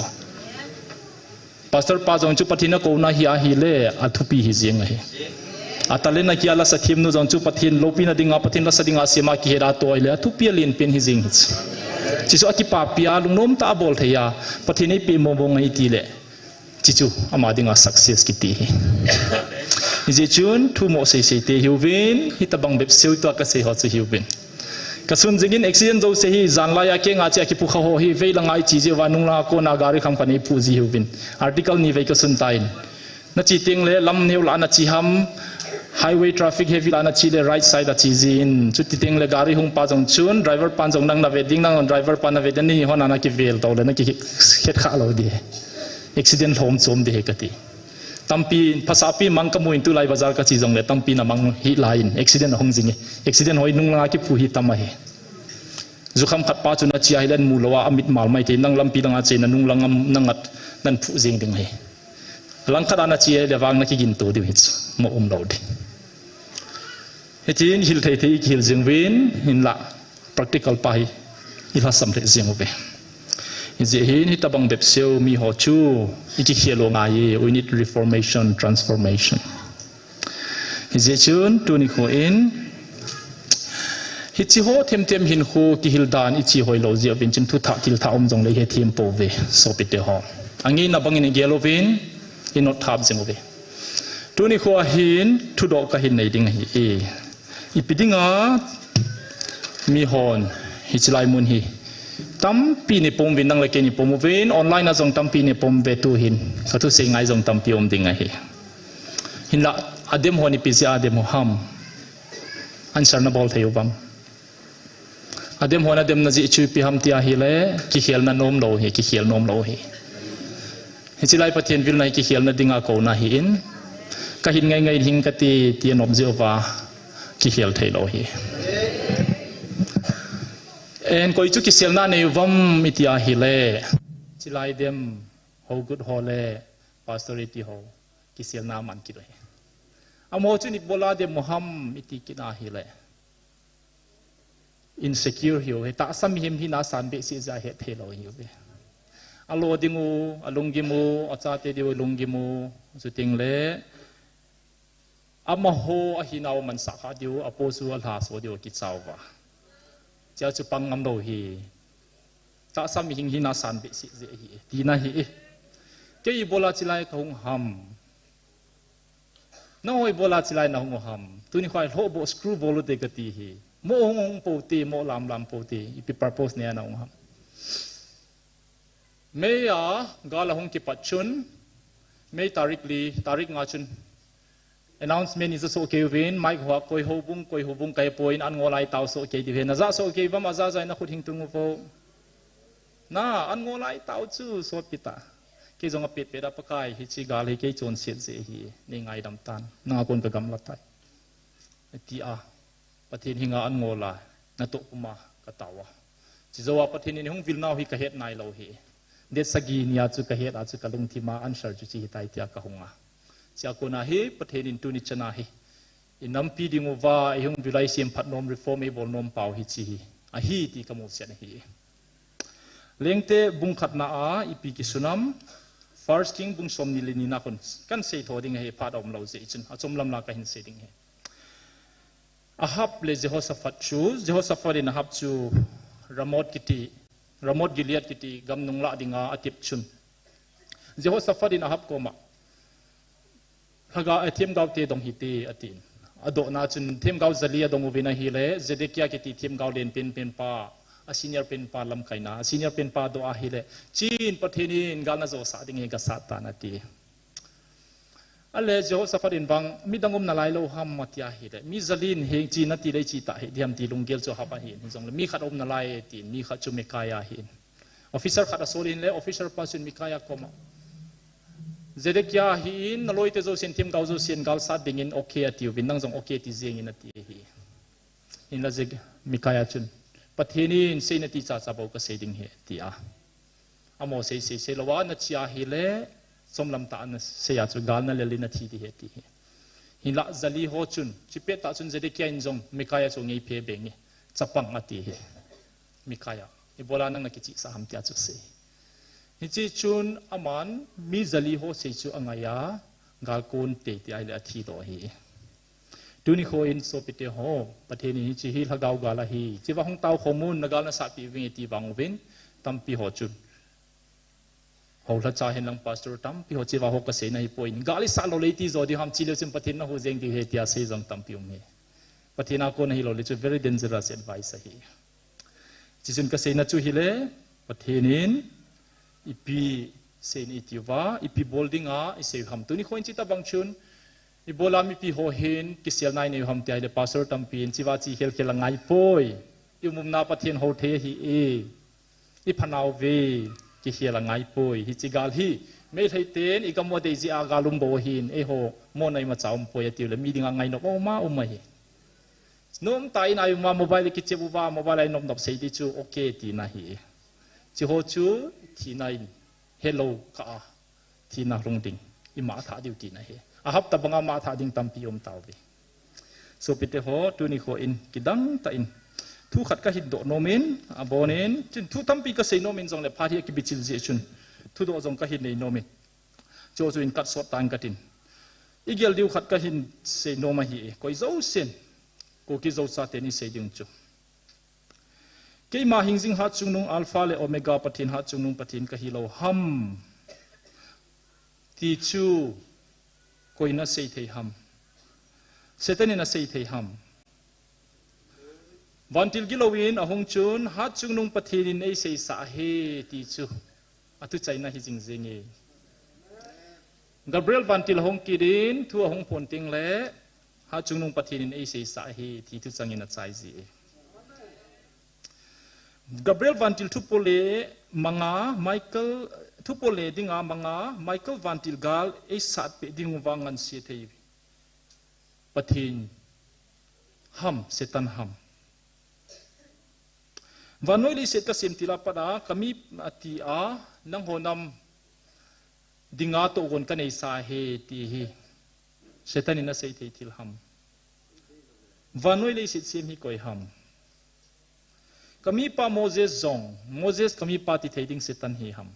Pastor pa jong chu Pathen a kouna hi ahi le, a thupi hi jing ahi. A talent a kia la sa thim nu jong chu Pathen lopi na dinga, Pathen la sa dinga sema ki hera to ahi le, a thupi a lien pen hi jing hi. Chi chu a kipa pia lungnom ta a bol thei a, Pathen ei pe mo mo ngai ti le. Chi chu ama dinga success ki ti hi. Hijeh chun, thu mo sei sei te hiuvin, hi ta bang bep seu to ka sei ho chu hiuvin. Ka sun jingin accident jo se hi, jan lai a kenga chi a kipu kha ho hi, vei langa i chi ji uva nung langa kona gari kham khan i pu ji hiuvin. Article ni vei ka sun ta in. Na chi teng le lam neu la na chi ham, highway traffic heavy la na chi le right side a chi ji in. Chuti teng le gari hung pa jong chun, driver pan jong nang na ve ding nang driver pan na ve ding ni hon ana ki vel to le na ki khet kha lo di. Accident lhom chom di he ka ti. Tampi, phasapi mang ka mu in tulai bazar ka chi jong le tampi na mang hi lai in accident a hung jing e. Accident hoi nung langa kipu hi tam ahi. Jukham khat pa chu na chi ahi len mu lo a, a mit mal mai te nang lampi langa che na nung lang am na ngat nan phu jing ding ahi. Langkhat ana chi le vang na kiginto diu hi chu. Mo um lo di. Hitin hil thei thei kihil jing uvin, hinlah practical pa hi i lhasam lheh jing uve. Hijeh hin hitabang bep seo mi ho chu i kikhel u ngai e, we need reformation, transformation. Hijeh chun tuni kho in, hichi ho themthem hin khu kihil dan i chi hoi lo jeh uvin chun thu thah thil thah um jong le he thim po ve, sopite ho. Angina bangin i gel uvin, i not thap jing uve. Tuni kho a hin thudoh ka hin nei ding ahi e. Ipi dinga mi hon hichi lai mun hi tampi ni pom uvin, nang le kei ni pom uvin, online a jong tampi ni pom ve tu hin. Ka thusei ngai jong tampi um ding ahi. Hinlah, adem hon ipi jeh a adem u ham. Answer na bol thei u vang. Adem hon adem na jeh chu ipi ham ti ahile, kikhel na nom lo hi, kikhel nom lo hi. Hichi lai Pathen vilna hi kikhelna dinga kouna hi in, ka hin ngai ngai hing ka ti, ti a nom jeh uva, kikhel thei lo hi. En koi chu kiselna nei u vam i ti ahile, hichi lai dem, ho gut ho le, pastor i ti ho, kiselna man kit u hi. Amaho chun ibola dem u ham i ti kit ahile, insecure hi u hi, tahsa mihem hina san behseh jeh a het thei lo hi u ve. A lo ding u, a lunggim u, a chate diu lunggim u, chuting le, amaho a hinau mansah kha diu, a post u a lha so diu kicha uva. Chia chu pang ngam lo hi. Tahsa mihem hina san behseh jeh hi, tina hi e. Kei ibola hichi lai ka hung ham. Nangho ibola hichi lai na hung u ham. Tuni kho a lhoh boh screw bol u te ka ti hi. Mo hung hung po te, mo lam lam po te. Ipi purpose nei a na hung ham. May a gal a hung kipat chun, May tarik li, tarik nga chun announcement i ja soh kei uvin, mic hoa koi houbung, koi houbung ka he poi in, an ngol a i tao soh kei diu hi. Na ja soh kei uvam, a ja ja in na khut hing tung u vo. Na, an ngol a i tao chu, sopite. Kei jong a pet pet a Pakai, hichi gal hi kei chonset jeh hi, nei ngaidam tan. Nang a kon ka gamla tai. Ti a, Pathen henga an ngol a, natoh puma ka tao a. Chujou a Pathen in hung vil nau hi ka het nai lou hi. Date sagi nia chu ka het a chu ka lungthim a answer chu hichi hitai tia ka hung a. Chia kona hi Pathen in tuni chana hi, i nampi ding uva, i hung vil a i semphat nom reform i bol nom pau hichi hi. Ahi ti ka musit ahi. Lengte bung khatna a, ipi kisun am, First King bung somni le nina kon, kan sei tho ding ahi phat a um lou jeh chun, a chom lam la ka hin sei ding ahi. Ahab le Jehoshaphat chu, Jehoshaphat in Ahab chu Ramoth kiti, Ramoth Gilead kiti gam nung lah dinga a tep chun. Jehoshaphat in Ahab koma, Lhagao, eh, themgao te dong hite, atin. A dohna chun themgao jali a dong uvin ahile, Zedekiah kiti themgao len pen pen pa, a senior pen pa lamkaina, a senior pen pa doh ahile, chin Pathen in gal na jo sah ding hi ka sah tan ati. Ale Jehoshaphat in bang, midang um nalai lou ham ati ahile, mi jali in hi chi nati le chi ta hi, diam ti lunggel chu Ahab ahin, hijongle mi khat um nalai tin, mi khat chu Micaiah ahin. Officer khat a sol in le, officer pa chun Micaiah koma, Zedekiah hi in, na loite jousen, themgao jousen, gal sat dingin, okay ati uvin, nang jong okay ti jeng in ati hi. Hinla Zek-, Micaiah chun, Pathen in sei nati cha cha bou ka sei ding ahi, tia. Amaho sei sei sei lou a, na chi ahile, chom lam tah a na sei a chu, gal na lel in na thi ding ahi, ati hi. Hinla jali ho chun, chipet tah chun Zedekiah in jong, Micaiah chu ngei phe beng e, chapang ati hi. Micaiah, ibola nang na kichihsah ham tia chu asei. Hichi chun aman mi jali ho sei chu angai a, gal kon tei tei ahile athi doh ahi. Tuni kho in sopite ho, Pathen in hichi hi lhagao gal ahi. Chiva hung tao khom un, na gal na sahpeh uving e ti vang uvin, tampi ho chun. Houlhacha hen lang pastor tampi ho chiva ho ka seina hi poi. Gal i sah lou le i ti jo ding ham chi leu chun Pathen na hu jeng ding ahi tia sei jong tampi um ahi. Pathen a kon ahi lou le chu very dangerous advice ahi. Chi chun ka seina chu hile, Pathen in ipi sei na i ti uva, ipi bol dinga i sei u ham. Tuni kho in chi tabang chun, ibola mipi ho hin kisel nai nei u ham tia hile pastor tampi in chiva chi khel khel a ngai poi. I um um na Pathen hou thei ahi e. I phanau ve, kikhel a ngai poi, hichi gal hi. Meitei ten, i gam u a dei jeh a gal um bou ahin, eiho, mo nai ma cha um poi atiu le, mi dinga ngai nop a um a um ahi. Nom tah in a um a mobile kichep uva, mobile a i nop nop sei ding chu, okay tina ahi. Chi ho chu, thina in, helou kah a, thina lhung ding. ima thah diu tina hi. A hapta banga ima thah ding tampi um tauve. Sopite ho, tuni kho in kidang tah in thu khat kahin doh nom in, abonin, tin thu tampi kasei nom in jongle phat hi akibichil jeh chun thudoh jong kahin nei nom in. Chu chu in kat sot tan katin. I gel diu khat kahin sei nom ahi e. Koi jousen, Kuki Zo chaten i sei ding chu. Keima hingjing Hatchungnung Alpha le Omega Pathen, Hatchungnung Pathen kahi lou ham ti chu koiyin asei thei ham? Satan in asei thei ham? Vantil gilou in ahung chun, Hatchungnung Pathen in eiseisah ahi ti chu atuchaina hi jingjing e. Gabriel vantil ahung kit in, thu ahung phon teng le, Hatchungnung Pathen in eiseisah ahi ti thuchang in achai ji e. Gabriel vantil thupole manga, Michael, thupole dinga manga, Michael vantil gal eisat peh ding uva ngansi thei Pathen ham, Satan ham? Vannoi leiset kasem til a pat a, kami ati a, nangho nam dinga tohgon kaneisa ahi ti hi Satan in asei thei thil ham? Vannoi leiset sem hi koi ham? Kamipa Moses jong, Moses kamipa ti thei ding Satan hi ham?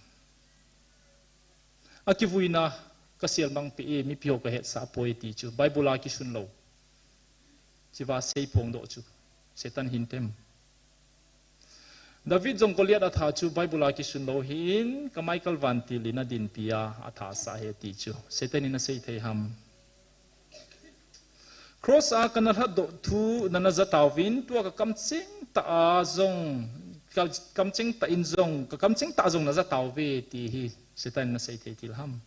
Akivuina kasel mang peh e, mipi ho kahetsah poi ti chu Bible a kisun lou. Chiva sei phongdoh chu Satan hintem? David jong Goliath atha chu Bible a kisun lou hin, ka Michael vantil in adinpi a, athasah ahi ti chu Satan in asei thei ham? Cross a kana lhatdoh thu nana ja tauvin, tua ka kamcheng tah a jong, ka kamcheng tah in jong, ka kamcheng tah jong naja tauve ti hi Satan in asei thei thil ham?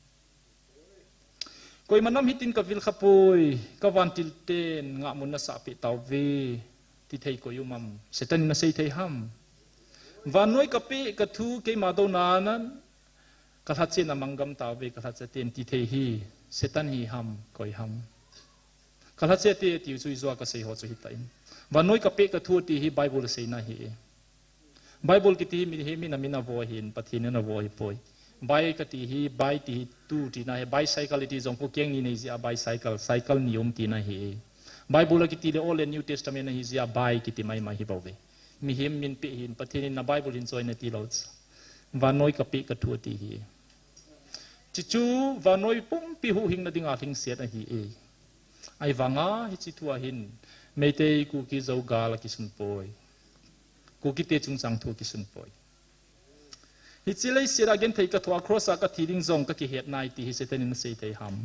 Koima nam hitin kavil khapoi, ka vantil ten ngahmun nasah peh tauve ti thei koi um am? Satan in asei thei ham? Vannoi kapeh kathu keima douna nan, ka lhache na manggam tauve, ka lhache ten ti thei hi Satan hi ham, koi ham? Ka lhache te ti chu ijua kasei ho chu hitan. Vannoi kapeh kathu ti hi Bible seina ahi e. Bible kiti hi mi, hi mi na mi na vo hin, Pathen in avo hi poi. Bai kati hi, bai ti hi tu tina ahi, bicycle ti jong Kuki in nei jia bicycle, cycle ni um tina ahi. Bible kiti le Old and New Testament ahi jia bai kiti maimai hi bouve. Mihem min peh hin, Pathen in na Bible hin choi nati lou chu. Vannoi kapeh kathu ti hi. Chuchu vannoi pumpi huhhingna dinga lhingset ahi e. Ahivanga hiche thu a hin Meitei, Kuki, Zo gal akisun poi. Kukite chungchang thu akisun poi. Hiche leiset a genthei kathoh a cross a kathi ding jong kakihet nai ti hi Satan in asei thei ham?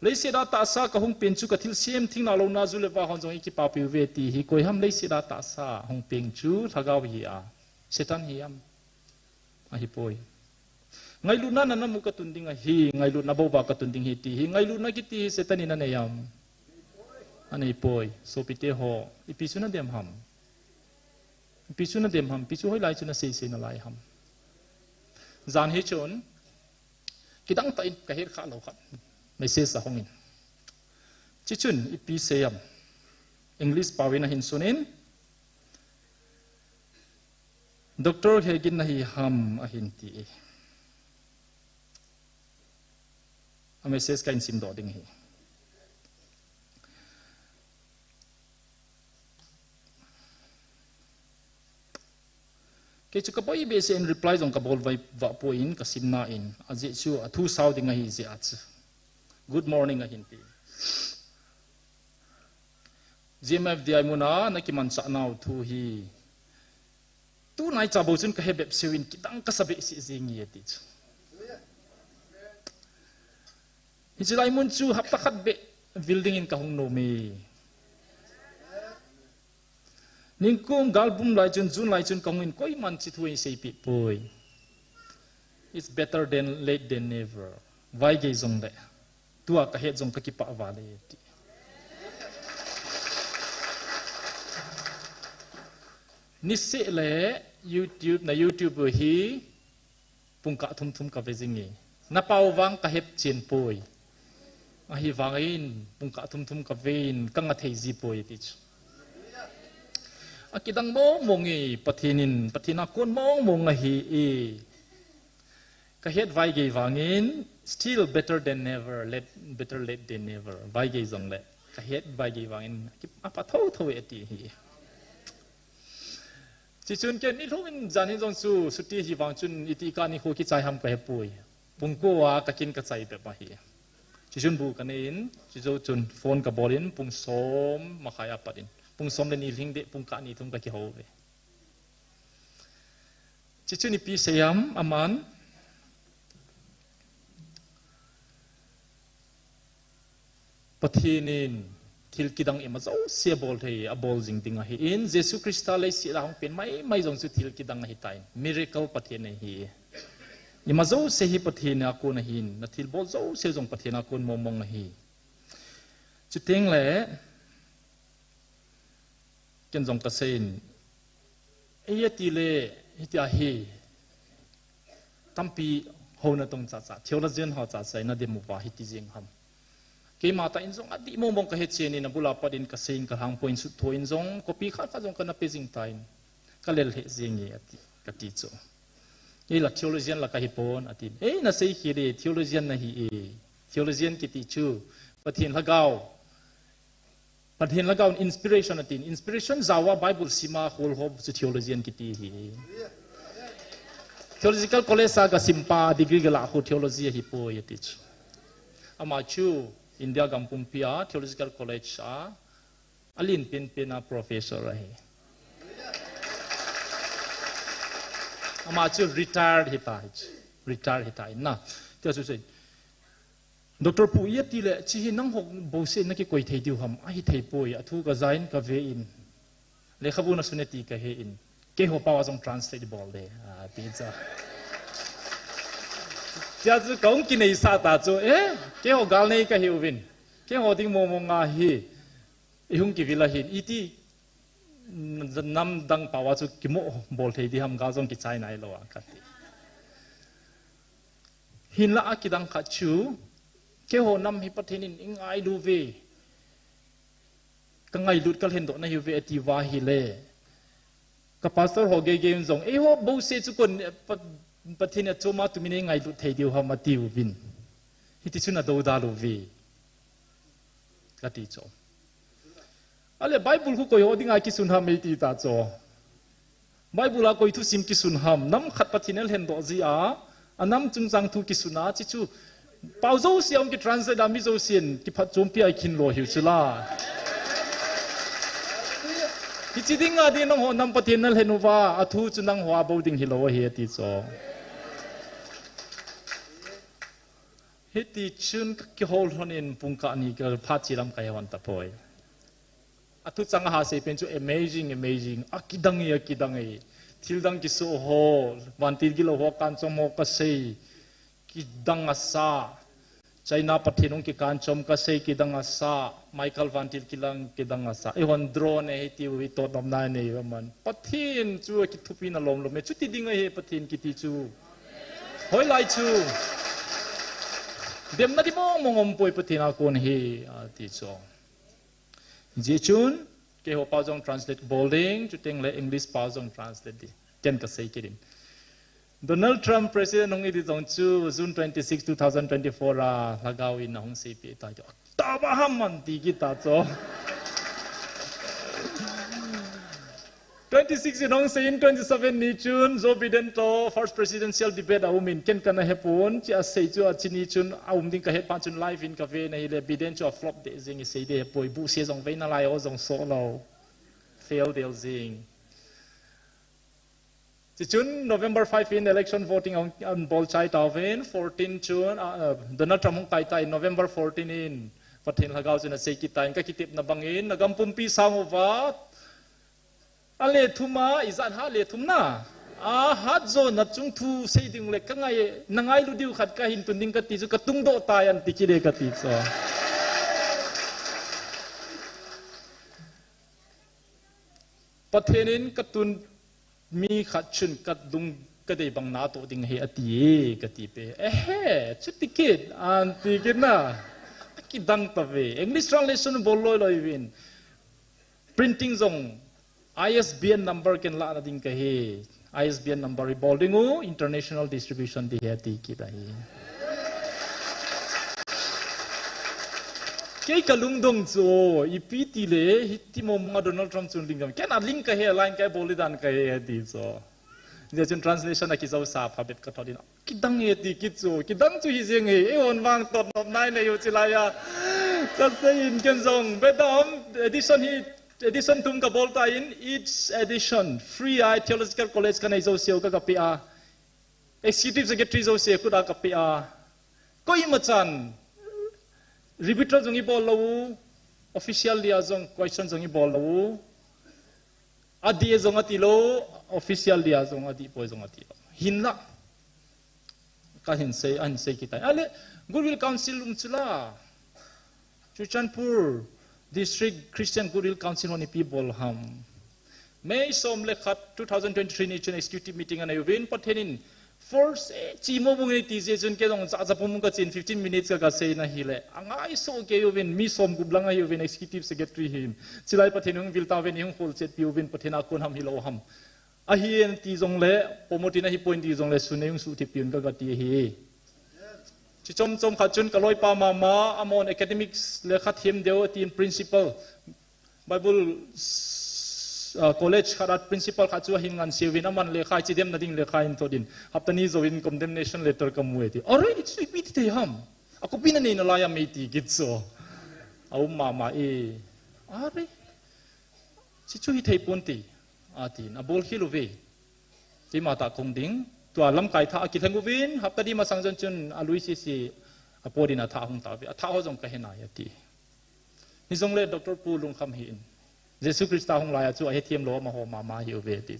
Leiset a tahsa kahung pen chu kathilsem thingna louna ju le va hon jong eikipapi uve ti hi koi ham? Leiset a tahsa hung peng chu lhagao hi a, Satan hi am? Ahipoi. Ngailutna nana mu katun ding ahi, ngailutna bou va katun ding ahi ti hi, ngailutna kiti hi Satan in anei am? Anei poi. Sopite ho, ipi chu nadem ham? Ipi chu nadem ham? Ipi chu hoilai chu nasei sei nalai ham? Jan hi chun, kidang tah in kahet kha lou khat message ahung in. Chuchun, ipi sei am? English pao in ahin sun in, Doctor Hagin nahi ham ahin ti e. A message kahin simdoh ding ahi. Kei chu kaboi behseh in reply jong kabol vah poi in kasimna in, ajeh chu athu sao ding ahi jeh a chu. Good morning ahin ti. G M F D I muna nakimanchah nau thu hi tunaicha bou chun kahe bep seuvin kidang kasa behseh jenge ati chu. Hiche lai mun chu hapta khat beh vil dingin kahung nom e. Ningkum gal bum lai chun, June lai chun kahung in koiman hiche thu eiseipeh poi. It's better than late than never. Vaigei jongle tua kahet jong kakipah val e ti. Niseh le YouTube, na YouTube hi pungkah thum thum kave jinge. Napao vang kahet chen poi. Ahivangin pungkah thum thum kaven, kanga thei ji poi ti chu. Akidang mong mong e, Pathen in, Pathen a kon mong mong ahi e. Kahet vaigei vangin, Still better than never, let, better late than never. Vaigei jongle, kahet vaigei vangin, ki-, apha thotho e ati hi. Chuchun ken nilhum in jan hin jong chu, chuti hi vang chun iti kah nikho kichai ham kahepoi. Pung ko a kakin kachai bep ahi. Chuchun bu kanei in, chuchun phone kabol in, pung som makhai apat in. Pung som le ni lhing deh, pung kah ni thum kakihou ve. Chuchun ipi asei ham, aman, Pathen in thil kidang ima jouse abol thei, abol jing ding ahin, Jesu Christa leiset a hung pen maimai jong chu thil kidang ahitai. Miracle Pathen ahi. Ima jouse hi Pathen a kon ahin, nathilbol jouse jong Pathen a kon mongmong ahi. Chuteng le, ken jong kasei in, ei ati le, hitia hi, tampi houna tong chacha, theologian ho chacha, ina dem uva hiti jeng ham. Keima tah in jong adih mongmong kahe chen in, abul a pat in kasei in kalhang poi in, suttho in jong, copy khat khat jong kana pe jing tan, kalel lheh jeng e ati, kati chu. Ei la theologian la kahi pon, ati. Ei, nasei khel e, theologian nahi e. Theologian kiti chu, Pathen lhagao, Pathen lhagao in inspiration atin. Inspiration jao a Bible sim a khol ho chu theologian kiti hi. Theological College a gasim pa degree galah ho theology ahipoi ati chu. Ama chu India gam pumpi a Theological College a alen penpen a professor ahi. Ama chu retired hita hi chu. Retired hita in na. Tia chu sei. Doctor Pu, i ati le, chi hi nangho bouseh in nakikoi thei diu ham, ahithei poi, athu kaja in kave in. Lekhabu nasun e ti kahe in. Keiho pao a jong translate bol de, ati cha. Tia chu kahung kineisah ta chu, eh, keiho gal nei kahiuvin. Keiho ding mongmong ahi, ihung kivil ahin, iti namdang pao a chu kimo bol thei di ham, gal jong kichai nailou a kati. Hinlah akidang khat chu, keiho nam hi Pathen in eingailu ve, kangailut kalhendoh nahiuve ati uva ahile, ka pastor ho geigei un jong, eiho bouseh chu kon, Pa-, Pathen in achom a tumin eingailut thei diu ham atiuvin. Hiti chun adoudal uve, kati chu. Ale Bible khu koi ho dinga kisun ham eiti ta chu. Bible a koi thusim kisun ham, nam khat Pathen in alhendoh jeh a, anam chungchang thu kisun a, chi chu, pao jouse a hung kitranslate a mi jousen kiphatchompi a ikhin lo hiu chu la. Hiche dinga ding nangho nam Pathen in alhen uva, athu chu nangho a bou ding hilou ahi ati chu. Hiti chun kakihou lhon in pung kah ni kaphat che lam kahe lhon tapoi. Athuchang ahasei pen chu amazing, amazing. Akidang e, akidang e. Thildang kisoh ho, vantil gilou ho kanchom ho kasei, kidang asa. China Pathen hung kikanchom kasei, kidang asa. Michael vantil kilang, kidang asa. Eihon drone e, hitiu hi totnopna inei uva man. Pathen chu akithupina lomlom e. Chuti ding ahi Pathen kiti chu. Hoilai chu. Demna di mongmong umpoi Pathen a kon hi, ati chu. Hijeh chun, keiho pao jong translate bol ding, chuteng le English pao jong translate ding. Ken kasei kit in. Donald Trump president hung hi di jong chu June twenty-six, two thousand twenty-four a lhagao in ahung seipeh tai chu. Taba ham man ti kit ta chu. Twenty-six in ahung sei in twenty-seven ni chun Joe Biden toh first presidential debate aumin ken kana hepon, chi asei chu achi ni chun aum ding kahet phat chun live in kave in ahile Biden chu aflop deh jeng, isei ding hepoi, buhse jong vei nalai o jong soh lou. Fail del jeng. Chuchun November five in election voting ahung, ahung bol chai tauvin, fourteen chun, ah, ah, Donald Trump hung kai tan November fourteen in Pathen lhagao chun asei kit tan, kakitepna bangin, nagam pumpi sang uva, ale thum a, ijat hat le thum na. Ahat jo nachung thu sei ding le kangai, nangailu diu khat kahin tun ding kati chu katungdoh tai anti kit e kati chu. Pathen in katun mi khat chun kalung kadei bang natoh ding ahi ati e kati pe. Ehe, chuti kit, anti kit na. Akidang tave. English translation bol loi loi uvin. Printing jong I S B N number ken lahna ding kahi. I S B N number hi bol ding u, international distribution di hi ati kit ahi. Kei kalungdong chu, ipi ti le, hiti mong mong a Donald Trump chun ling dam. Ken a ling kahe, line kabol dan kahe ti chu. Hijeh chun translation a kijousa phabep kathot in. Kidang e ti kit chu, kidang chu hijeng e, eihon vang tot nop nai nei u chilai a. Kasei in ken jong, madam, edition hi, edition thum kabol tan, each edition, free a Theological College kanei jouse u ka, kapeh a. Executive Secretary jouse khut a kapeh a. Koima chan, rebuttal jong ibol lou u, official dia jong question jong ibol lou u. Adih jong ati lou, official dia jong adih poi jong ati lou. Hinlah. Kahin sei, ahin sei kit tai. Ale, Goodwill Council um chula. Churachandpur District Christian Goodwill Council hon ipi bol ham. May som le khat, two thousand twenty-three ni chun executive meeting anei uvin, Pathen in force e, chimo bung ni ti jeh chun kei jong cha cha pum ka chin fifteen minutes ka, kasei na hile. Angai so kei uvin, mi som gup lang ahi uvin, executive secretary hin. Chilai Pathen hung vil tauvin, hung khol chet pi uvin, Pathen a kon ham hilou ham. Ahi en ti jongle, promote in ahi poi ti jongle, sun nei hung suh thei pi un ka, kati ahi. Chi chom chom khat chun ka loipa mama, amahon academics le khat hem deu tin principal. Bible, ah, college khat a principal khat chu ahin ngan seuvin aman lekha chi dem na ding lekha in todin. Hapta ni jouvin condemnation letter ka mu e ti. Are, it's ipi ti thei ham. A copy na nei nalai a mei ti kit so. A um mama e. Are. Chi chu hithei pon ti. Atin, abol khel uve. Keima tah kong ding. Tua lamkai thah akilheng uvin, hapta di masang jon chun alui sisi apot in athah hung tauve. Athah ho jong kahe nai ati. Hijongle Doctor Pu Lungkham hi in. Jesu Christa hung lai a chu ahethem lou amaho mama hi uve ati.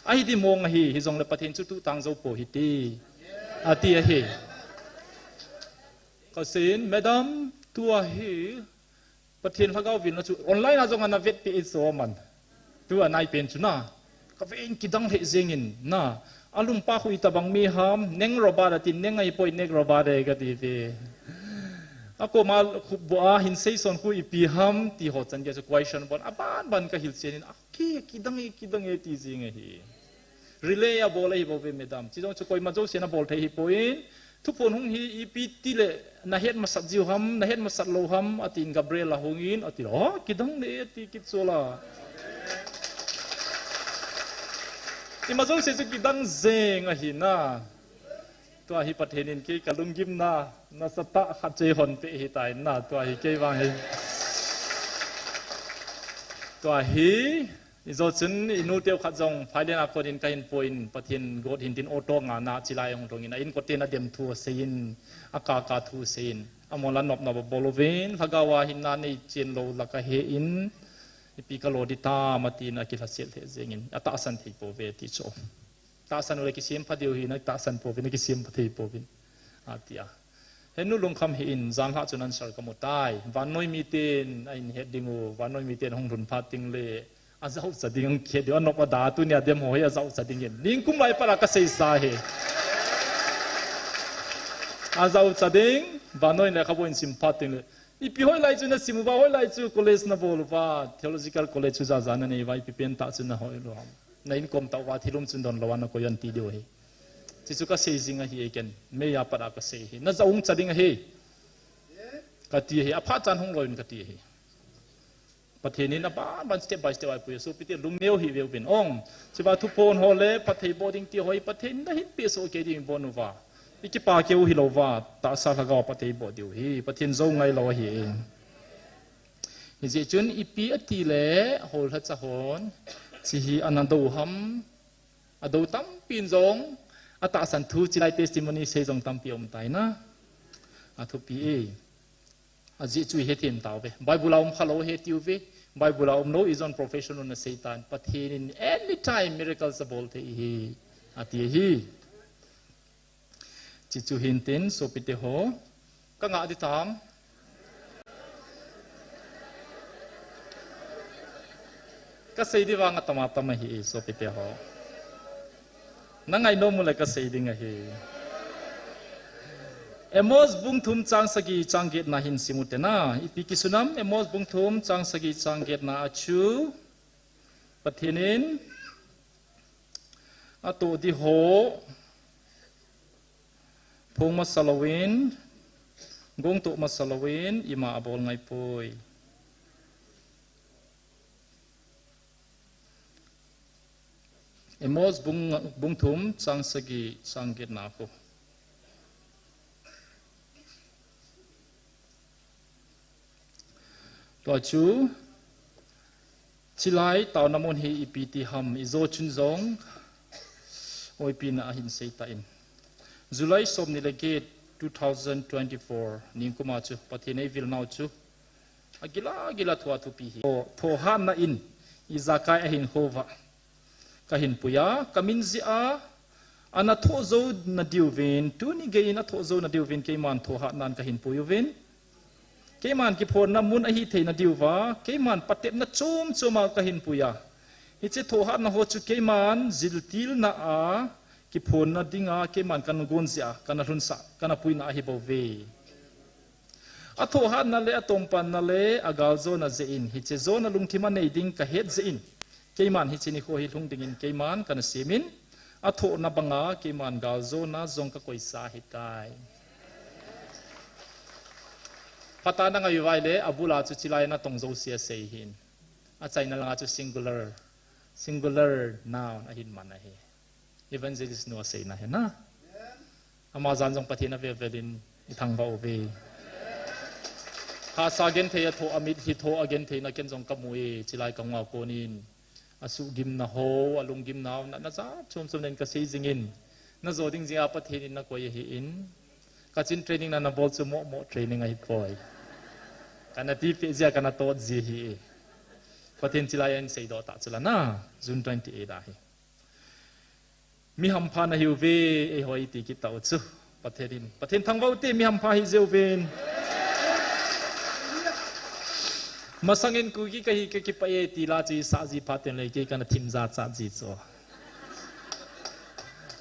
Ahi di mong ahi, hijongle Pathen chu tuhtang jou po hite. Ati ahi. Kasei in, madam, tua hi Pathen lhagao vilna chu online a jong ana vetpeh e chu aman. Tua nai pen chu na. Ka ve in kidang lheh jeng in na. Alungpa khu itobang mi ham, Neng Robert ati, Neng ahi poi, Neng Robert e kati ve. Akoma khu bo a hin seison khu ipi ham ti ho chan gei chu question bon aban ban ka hilchen in, a ki, kidang e, kidang e ti jing ahi. Relay abol ahi bouve madam. Chi jong chu koima jousen abol thei hi poi. Thuphon hung hi ipi ti le, na het masat jiu ham, na het masat lou ham, atin Gabriel a hung in, ati, oh, kidang le, ati kit chu la. Ima jouse chu kidang jeng ahi na. Tua hi Pathen in kei ka lunggimna, nasatah khat chu eihon peh ahi tai na, tua hi kei vang hi. Tua hi, Ijou chun, inu teu khat jong, Thailand a kon in kahin pui in, Pathen got hin tin auto nga na chilai hung dong in, a inkoten adem thu asei in, akaka thu asei in, amahon la nop nop abol uvin, lhagao a hinna nei chen lou la kahe in, ipi kalo di tam atin akilhaset lheh jeng in, atahsan thei pouve ti chu. Tahsan ule kisem pha diu hi, na tahsan pouvin, na kisem pha thei pouvin. Atia. Henu Lungkham hi in, jan lhah chun answer kamu tai. Vannoi miten, ahin het ding u, vannoi miten hung lhun phat ding le, ajaucha ding ang khe diu, anop ada tunia dem ho hi ajaucha ding in. Ningkum lai pat a kasei sa hi. Ajaucha ding, vannoi lekhabu in sim phat ding le. Ipi hoilai chu nasim uva, hoilai chu college nabol uva, theological college chu jaja nanei uva, ipi pen tah chu nahoi lou ham. Na inkom tah uva, thilum chun don lou a nakoi an ti diu ahi. Chi chu kasei jing ahi e ken, mei a pat a kasei hi. Najaucha ding ahi. Kati ahi, aphat chan hung loi un kati ahi. Pathen in aban ban step by step a eipui, sopite lungneo hih veuvin. Ong, chiva thuphon ho le, phatthei boh ding ti ho hi, Pathen in nahin pehsoh kei ding in bon uva. Ikipa keu hilouva, tahsa lhagao phatthei boh diu hi, Pathen jou ngai lou ahi. Hijeh chun ipi ati le, houlhacha hon, chi hi ana dou ham, adou tampi in jong, atahsan thu chilai testimony sei jong tampi um tai na. Athupi e. Ajeh chu ihethem tauve. Bible a um khalou ahi tiu ve. Bible a um lou, ijon profession un asei tan. Pathen in anytime miracles abol thei ahi. Ati ahi. Chi chu hin tin, sopite ho. Ka ngah di tam. Kasei di vang atam atam ahi, sopite ho. Nangai nom ule kasei ding ahi. Amos bung thum chang sagi chang get na hin sim u te na. Ipi kisun am, Amos bung thum chang sagi chang get na a chu. Pathen in atoh di ho. Phong masa louvin, gongtoh masa louvin, ima abol ngai poi. Amos bung, bung thum, chang sagi, chang get na khu. Tua chu, chilai taona mun hi ipi ti ham, ijo chun jong, oipi na ahin sei ta in. July som ni le get, two thousand twenty-four, ningkuma chu, Pathen eivil nau chu, agila, agila thua thupi hi. Tho, thohhatna in, ijakai ahin khova. Kahin puiya, kamin jia, ana thoh jou nadiuvin, tuni geiyin athoh jou nadiuvin, keiman thohhatnan kahin pui uvin. Keiman kiphonna mun ahithei nadiuva, keiman patepna chom choma kahin puiya. Hiche thohhatna ho chu keiman jiltilna a, kiphonna dinga, keiman kana gon jia, kana lhunsah, kana puina ahi bouve. Athohhatna le, atongpanna le, agaljona jeh in, hiche jona lungthim anei ding kahet jeh in. Keiman hiche nikho hi lhung dingin keiman kana semin, athohna banga keiman galjona jong kakoisa ahitai. Phatah in nangai uva ahile, abul a chu chilai natong jouse asei hin. Achaina langa chu singular, singular noun ahin man ahi. Evangelist nu aseina hi na. Ama jan jong Pathen avel vel in ithangvah uve. Hahsa genthei a thoh amit hi thoh a gentheina ken jong kamu e, chilai kahung a konin. Asuhgimna ho, alunggimna ho, natna jat chom chom nen kasei jingin. Najo ding jeh a Pathen in nakoi ahin. Kachin training na nabol chu moh moh training ahipoi. Kana tipeh jia kana tot ji ahi. Pathen chilai a hin seidoh tah chu la na, June twenty-eight ahi. Mi hampha nahiuve, eiho iti kit tau chu. Pathen in, Pathen thangvah ute, mi hampha hi jeh uvin. Masangin Kuki kahi kakipah e ti la chu isah ji phat teng le kei kana thim jachat ji chu.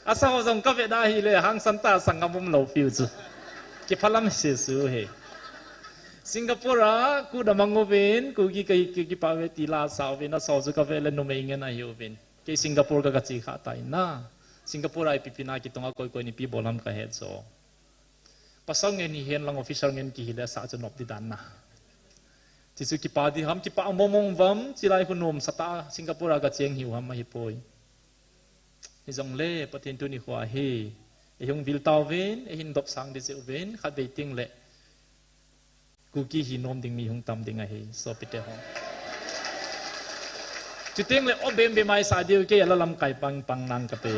Asa ho jong kave da ahile, hangsan tah a sanggam umlou piu chu. Kiphalam sesu he. Singapore a, kut amang uvin, Kuki kahi kakipah uve ti la asah uvin, asa ho chu kave le numei ngen ahiuvin. Kei Singapore ka, kache kha tai na. Singapore a ipi pi na kitonga koi koi in ipi bol ham kahet jo. Pasal ngen hihen lang officer ngen kihi le asah chu nop di dan na. Chuchu kipa di ham, kipa mong mong uvam, chilai khu nomsa tah a Singapore a kacheng hiu ham ahipoi. Hijongle Pathen tuni khoa hi eihung vil tauvin, eihin dopsang di jeh uvin, khatvei teng le Kuki hi nom ding mi hung tam ding ahi, sopite ho. Chuteng le o bem bem a isah diu, kei a la lamkai pang pang nan kape.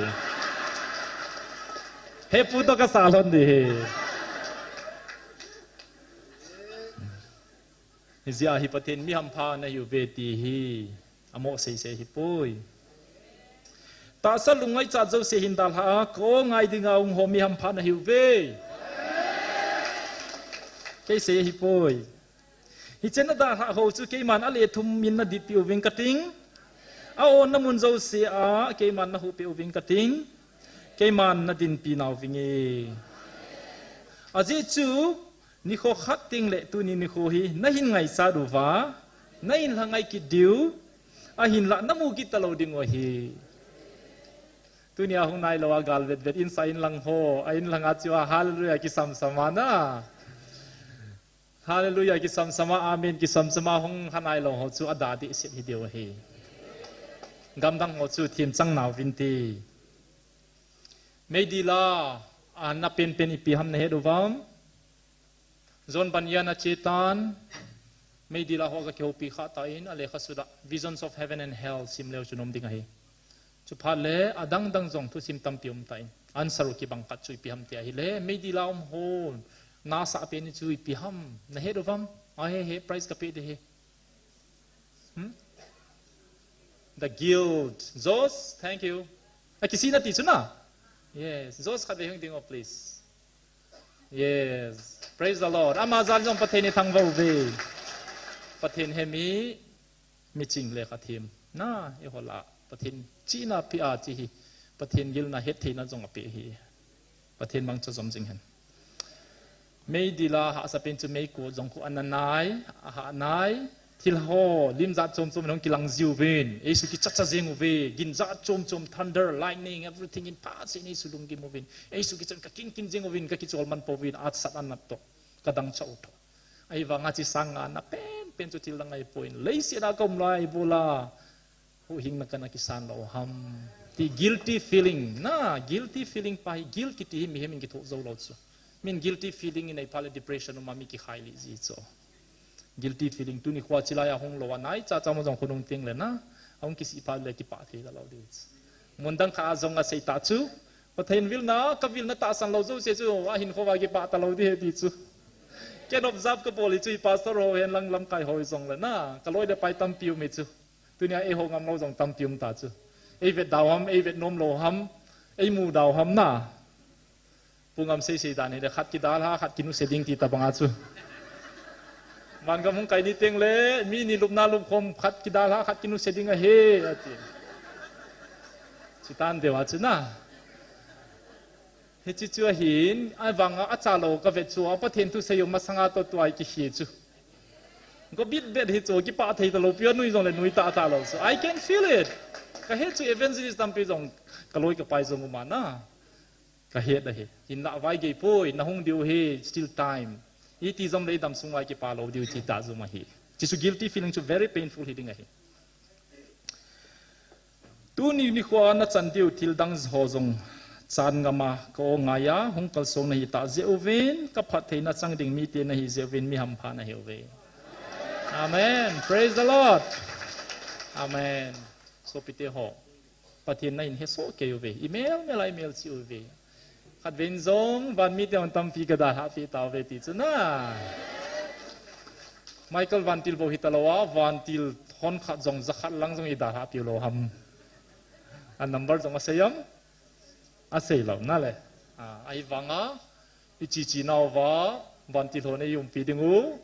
Hepu toh kasah lhon di hi. Hijeh a hi Pathen mi hampha nahiuve ti hi. Amo seisei hipoi. Tahsa lungngaichat jouse hin dalha a, ka-o ngai dinga hung ho mi hampha nahiuve. Kei sei hipoi. Hiche nadalhah ho chu keiman alethum in naditpeh uving kating. A-onna mun jouse a keiman nahuhpeh uving kating. Keiman nadinpi nauvinge. Ajeh chu, nikho khat teng le tuni nikho hi nahin ngaichat uva, nahin lhangai kit diu, ahinlah namu kit talou dingu ahi. Tunia hung nailou a gal vetvet in sa inlang ho, a inlang a chu a hallelujah kisamsam a na. Hallelujah kisamsam a, amen kisamsam a hung ha nailou ho chu ada dehset hi diu ahi. Gamdang ho chu themchang nauvinte. Meidil a, a na penpen ipi ham nahet uvam? John Bunyan a chetan, meidil a ho kakihoupi kha tan, a lekha sut a Visions of Heaven and Hell sim leu chu nom ding ahi. Chuphat le adangdang jong thusim tampi um tan, answer u kibang khat chu ipi ham ti ahile, meidil a um ho nasah pen chu ipi ham nahet uvam? Ahe he, prize kapeh ding ahi. Hmm? The guilt. Josh, thank you. Akisihna ti chu na? Yes. Josh, khatvei hung ding o, please. Yes. Praise the Lord. Ama jal jong Pathen ithangvah uve. Pathen hi mi, miching le khathem. Na, eiho lah a Pathen chihna apeh a chu hi. Pathen gilna hettheina jong apeh ahi. Pathen mangcha jom jing hen. Meidil a hahsa pen chu meikot jong khu ana nai, aha nai. Thil ho, lim jat chom chom in hung kilang jiuvin, eisu kichacha jeng uve, gin jat chom chom, thunder, lightning, everything in phasen eisu lunggim uvin, eisu kichan ka kin kin jeng uvin, ka kichol man pouvin, atsat anat toh, ka dangchah u toh. Ahivanga chi sang nga na pen pen chu thil dang ahipoi, leiset a ka um lai bula, huhhingna kana kisan lou ham. Ti guilty feeling, na, guilty feeling pa hi, guilt kiti hi mihem in kithoh jou lou chu. Min guilty feeling in eipha le depression uma mi kikhai lih ji chu. Guilty feeling, tuni khoa chilai a hung lou a nai cha cha mo jong khonung ting le na, ahung kisih pha le kipah thei ta lou di. Mun dang kha a jong asei ta chu, Pathen vilna, ka vilna tahsan lou jouse chu, ahin khovah kipah ta lou di he ti chu. Ken observe ka bol hi chu, i pastor ho hen lang lamkai ho jong le na, ka loi le pai tampi um hi chu. Tunia eiho ngam lou jong tampi um ta chu. Ei vet dau ham, ei vet nom lou ham, ei mu dau ham na. Pu Ngam sei sei dan hi le, khat kidalha, khat kinuse ding ti tabang a chu. Van gam hung kai ni teng le, mi ni lupna lup khom, khat kidalha, khat kinuse ding ahi, ati. Chutan deu a chu na. Hichi chu ahin, ahivanga acha lou ka vet chu, a Pathen thu sei u masanga toh tua i kihi chu. Go bit bet hi chu, kipah thei ta lou, pia nui jong le nui ta ta lou chu. I can feel it. Ka he chu evangelist tampi jong, ka loi ka pai jong uma na. Ka het ahi. Hinlah vai gei poi, na hung diu hi, still time. Iti jom le i dam sung vai kipa lou diu ti ta jom ahi. Chi chu guilty feeling chu very painful hi ding ahi. Tuni nikhoa na chan diu thil dang ho jong chan ngam a ka aw ngai a, hung kalsong na hi ta jeh uvin, ka phattheina chang ding mite na hi jeh uvin, mi hampha na hi uve. Amen. Praise the Lord. Amen. Sopite ho. Pathen na hin hesoh kei uve. I mel mel a i mel cheh uve. Khatvei in jong, van mite hon tampi ka dalhah peh tauve ti chu na. Michael vantil bou hita lou a, vantil hon khat jong, ja khat lang jong i dalhah peh lou ham. A number jong asei am? Asei lou na le. A, ahivanga, i chi chi nauva, vantil hon ei umpi ding u.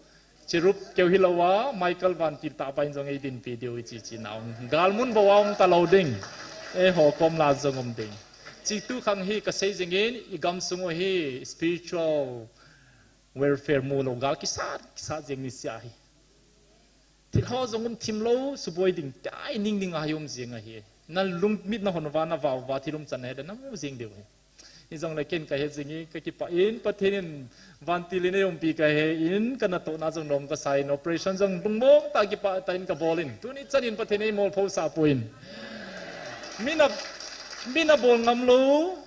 Cherub keu hilou a, Michael vantil tah pa in jong ei dinpi diu i chi chi nau. Gal mun bou a um ta lou ding. Eiho kom la jong um ding. Chi tu khang hi ka sei jing in, i gam sung u hi spiritual warfare mu lou gal kisat, kisat jing ni sia hi. Thil ho jong um thim lou, suboi ding, tai ning ding a hi um jing ahi. Na lungmit na hon uva, na vau uva, thil um chan na he le, na mu jing diu hi. Hijong le ken ka he jing e, ka kipah in, Pathen in vantil in ei umpi ka he in, ka natohna jong nom ka sa in, operation jong lungmong tah kipah tah in ka bol in. Tuni chan in Pathen in ei molpho sah poi in. Min a, min a bol ngam lou,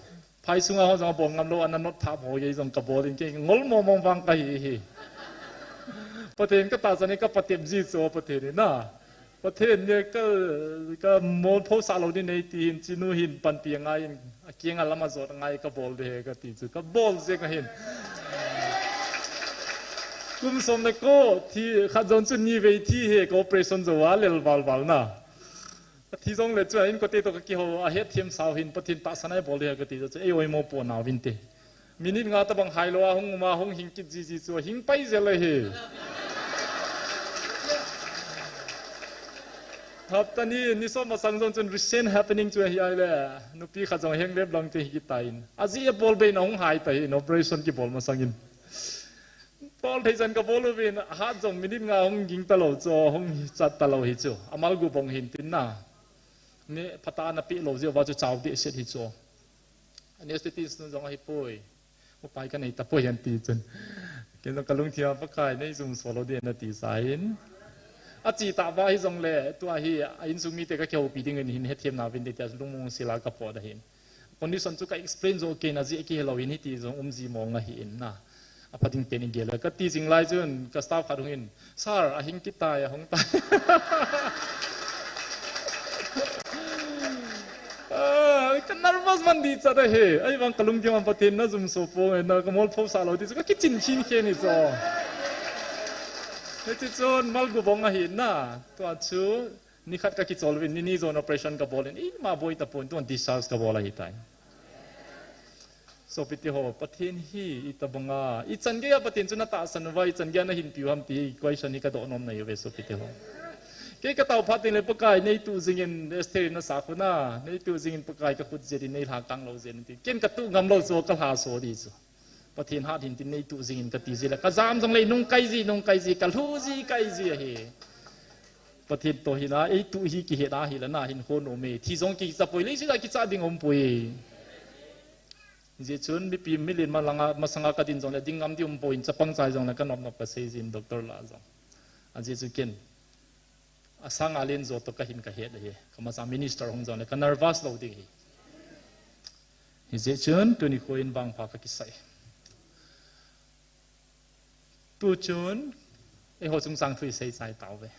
phai sunga ho jong a bol ngam lou, ana not thap ho gei jong ka bol in, kei ngol mong mong vang ka hi hi. Pathen ka tahsan e, ka patep ji chu Pathen in na. Pathen in ka, ka molpho sah lou ding nei ti hin, chinu hin panpi a ngai in, a kiang a lam a jot a ngai ka bol de he ka ti chu, ka bol jeng ahin. Kum som le ko, thi, khat jong chu ni vei thi he, ka operation jou a lel val val na. Ka thi jong le chu a inkote toh ka kiho, a hetthem sau hin, Pathen tahsan a ei bol de he ka ti chu, ei oimo po nau vin te. Minute nga tabang hai lou a hung um a hung hing kit ji ji chu hing pai jel ahi. Hapta ni, ni som masang jong chun recent happening chu ahi ai le. Nupi khat jong heng lep lang te hi kitai in. Ajeh a bol bei na hung hai ta hi in operation kibol masang in. Bol thei chan ka bol uvin hat jong minute nga hung ging ta lou chu hung chat ta lou hi chu. Amal gu bong hin tin na. Ni phatah a na peh lou jeh uva chu chau dehset hi chu. Anesthetic nu jong ahi poi. Upai ka nei ta poi an ti chun. Ken jong ka lungthim a Pakai nei jumso lou ding na ti sa hin. A chi tah va hi jong le, tua hi a insung mite ka kihoupi ding in hin hetthem na vin te tia lungmong sel a ka pot ahin. Condition chu ka explain jo kei na jeh kihe lou hin hiti jong um ji mong ahi in na. A pha ding pen in gel a ka ti jing lai chun ka staff khat hung in, "Sir, a hing kit tai, a hung tai." Ah, ka nervous man di chat ahi. Ahivang ka lungthim a Pathen na jumso poi, na ka molpho sah lou ti chu ka kichin khin khen hi chu. Hichi chun mal gu bong ahi na. Tua chu ni khat ka kichol uvin, ni ni jon operation ka bol in, ima boi ta pon, tuan discharge ka bol ahi tai. Sopite ho, Pathen hi itobang a, ichan gei a Pathen chu na tahsan uva, ichan gei a na hinpiu ham ti hi question hi ka doh nom na hi uve sopite ho. Kei ka tao phat teng le Pakai nei tuh jing in Esther in na sa khu na, nei tuh jing in Pakai ka khut jet in nei lha kang lou jet in ti. Ken ka tuh ngam lou chu ka lha so di chu. Pathen hat hin tin nei tuh jing in ka ti ji le, ka jam jong le nung kai ji, nung kai ji, ka lhu ji, kai ji ahi. Pathen toh hina, eitu hi kihet a hile na hin hon um e. Thi jong kicha poi, leiset a kicha ding um poi. Hijeh chun mipi milen malanga masanga kadin jongle ding ngam ding um poi, chapang chai jongle kanop nop kasei jin doctor lah jong. Ajeh chu ken asanga len jo toh kahin kahet ahi. Kamasa minister hung jongle ka nervous lou ding ahi. Hijeh chun tuni kho in vangpha kakisai. Tuchun eiho chungchang thu isei chai tauve.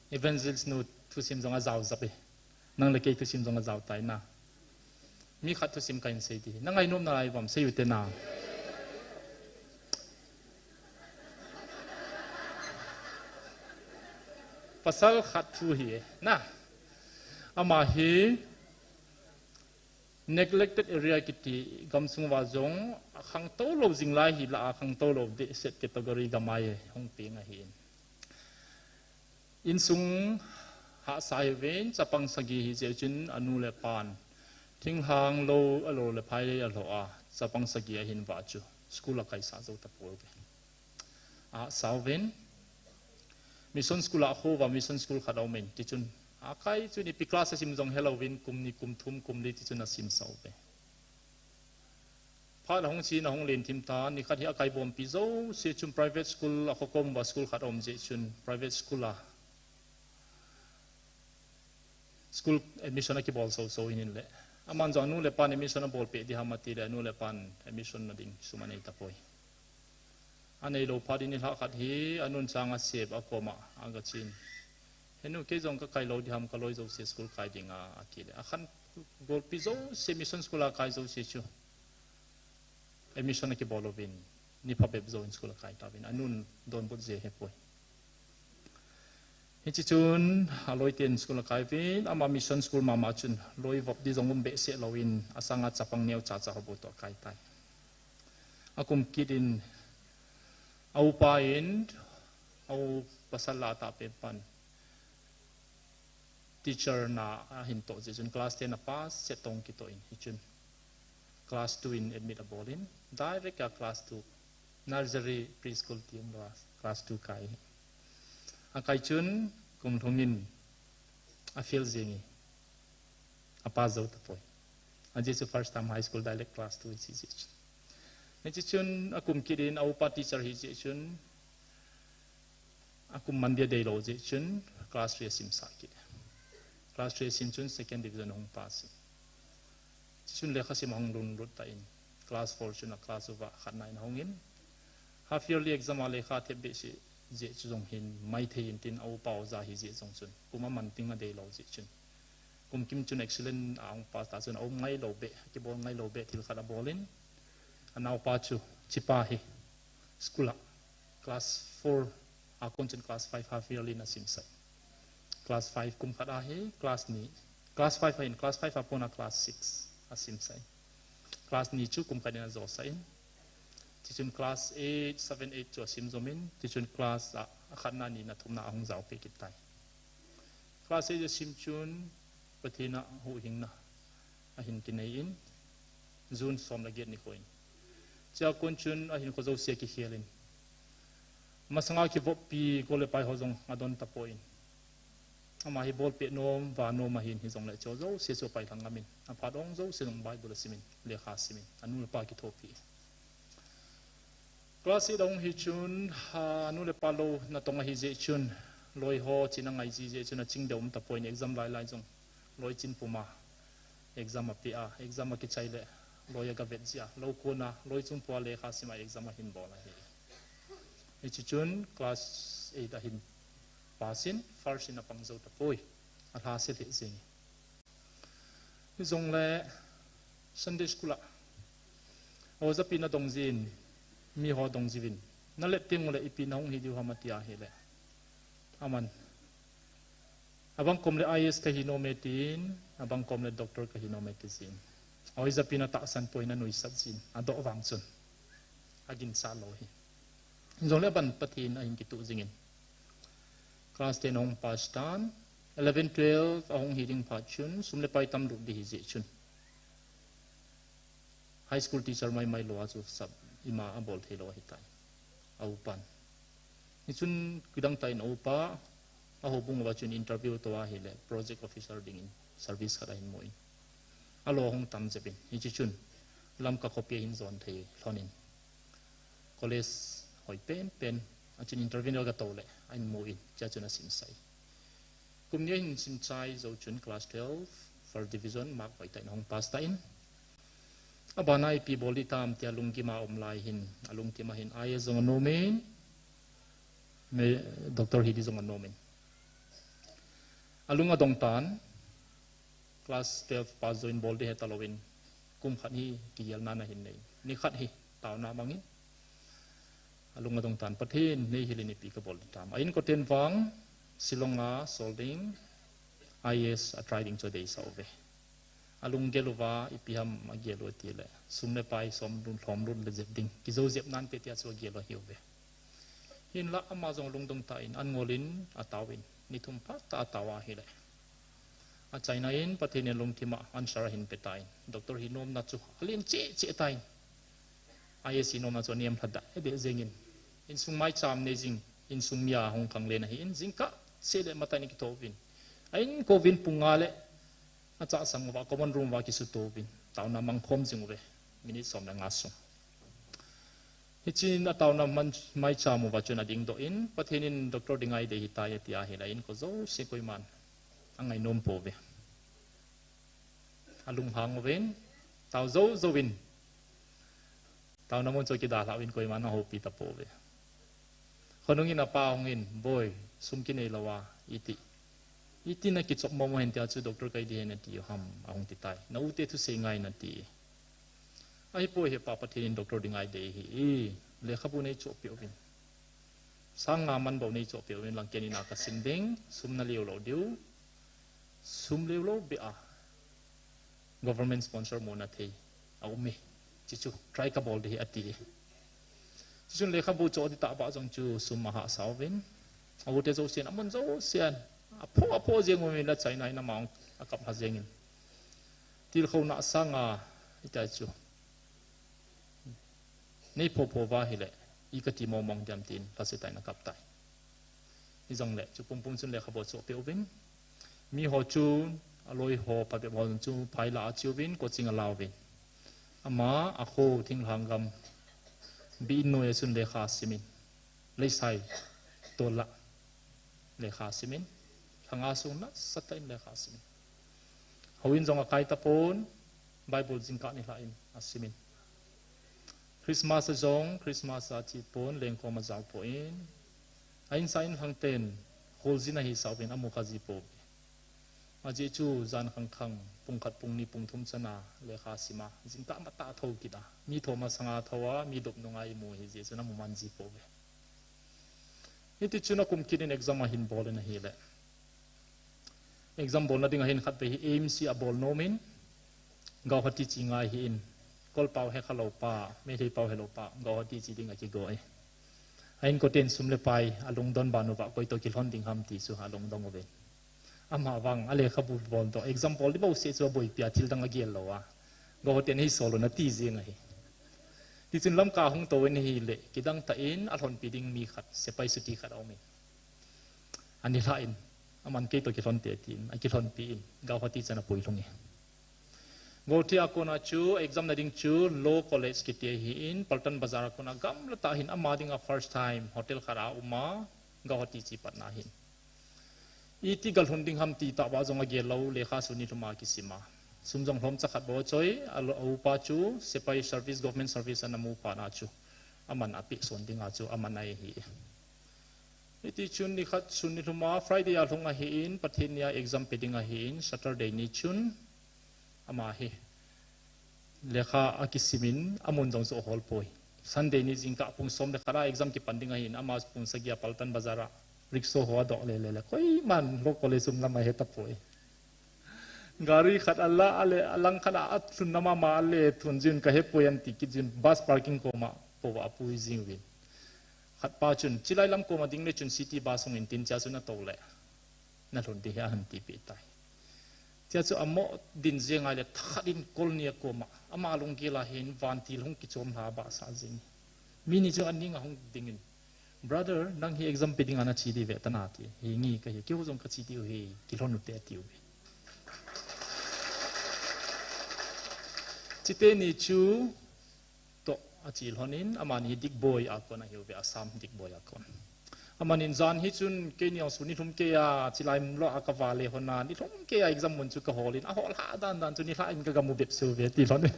Evangelist nu thusim jong ajao jap e. Nang le kei thusim jong ajao tai na. Mi khat thusim kahin sei ding. Na ngainom nalai uvam, sei ute na. Pasal khat thu hi e na. Ama hi neglected area kiti gamsung uva jong akhangtou lou, jinglai hi lah a khangtou lou behseh category gam a hung peng ahin. Insung hahsa hiuvin, chapang sagi hijeh chun anu le apan thinglhang lou, alou le phai alhoh a, chapang sagi ahin vah chu school akaisah jou tapouve. Ahahsa uvin, mission school a akho uva, mission school khat aumin, tichun akai chun ipi class asim jong helouvin, kum ni, kum thum, kum li tichun asimsah uve. Phat ahung chen, ahung len thim tan, nikhat hi akaibompi jouse chun private school akhokhom uva, school khat aum jeh chun private school a school admission akibol soso in, in le aman jong anu le apan admission abolpeh diham atile anu le apan admission na ding sum anei tapoi. Aneilou phat in nilhah khat hi anun chang asep akoma agachen. Henu, kei jong kakai lou diham, kaloi jouse school kai dinga, atile akhan golpi jouse mission school a kai jouse chu admission akibol uvin, ni phabep jouvin school akai tauvin, anun donbut jeh ahepoi. Hiche chun aloiten school akai uvin, ama mission school mama chun loi vop di jong um behseh louvin, asanga chapang neocha cha ho bou toh akai tai. Akum kit in, aupa in, au pasal lah atahpen pan teacher na ahin toh jeh chun class ten apass, setong kitoh in, hichun class two in admit abolin, direct a class two, nursery, preschool ti umlou a class two kai. Akai chun kum lhungin afail jenge, apass jou tapoi. Ajeh chu first time high school direct class two in si jeh chun. Hiche chun akum kit in, aupa teacher hijeh chun akum man dia deilou jeh chun class three asimsah kit. Class three asim chun second division ahung pass in. Hichun lekhasim ahung lunlut tan, class four chun aclass uva khatna in ahungin, half yearly exam a lekha thep behseh jeh chu jong hin maithei intin, aupa oja hijeh jong chun kum aman ding adeilou jeh chun, kum kim chun excellent a ahung pass ta chun aum ngailou beh, akibol ngailou beh thil khat abolin, anaopa chu, chipa hi school a class four a kon chun class five half yearly in asimsah. Class five kum khat ahi, class ni, class five ahin, class five a pona class six asimsah in. Class ni chu kum khat in ajosah in. Tichun class eight, seven, eight chu asim jomin, tichun class a, akhatna, nina, thumna ahung jaopeh kit tai. Class eight asim chun Pathen a huhhingna ahin kinei in, June som le get nikho in. Chua kon chun ahinkho jouse akikhel in, masanga kivoppi gol le pai ho jong adon tapon, ama hi bolpeh nom, vah nom ahin, hijongle chu jouse chu apailhang ngamin, aphat ong jouse jong Bible asimin, lekha asimin, anu le apa kithopi. Class eight ahung hi chun, anu le apa lou natong ahi jeh chun, loi ho china ngai ji jeh chun achingdeh um tapon, exam lailai jong loi chin puma exam apeh a, exam akichai le loi agavet jia, lou kona loi chung pua lekha sima exam ahin bol ahi. Hiche chun class eight ahin pass in, first in apang jou tapoi, alhase lheh jenge. Hijongle Sunday school a ojapin adong jin, miho adong jiuvin, nalet tengule ipi nahung hi diu ham ati ahile, aman, abang komle I A S kahi nome tin, abang komle doctor kahi nome ti jin. Ojapin atahsan poi, nanuisat jin, adoh vang chun aginsah lou hi. Hijongle aban Pathen ahin kituh jingin, class ten ahung pass tan, eleven, twelve ahung hi ding phat chun sum le pai tamlut ding hijeh chun, high school teacher maimai lou a chu sap ima abol theilou ahitai, aupan. Hichun kidang tah in aupa, Houbung uva chun interview to ahile project officer dingin service khat ahin mu in. Alo hung tam jep in. Hiche chun Lamka khopi ahin jon thei lhon in. College hoi penpen a chun interview a gato le ahin mu in. Chea chun asim sai. Kum ni ahin sim chai jou chun class twelve, first division, mark hoitah in ahung pass tan. Abana ipi bol ding tam tia lunggim a um lai hin, alungthim a hin I A S jong anom in, me, doctor hi ding jong anom in. Alung adong tan, class twelve pass jou in bol ding heta louvin, kum khat hi kigelna ana hin nei. Ni khat hi, taona mangin. Alung adong tan Pathen, nei hilin ipi kabol ding tam. A inkoten vang, Shillong a sol ding, I A S a try ding chu adeisah uve. Alunggel uva, ipi ham agel u tile. Sum le pai som lhom lut le jep ding. Kijou jep nante tia chu agel u ahiuve. Hinla ama jong lungdong tan, an ngol in, atao in. Ni thum phat tah atao ahile. Achaina in, Pathen in lungthim a answer ahin pe tan. Doctor hi nomna chu, alen cheh cheh tan. I A S hi nomna chu anem lha deh deh jengin. Insung maicham nei jing, insung mi a hung khanglen ahin, jingkah seh le matah in akitho uvin. A inkouvin pung nga le achah sang uva, common room uva kisuto uvin. Taona mangkhom jing uve, minute som le nga sung. Hichun ataona man, maicham uva chun adingdoh in, Pathen in Doctor Dingai dei ahitai ati ahile, a inko jouse koiman angainom pouve. Alunghang uvin, tao jou jouvin. Taona mun chu akidalhah uvin koiman ahoupi tapouve. Khonung in apa hung in, Boi, sum kinei lou a, iti. Iti nakichop momo hen tia chu doctor kai ding ahi nati u ham, ahung ti tai. Na u te thusei ngai nati. Ahipoi hepa, Pathen in Doctor Dingai dei ahi, lekhabu neichoh peh uvin. Sang nga man bou neichoh peh uvin lang, ken in a kasim ding, sum naleo lou diu. Sum leo lou beh a. Government sponsor muna thei aum e. Chuchu try kabol ding ahi ati. Chuchun lekhabu choh ding tah bah jong chu sum ahahsa uvin. A u te jousen, amun jousen. Apho, apho jeng uvin la China in ama akap lha jengin. Tilkhouna sanga, iti chu. Nei pho pho uva ahile, i kati mong mong diam tin, lhase tah in akap tai. Hijongle, chu pumpum chun lekhabu choh peh uvin. Miho chun, aloi ho, phabep ho chu, phai la ache uvin, coaching ala uvin. Ama, akho, thinglhang gam, bi in noi a chun lekha asimin. Leisai, tol la, lekha asimin. Lha nga sung nasatah in lekha asimin. Houin jong akai tapon, Bible jingkah nilhah in asimin. Christmas a jong, Christmas a ache pon, lengkhom ajao poi. A insung in lhang ten, kholjin ahisah uvin, amu kha ji pouve. Ajeh chu jan khang khang, pung khat, pung ni, pung thum chana lekha asima, jingkah matah a thou kit a. Mi thou masanga thou a, mi dop nunga imu ahi jeh chun amu man ji pouve. Hiti chun akum kit in exam ahin bol in ahile. Exam bolna ding ahin khatvei hi A M C a bol nom in, Guwahati che ngai ahin, Kol pau hekha lou pa, Meitei pau helou pa, Guwahati che ding akigo e. A inkoten sum le pai, alungdon ban uva, koi toh kilhon ding ham ti chu alungdong uvin. Ama vang, alekhabu bol toh, exam bol ding bouseh chu aboipi a, thil dang agel lou a. Guwahati a nei sol u nati jeng ahi. Tichun Lamka ahung tou in ahile, kidang tah in, alhonpi ding mi khat, sepai chuti khat aum in. Anilhah in, aman kei toh kilhon te tin, akilhonpi in, Guwahati chan apui lhung e. Guwahati a kona chu, exam na ding chu, Law College kiti ahin, Paltan Bazar a kona gamla tah hin, ama dinga first time, hotel khat a um a, Guwahati che patna hin. Iti galhun ding ham ti tah bah jong agel lou, lekha sun nilhum a kisim a. Sum jong lhomcha khat bou achoi, a upa chu, sepai service, government service ana mu phat na chu, aman apeh son dinga chu, aman ahi. Hiti chun nikhat sun nilhum a, Friday a lhung ahin, Pathen nia exam pe ding ahin, Saturday ni chun, ama hi lekha akisim in, amun jong chu ahol poi. Sunday ni jingkah pung som le khat a exam kipan ding ahin, ama pung sagi a Paltan Bazar a rickshaw ho adoh le le le, koiman Law College um lam ahe tapoi. Gari khat ala ale, alang khat a alhun nama ma ale, thun jin kahepoi anti kit jin bus parking koma, po a apui jing uvin. Khat pa chun, chilai lam koma ding le chun city bus hung in tin chea chun atou le. Nalhun ding ahi ahin tipeh tai. Chea chu amo din jeng ahile thakhat in kol ni a koma, ama lunggel a hin vantil hung kichom lha bahsah jing. Mi ni chu aning ahung dingin. Brother, nang hi exam pe ding ana chi di ve tana ti. Hi ngi ka hi, keu jong ka chi diu hi, kilhon u te tiu hi. Chite ni chu, to, a chi lhonin, amani Digboi a kon a hiu ve, Assam Digboi a kon. Amanin jan hi chun, kei ni ang su ni lhum kei a, chilai mlo a ka vale hona, ni lhum kei a exam mun chu ka holin, a hol ha dan dan chu ni lha in ka gamu bep su ve, ti lhonin.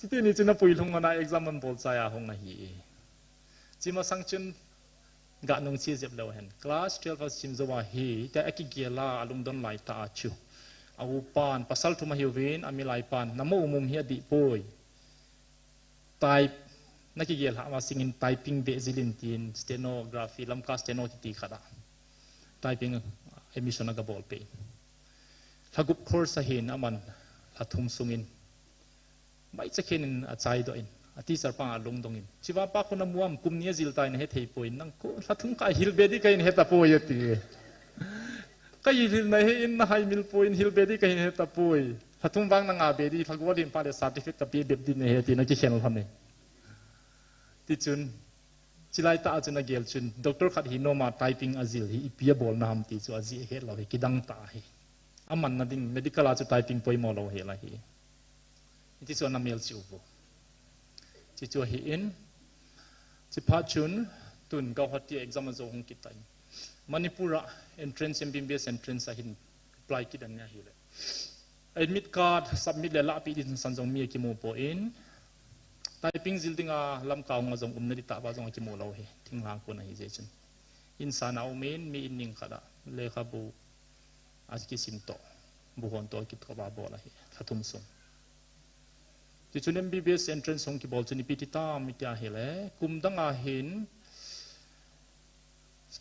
Chite ni chu na pui lhung hona exam an bol chai a hong a hi. Chima sang chun ga nung chi zep lo hen. Class twelve a sim zo a hi, ta a kigel a, a lungdon lai ta a chu. A u pan, pasal thum a hiuvin, a milai pan, na mo umum hi a di poi. Type, na kigel ha ma singin typing be zilin tin, stenography, lamka steno ti ti khada. Typing admission a ga bol pe. Lhagup course a hin, aman, lha thum sungin. Mai chakhen in a chai do in, a teacher pa a lungdong in. Chiva pa ko na muam kum ni a zil tai na he thei poi, nang ko lha thum ka hil be di ka in he ta poi a ti. Ka hil hil na he in na hai mil poi in hil be di ka in he ta poi. Lha thum vang na nga be di, lha go din pa le certificate ka pe bep di na he ti na ki khen lhon e. Ti chun, chilai ta a chun a gel chun, doctor khat hi noma typing a zil hi, ipi a bol na ham ti chu a zi he lo hi, kidang ta hi. A man na ding, medical a chu typing poimo lo he la hi. Iti chu ana mel chiu vo. Chi chu ahi in. Chi pha chun tun ka hoti exam a zo hung kitai. Manipur a entrance M B B S entrance a hin apply kit an nia hi le. Admit card submit le la pi din san jong mi a kimu po in. Typing zil ding a lam ka hung a jong um na di ta ba jong a kimu lo hi. Thinglhang ko na hi je chun. In sana um in mi in ning khada. Le kha bu. A kisim to, buhon to, kit ko ba bol ahi, lha thum sung. Ti chun M B B S entrance hung kibol chun ipi ti tam, iti ahi le, kum dang a hin,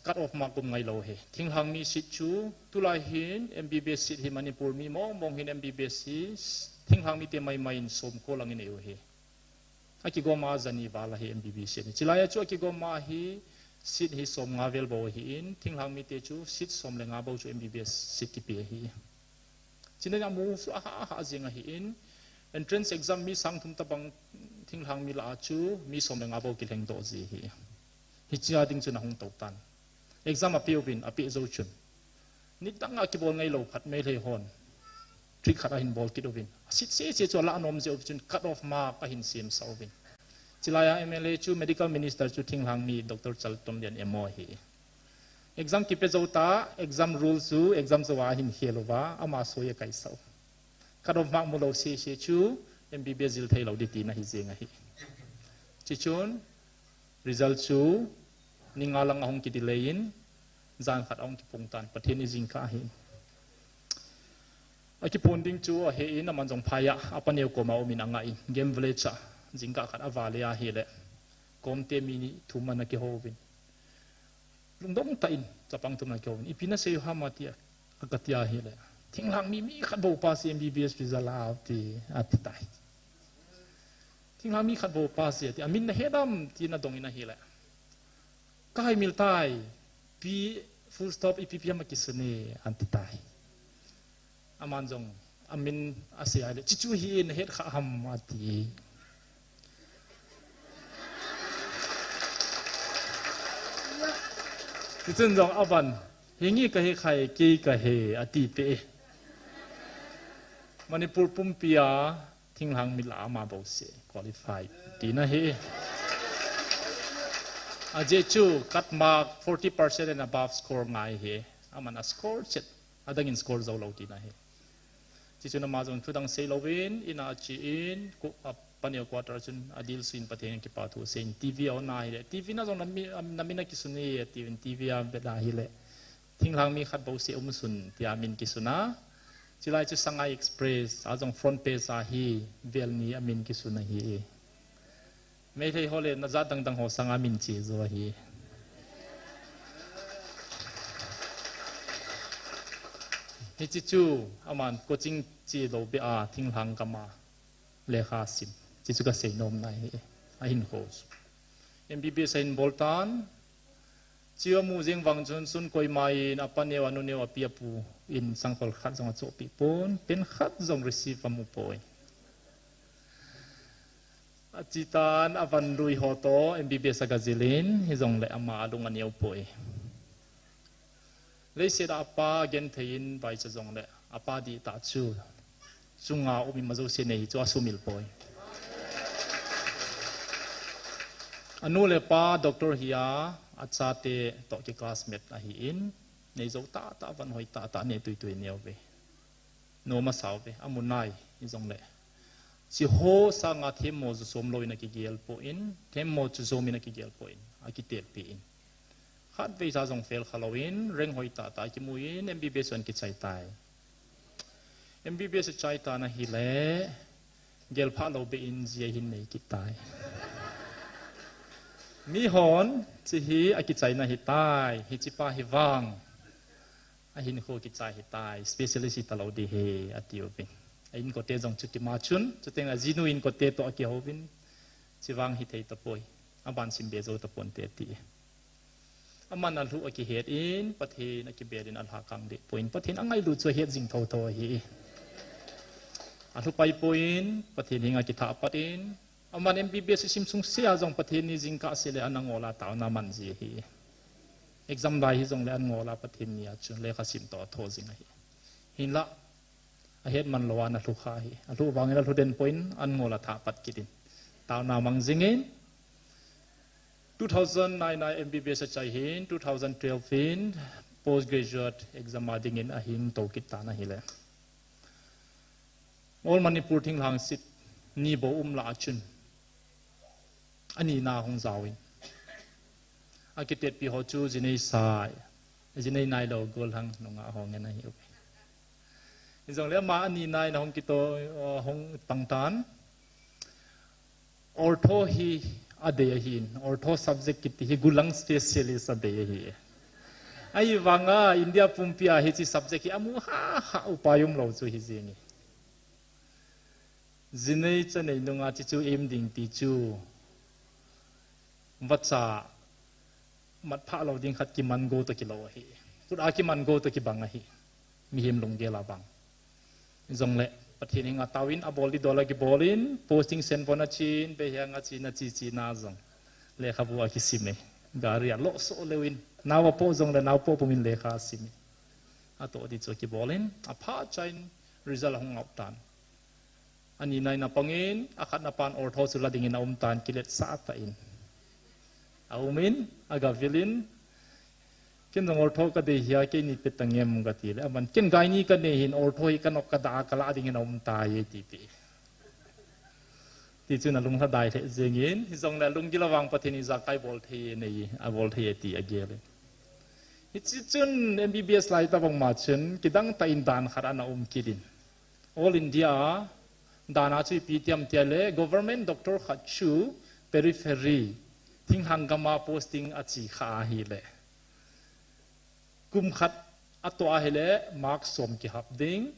cut off mark kum ngai lo hi. Thinglhang mi seat chu, tulai hin M B B S seat hi Manipur mi mong mong hin M B B S hi, thinglhang mi te mai mai in som ko lang in ei u hi. A kigoma jani val ahi M B B S seat hi. Chilai a chu a kigoma hi seat hi som nga vel bou ahi in, thinglhang mite chu seat som le nga bou chu M B B S seat kipe ahi. China a mu su aha aha jing ahi in, entrance exam mi sang thum tabang thinglhang mi la a chu mi som le nga bou kilheng doh ji hi. Hichia ding chun ahung to tan. Exam a pe uvin, a pe zo chun. Nidang a kibol ngai lo khat Meitei hon. Trick khat ahin bol kit uvin. A sit se se chu a la nom je uvin chun cut off mark ahin sem sa uvin. Chilai a M L A chu medical minister chu thinglhang mi Doctor Chaltonlian M O hi. Exam kipe zo ta, exam rule chu exam zo a hin khel uva, ama soi a kai sa u. Cut off mark mu lo se se chu M B B S zil thei lo di tina hi jeng ahi. Chi chun result chu ni nga lang ahung ki delay in, jan khat ahung kipung tan, Pathen i jingkah ahi. A kipon ding chu ahi in, aman jong phai a, a paneo koma um in a nga in, Game Village a, jingkah khat a vale ahi le, kom te mi ni thum ana kiho uvin. Lungdong ta in, chapang thum ana kiho uvin. Ipi na sei u ham ati a, a ka ti ahi le. Thinglhang mi, mi khat bou pass M B B S result a ti, ati tai. Thinglhang mi khat bou pass e, ati, amin na he dam, ti na dong in ahi le. Ka hai mil tai, pi full stop ipi pi ama kisun e, anti tai. Aman jong, amin a sei ai le, chi chu hi na het kha ham ati. Chi chun jong aban, hi ngi ka he khai, kei ka he, ati pe. Manipur pumpi a, thinglhang mi la ama bou se qualified tina hi. A je chu cut mark forty percent and above score ngai hi. Aman a score chet, adang in score zo lo tina hi. Chi chun ama jong thu dang sei lo vin, in a chi in, ku, a paneo quarter chun a dil suin Pathen kipa thu sei in T V a on ahi le. T V na jong na mi, na mi na kisun e, T V in T V a vet ahi le. Thinglhang mi khat bou se um sun, tia min kisun a. Chilai chu Sangai Express, a jong front page a hi, vel ni a min kisun ahi. Meitei ho le na jat dang dang ho sanga min che jo ahi. Hichi chu, aman coaching che lo be a, thinglhang kama, lekha sim. Chi chu ka sei nom na hi, a hin ho. M B B S a hin bol tan, Chia mu jing vang chun chun koima in a paneo a nuneo a pi a pu in sangkhol khat jong a chohpeh pon, pen khat jong receive a mu poi. Achitan avan lui ho to M B B S aga jilin, hijongle ama alung aneo poi. Leiset a apa genthei in vaicha jongle, apa dihtah chu chunga um ima jouse nei hi chu asumil poi. Anu le apa doctor hi a, achate toh ki classmate ahin, nei jou tahtah, van hoi tahtah, nei tuitui neo ve. Nom asao ve, amu nai, hijongle. Chi ho sanga themmo chu som lou in akigel poi, themmo chu som in akigel poi, akitetpi in. Khatvei cha jong fail kha lou in, rank hoi tahtah kimu in, M B B S chun kichai tai. M B B S chai tan ahile, gelphah lou beh in ji ahin nei kit tai. Mihon, chi hi akichaina ahitai, hichepa hi vang. Ahinkho kichai ahitai, specialist hita lou ding ahi, atiuvin. A inkote jong chutima chun, chuteng ajinu inkote toh akihouvin, chi vang hithei tapoi, aban sim be jou taponte ati. Aman alhuh akihet in, Pathen akibel in alhakang deh poi, Pathen angailut chu ahet jing thotho ahi. Alhuh pai poi, Pathen henga kithah pat in, aman M B B S sim sungse a jong Pathen ni jingkah seh le ana ngol a taona aman ji ahi. Exam lai hijongle ana ngol a Pathen ni a chu lekha sim toh atho jing ahi. Hinlah, ahet man lou a ana lhu kha ahi. Alhuh vangin alhu den poi, ana ngol a thah pat kit in. Taona mang jingin, two thousand nine a M B B S achai hin, two thousand twelve hin postgraduate exam a dingin ahin tou kit tan ahile. All Manipur thinglhang seat ni bou um lah a chun, anina hung jaovin. Akitetpi ho chu jinei sai, jinei nailou gollhang nungah ho ngen ahiuve. Hijongle ama anina in ahung kito, uh, hung pang tan. Ortho hi adei ahin, ortho subject kiti hi gollhang specialist adei ahi. Ahivanga India pumpia hiche subject hi amu hahah, upai umlou chu hijenge. Jinei chanei nunga chi chu im ding ti chu vacha mat phah lou ding khat kiman go toh kilou ahi. Khut a kiman go toh kibang ahi. Mihem lunggel a vang. Jongle Pathen henga taovin abol ding dol a kibolin, posting Senvon achen, Behiang achen, ache chena jong lekhabu akisime. Gari a alosoh leuvin, nao apoh jongle nao poh pumin lekha asime. Atoh ding chu akibolin, aphat chain result ahung out tan. Anina in apangin, akhatna pan ortho chu la dingin aum tan, kiletsah tah in. Aumin, agavilin, ken jong ortho kadei hia, keini pe tangem katile, aman ken gynae kanei hin ortho hi kanop kadah a kala dingin aum tai e tipeh. Tichun alunglhadai lheh jengin, hijongle lunggil a vang Pathen in ijakai bol thei e nei, abol thei e ti agel e. Hiche chun M B B S lai tobang ma chun, kidang tah in dan khat ana um kit in. All India a, dan a chu ipi ti ham tile, government doctor khat chu periphery, thinglhang gam a posting ache kha ahile, kum khat atoh ahile mark som kihap ding,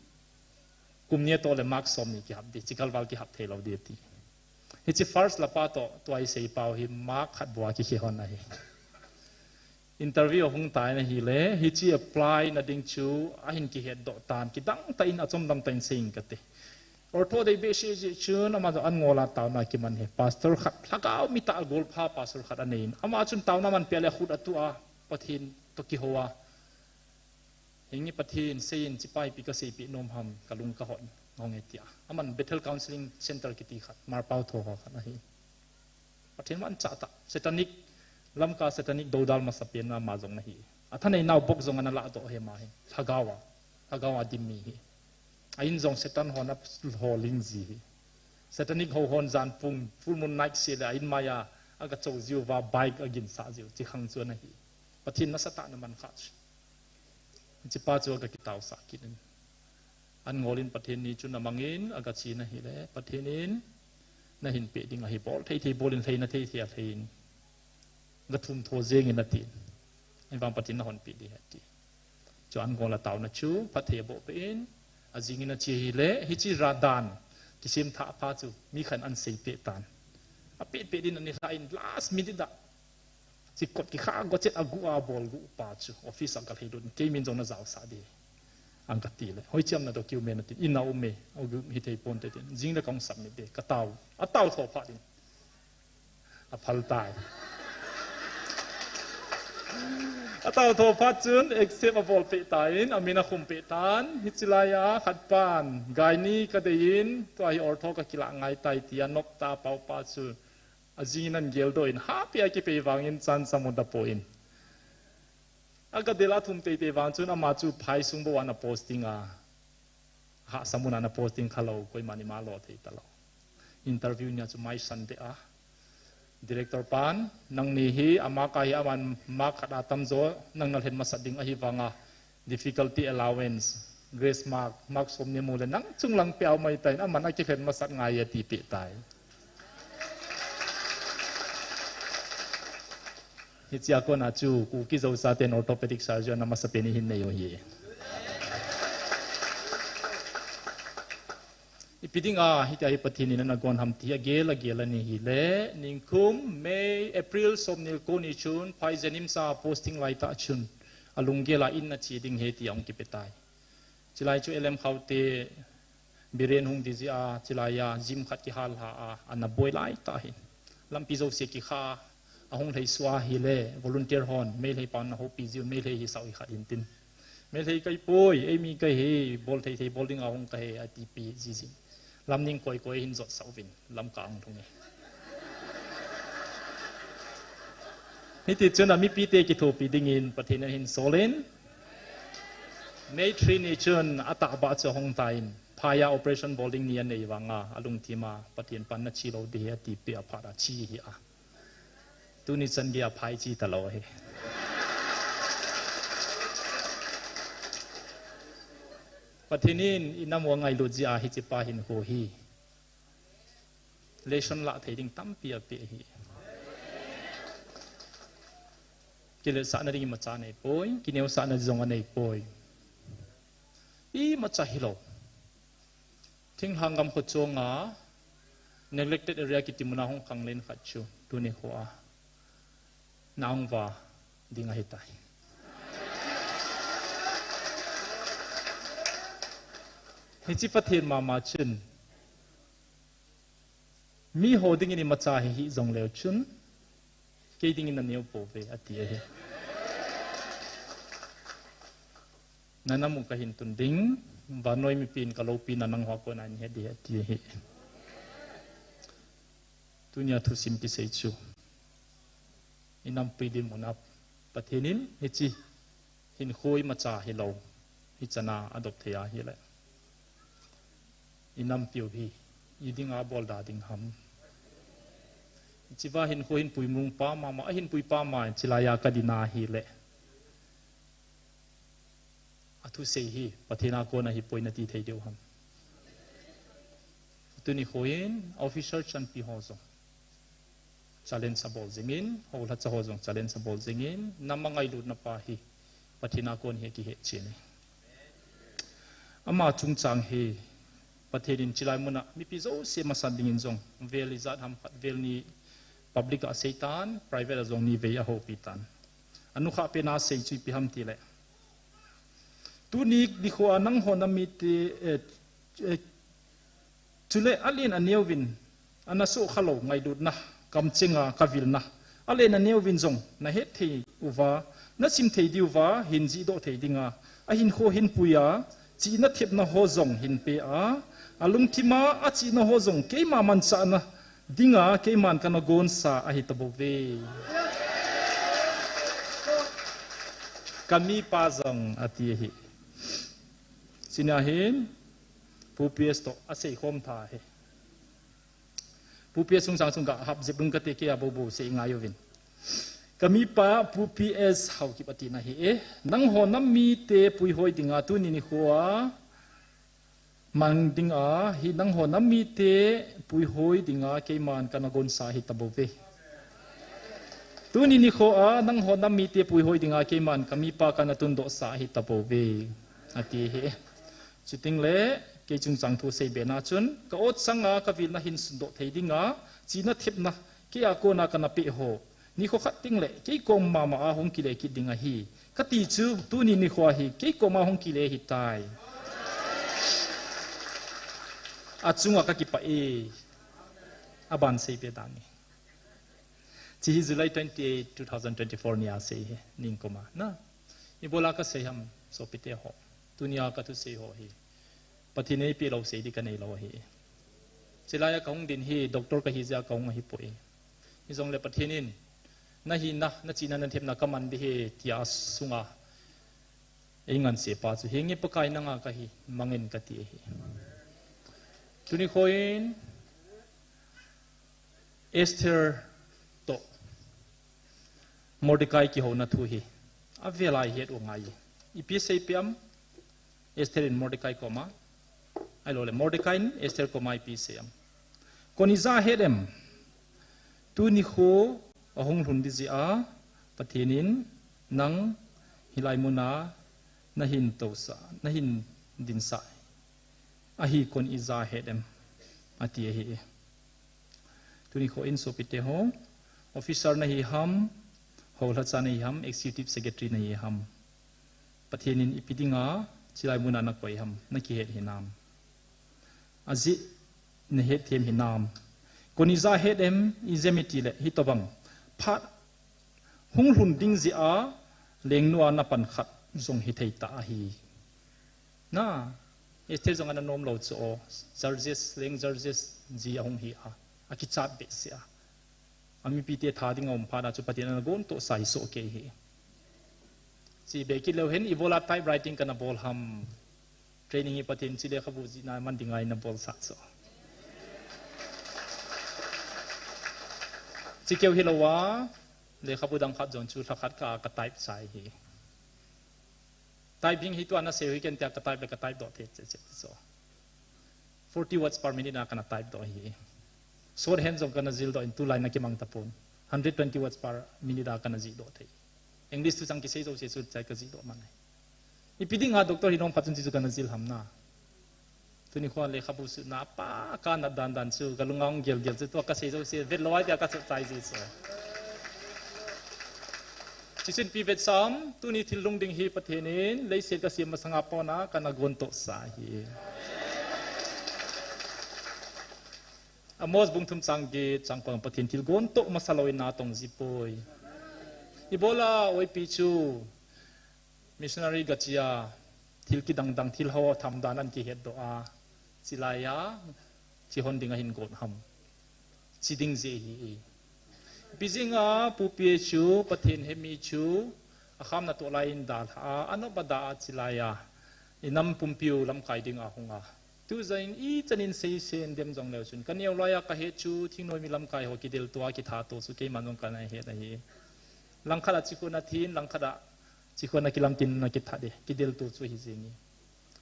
kum ni atoh le mark somni kihap ding, chikal val kihap thei lou ding ati. Hiche first lapa toh tua isei pau hi mark khat bou a kikhe hon ahi. Interview ahung tan ahile, hiche apply na ding chu ahin kihetdoh tan, kidang tah in achomdam tah in sei inge kati. Ortho dei behseh jeh chun ama jong ana ngol a taona kiman ahi. Pastor khat, lhagao mitah golpha pastor khat anei in, ama chun taona man peh le khut atuh a, Pathen toh kihou a, Henge Pathen, seiyin, chepa ipi kaseipeh nom ham, kalung kahot nge tia. Aman Bethel Counseling Center kiti khat, Marpao tho ho khat ahi. Pathen manchah tah, satanic, Lamka satanic doudal masapen ama jong ahi. Athanei nau bok jong ana lahdoh ahi ama hi. Lhagao a, lhagao a dim mi ahi. A in jong Satan hon aholing ji ahi. Satanic ho hon jan pung, full moon night seh le a in maiya aga chou jiuva bike aginsah jiu, chi khang chu ana hi. Pathen nasatah na man kha chu. Chepa chu aga kitaosah kit in. Ana ngol in Pathen ni chu ana mang in, aga che in ahile, Pathen in nahin peh ding ahi, bol thei thei bol in, lheina thei thei a lhei in. Gathum tho jeng in atin. Ahivang Pathen in nahon peh ding ahi ati. Chu ana ngol a taona chu, phatthei aboh peh in, ajing in ache ahile, hiche ra dan, kisem thah pha chu, mi khat in ana seipeh tan. Apeh peh din ana lha in last minute a. Chi kot kikha gochet a guh a bol guh pa chu, office a kalhei lut in, kei min jong najaosah ding. Ana kati le, hoiche ham na document atin, in a um e, agu hithei ponte tin, jing le kahung submit ding, katao, atao tho phat in. phal tai. Atao tho phat chun accept abol peh tan, amin akhum peh tan, hichi laiya khat pan, gaini kadei in, tua hi ortho kakilah ngai tai tia nop ta pau pa chu, ajing in ahin geldoh in, hahpeh a kipei vangin chance amu tapon. Aga del a thum teitei vang chun ama chu phai sung bou a ana posting a. Hahsa mun a ana posting khalou, koiman ima lo thei talou. Interview nia chu maisan beh a. Director pan, nangni hi, ama ka hi aman mark khat a tamjo, nang nalhen masat ding ahi vanga, difficulty allowance, grace mark, mark som ni mu le nang chung lang peh a um ahitan, aman akilhen masat ngai e ati peh tai. Hichia kona chu, Kuki Zo chaten orthopedic surgeon amasapen ihin nei u ahi. Ipi dinga, hitia hi Pathen in ana gon ham ti agel agel ani hile, ningkum May, April, som ni le ko ni chun, phai JNIMS a posting lai tah chun, alunggel a in ache ding ahi ti ahung kipe tai. Chilai chu L M Khaute, Biren hung di jeh a, chilai a, gym khat kihal lha a, ana boi lai tah ahi. Lampi jouse kikha a, ahung lhei suh a hile, volunteer hon, Meitei pan ana houpi jiu, Meitei hisah u hi khat hintin. Meitei kahi poi, eimi kahi, bol thei thei bol dinga hung kahi, ati pi jiji. Lamning koi koi hin jot sah uvin, Lamka ahung lhung e. Hiti chun a mipite kithopi dingin Pathen in ahin sol in, May three ni chun atahbeh chu ahung tan, phai a operation bol ding ni anei vanga, alungthim a, Pathen pan nache lou ding ahi ati peh a phat a che ahi a. Tuni chan gei a phai che talou ahi. Pathen in inam u angailut jeh a hiche pa hinkho hi lesson lah thei ding tampi apeh ahi. Kiletsahna ding imacha anei poi, kineosahna jong anei poi. Imacha hilou. Thinglhang gam kho chunga neglected area kiti muna hung khanglen khat chu tuni kho a na hung va ding ahitai. Hiche Pathen mama chun, miho dingin imacha hi hih jongleu chun, kei dingin naneo pouve, ati ahi. Nanam u kahin tun ding, vannoi mipin kaloupina nangho a kona ahin he ding ahi, ati ahi. Tunia thusim kisei chu, inampi dinmun a Pathen in hiche hinkho imacha hilou, hichan a adop thei ahile, inampiu hi idinga bol da ding ham? Hichea hinkho hin puimong pa mama, ahin pui pa ma, chilai a kadin ahile, athusei hi Pathen a kona ahipoi nati thei diu ham? Tuni kho in officer chanpi ho jong challenge abol jingin, houlhacha ho jong challenge abol jingin, nam angailutna pa hi Pathen a kon ahi kihe cheh e. Ama chungchang hi Pathen in chilai muna mipi jouse masat dingin jong vel ijat ham khat, vel ni public a aseitan, private a jong nivei ahoupi tan. Anukhah pen a asei chu ipi ham tile, tuni nikho a nangho nam mite, eh, eh, chule alen aneovin, ana sohkhalou ngailutna, kamchenga kavilna, alen aneovin jong nahet thei uva, nasim thei diuva hin jihdoh thei dinga, ahinkho hinpuia, chihna thepna ho jong hinpea, alungthima achihna ho jong keima manchahna dinga keiman kana gonsa ahitabouve. Kamipa jong ati ahi. Chuni ahin, Pu P S toh aseikhom tha ahi. Pu P S chungchang chun gahap jep ding kate, keia boubou sei ngai uvin. Kamipa Pu P S Haokip atina ahi e. Nangho nam mite puihoi dinga tuni nikhoa mang dinga hi nangho nam mite puihoi dinga keiman kana gonsa ahitabouve. Tuni nikhoa nangho nam mite puihoi dinga keiman kamipa kana tundohsa ahitabouve, ati ahi. Chutengle kei chungchang thu seibena chun ka-ot sanga kavilna hin sundoh thei dinga chihna thepna keia kona kana peh ho nikho khat tengle kei kom mama a hung kile kit ding ahi kati chu tuni nikhoa hi kei koma hung kile ahitai. Achunga kakipah e. Aban seibe dange. Chi hi July twenty-eight, two thousand twenty-four ni a sei hi, ningkuma. Na, ibola ka sei ham, sopite ho. Tunia ka thusei ho hi. Pathen in eipeh lou sei di ka nei lou hi. Chilai a ka hung din hi, doctor ka hi jeh a ka hung ahi poi. Hijongle Pathen in, na hina, na chihna, na thepna ka man di hi, tia sunga ei ngansei pa chu, henge Pakai nanga ka hi, mangin ka ti ahi. Tuni kho in, Esther toh Mordecai kihouna thu hi. Avel a i het u ngai. Ipi asei peh am? Esther in Mordecai koma. Ahilouleh Mordecai in Esther koma ipi asei am? Kon ija het em? Tuni kho ahung lhun di jeh a Pathen in nang hilai muna na hin tousah, na hin dinsah ahi, kon ija het em? Ati ahi. Tuni kho in sopite ho, officer na hi ham, houlhacha na hi ham, executive secretary na hi ham. Pathen in ipi dinga, chilai muna na koi ham, na kihet hinam. Ajeh na het them hinam. Kon ija het em, ijeh iti le, hitobang. Phat hung lhun ding jeh a, lengnu a na pan khat jong hithei ta ahi. Na, Esther jong ana nom lou chu o, Xerxes, leng Xerxes ji ahung hi a, akichat behseh a. Amipite tha ding a um phat a chu Pathen in ana gontohsa hi soh kei hi. Chi be kit leu hen, ibola typewriting kana bol ham. Training hi Pathen chi lekhabu jihna man dinga eina bolsah chu. Chi keu hilou a, lekhabu dang khat jong chu lha khat ka, ka type chai hi. Typing hi tua na sei hi ken tia ka type le ka type doh thei che che chu. Forty words per minute a kana type doh hi. Shorthand jong kana jil doh in tulai na kimang tapon. Hundred twenty words per minute a kana jih doh thei. English thuchang kisei jouse chu chai ka jih doh man ahi. Ipi dinga doctor hi nom khat chun chi chu kana jil ham na. Tuni kho a lekhabu sutna a pa ka nat dan dan chu ka lunga hung gel gel chu tua ka sei jouse vet lou a tia ka sut chai ji chu. Chi chun ipi vetsam, tuni thil lhung ding hi Pathen in leiset ka sem masanga pona kana gontohsa hi. Amos bung thum chang get chang ko, Pathen thil gontoh masa lou in na tong ji poi. Ibola oipi chu missionary gachi a, thil kidang dang, thil ho tham dan an kihet doh a, chilai a, chi hon ding ahin gon ham. Chi ding jeh hi. Ipi jeh a, Pu Pi chu, Pathen hemi chu, akhamna toh lai in dalha a, anop a da a chilai a, inam pumpiu lamkai ding a hung a. Tujan in ichan in seisen dem jong leu chun, ka neo lai a ka het chu, thingnoimi lamkai ho kidelto a, kithato chu, keiman jong kana het ahi. Langkhat a chikhun a thin, langkhat a chikhun a kilamtin na kithat e, kidelto chu hi jeng e.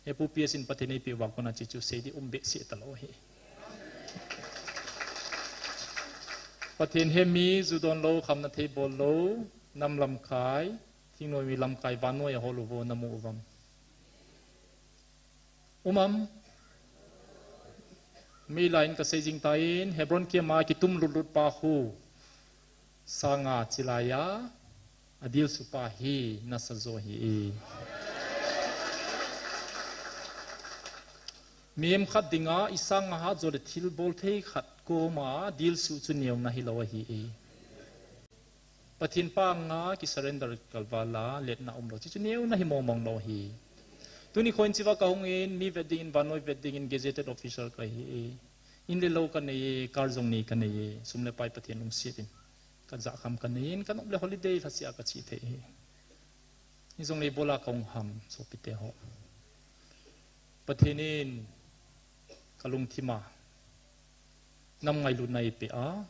He Pu Pi sin Pathen eipeh uva kona chi chu sei di um behseh talou hi. Pathen hemi, ju don lou, khamna thei bol lou, nam lamkai, thingnoimi lamkai, vannoi a hol uvo na mu uvam? Um am? Meilai in ka sei jing tan, Hebron kiam a kitum lut lut pa khu sanga chilai a, adilsu pa hi nasa jo hi e. Mihem khat dinga isanga hat jo le thil bol thei khat koma dilsu chu neona hilou ahi e. Pathen panga ki surrender kalval a letna umlou. Chi chu neona hi mong mong lou hi. Tuni kho in chiva ka hung in, mi vet ding in, vannoi vet ding in, gazetted officer ka hi e. In le lou ka nei e, car jong nei ka nei e. Sum le pai Pathen lungset in ka ja kham ka nei in, ka nop le holiday lhasia ka chi thei hi. Hijongle ibola ka hung ham, sopite ho. Pathen in ka lungthim a nam ngailutna eipeh a,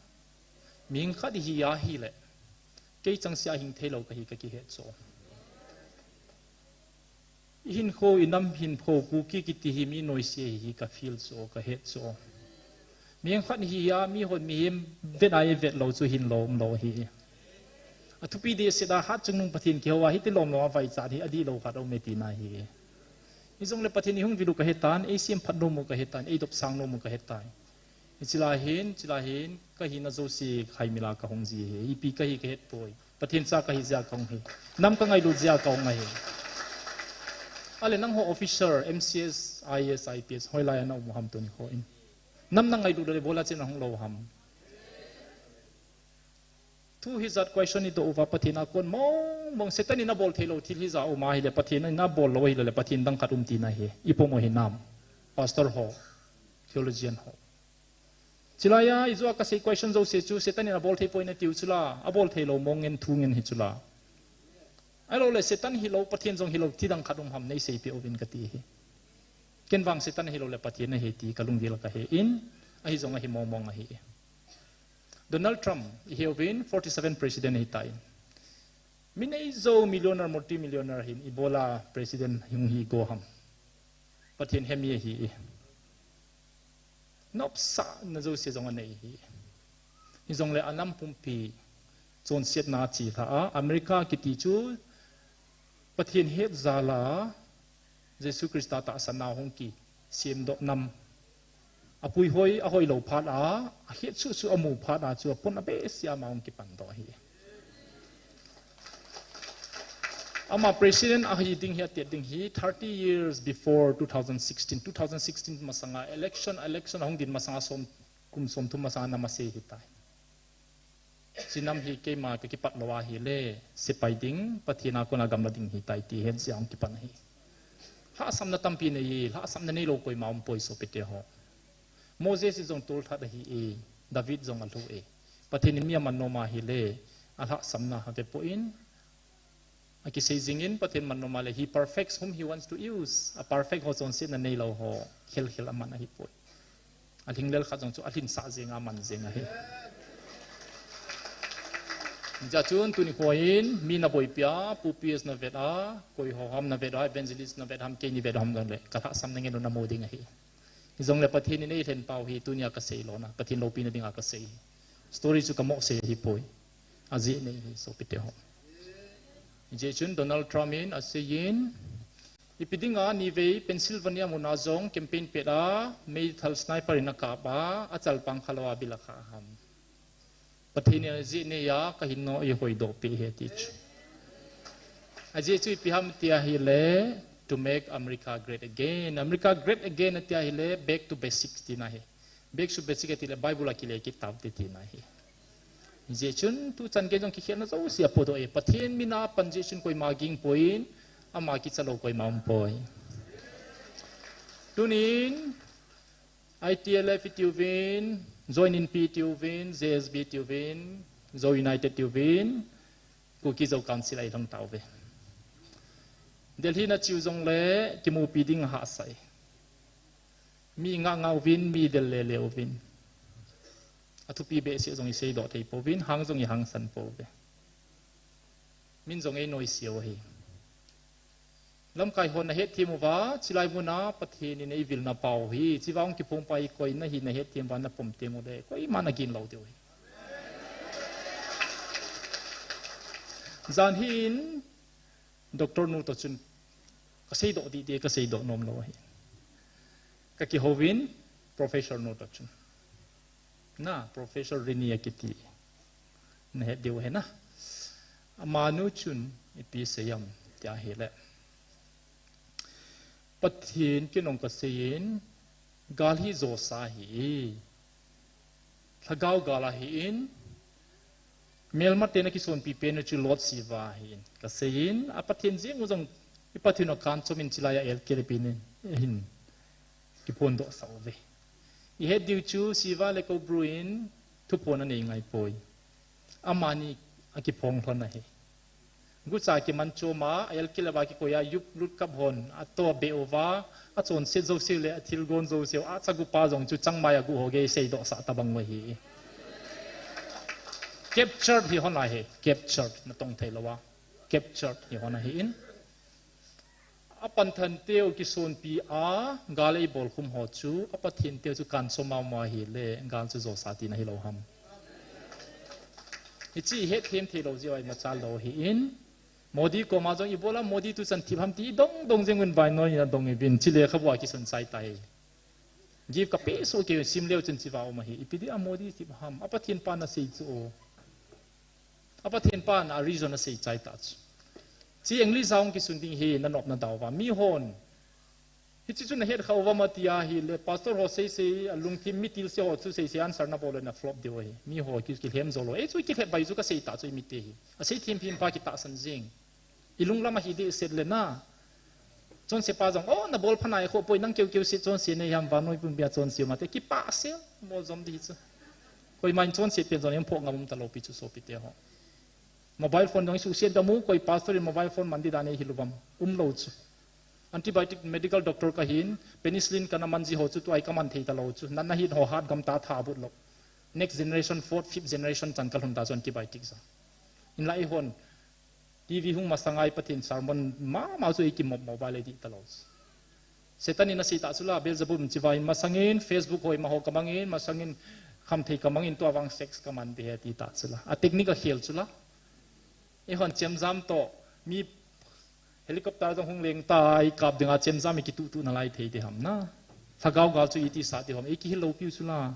mihing khat hi ahile, kei changseh a hing theilou kahi ka kihet chu. I hinkho, i nam hinkho, Kuki kiti hi mi noise hi ka feel chu, ka het chu. Mihing khat hi a, mi hon mihem vet a eivet lou chu hinlou umlou hi. Athupi dehset a hat chungnung Pathen kihou a, hiti lom lom a vaichat hi adihlou khat aume tina hi. Hijongle Pathen in eihung vil u kahetan, eisemphat nom u kahetan, eidopsang nom u kahetan. Hiche lai hin, hiche lai hin, kahina jouse khaimil a kahung ji hi, ipi kahi kahet poi. Pathen cha kahi jeh a kahung hi. Nam kangailut jeh a kahung ahi. Ale nangho officer, M C S, I A S, I P S, hoilai a na um u ham tuni kho in? Nam nangailut le ibola chen nahung lou ham? Thu hijat question idoh uva Pathen a kon mong mong Satan in abol theilou thil hija um ahile, Pathen in abol lou ahile, Pathen dang khat um tina hi. Ipom u hinam? Pastor ho, theologian ho. Chulai a, ijou a kasei question jouse chu, Satan in abol thei poi natiu chula, abol theilou mong ngen thu ngen hi chula. Ahilouleh, Satan hilou, Pathen jong hilou, thi dang khat um ham neiseipeh uvin kati hi. Ken vang Satan hilou le Pathen ahi ti kalunggel a kahe in, ahi jong ahi mong mong ahi. Donald Trump, ihe uvin, forty-seven president ahitai. Mi neijou millionaire, multi-millionaire hin, ibola president hung hi go ham? Pathen hemi ahi. Nopsahna jouse jong anei hi. Hijongle anam pumpi chonsetna achelha a, America kiti chu Pathen het jal a, Jesu Christa tahsanna hung kisemdoh nam. Apuihoi, ahoilou phat a, ahet suhsuh amu phat a chu apon abehseh a ama hung kipandoh ahi. Ama president ahi ding hi, atet ding hi, thirty years before two thousand sixteen, two thousand sixteen masanga election, election ahung din masanga som, kum somthum masanga nam asei hitai. Hiche nam hi keima kakipat lou ahile, sepai ding, Pathen a kona gamla ding hitai ti hetsea hung kipan ahi. Lhahsamna tampi nei e, lhahsamna neilou koima umpoi sopite ho. Moses jong tolthat ahi e, David jong alhu e. Pathen in mi aman nom ahile, alhahsamna avepoi, akisei jingin Pathen man nom ahile, he perfects whom he wants to use. A perfect ho chonsetna neilou ho, khelkhel aman ahipoi. Alhinglel khat jong chu alhinsah jenga aman jeng ahi. Hijeh chun tuni khoin mi naboipi a, Pu P S navet a, koi ho ham navet a, evangelist navet ham, keini vet ham jongle, kalhahsamna ngen u namu ding ahi. Hijongle Pathen in eilhen pau hi tunia kasei lona, Pathen loupina dinga kasei hi. Story chu kamoh sei ahipoi. Ajeh nei hi sopite ho. Hijeh chun Donald Trump in aseiyin, ipi dinga nivei Pennsylvania muna jong campaign pet a, meithal sniper in akap a, achalpang khalou a bil akhah ham? Pathen in ajeh neiya kahinna eihoidoh peh ahi ati chu. Ajeh chu ipi ham tia ahile, to make America great again. America great again ati ahile, back to basics tina ahi. Back to basics atile Bible a kile kit taute tina ahi. Hijeh chun tuchan gei jong kikhelna jouse apodoh e. Pathen mina pan jeh chun koima gingpoi, ama kichalou koima umpoi. Tunin, I T L F itiuvin, Joininpi itiuvin, J S B itiuvin, Zo United itiuvin, Kuki Zo Council a ilhung tauve. Delhi nache u jongle kimupi ding ahahsa e. Mi ngah ngah uvin, mi del lele uvin. Athupi behseh jong iseidoh thei pouvin, hang jong ihangsan pouve. Min jong einoise u ahi. Lamkai hon nahetthem uva, chulai muna Pathen in eivilna pau hi, chua hung kiphong pa hi koi nahi nahetthem uva napom teng ule, koiman agin lou diu ahi. Jan hin, Doctor nu toh chun, kaseidoh dih dih, kaseidoh nom lou ahi. Kakihouvin, Professor nu toh chun. Na, Professor Rini akiti. Nahet diu ahi na. Amanu chun, ipi asei em, tia ahile. Pathen kin jong kaseiyin, gal hi josa ahi. Lhagao gal ahin, melmaten akisonpi pen u chu Lot Shiva ahin. Kaseiyin, a Pathen jeng u jong, i Pathen u akanchomin chulai a L K L P in, ahin kiphondoh sah uve. Ihet diu chu Shiva le Cobra in thuphon anei ngai poi. Amani akiphong lhon ahi. Gucha kiman choma, a L K L P a kikoi a, yup lut kap hon, atoh beh uva, achonset jouse le, athilgon jouse u, achagupa jong chu changmai a gu ho gei seidoh sah tabang u ahi. Captured hi hon ahi, captured, natong thei lou a. Captured hi hon ahin. Apanthanteu kisonpi a, gal eibol khum ho chu, a Pathen teu chu kanchom mama ahile, gal chu josa tina hilou ham? Hiche ihetthem theilou jeh uva imachal lou ahin, Modi koma jong ibola Modi tuchan thip ham ti idong dong jeng uvin vainoi in adong uvin, chule khabua kisun chai tai. Gift kapesoh kei sim leu chun chua um ahi, ipi dia Modi thip ham, a Pathen pa nasei chu o. A Pathen pa na a reason asei chai ta chu. Chi English a hung kisun ding hi nanop nadau va. Mi hon Hiche chu nahet kha uvam ati ahile, pastor ho seisei, alungthim mi tilse ho chu seisei answer nabol le na flop diu ahi. Mi ho ki, kilhem jou lou. Ei chu kilhem bai chu kasei ta chu imite hi. Asei thim thim pa kitahsan jing. Ilunglam ahi dehset le na. Chonse pa jong, oh, nabol pha nai kho poi, nang keu keu se chonse nei ham, vannoi pumpia chonse mate, kipah sel, bol jom di chu. Koiman chonse pen jong em pho ngam um talou pi chu sopite ho. Mobile phone jong isuhset gam u, koi pastor in mobile phone man di dan ei hil uvam. Umlou chu. Antibiotic medical doctor kahin, penicillin kana man ji ho chu tua hi kaman thei talou chu. Natna hit ho hat gam ta tha but lou. Next generation, fourth, fifth generation chan kalhun ta chu antibiotic ja. Inla eihon, TV hung masang a i Pathen sermon mama chu ei kimop mobile ei dih talou chu. Satan in asei ta chu la, Beelzebub in chiva in masangin, Facebook hoi ma ho kamangin, masangin khamthei kamangin, tua vang sex kaman di ahi ati ta chu la. A technique akhel chu la. Eihon chemjam toh, mi helicopter jong hung leng ta, i kap dinga chemjam i kituhtuh nalai thei di ham na. Lhagao gal chu iti sah di ham, ei kihil lou piu chu la.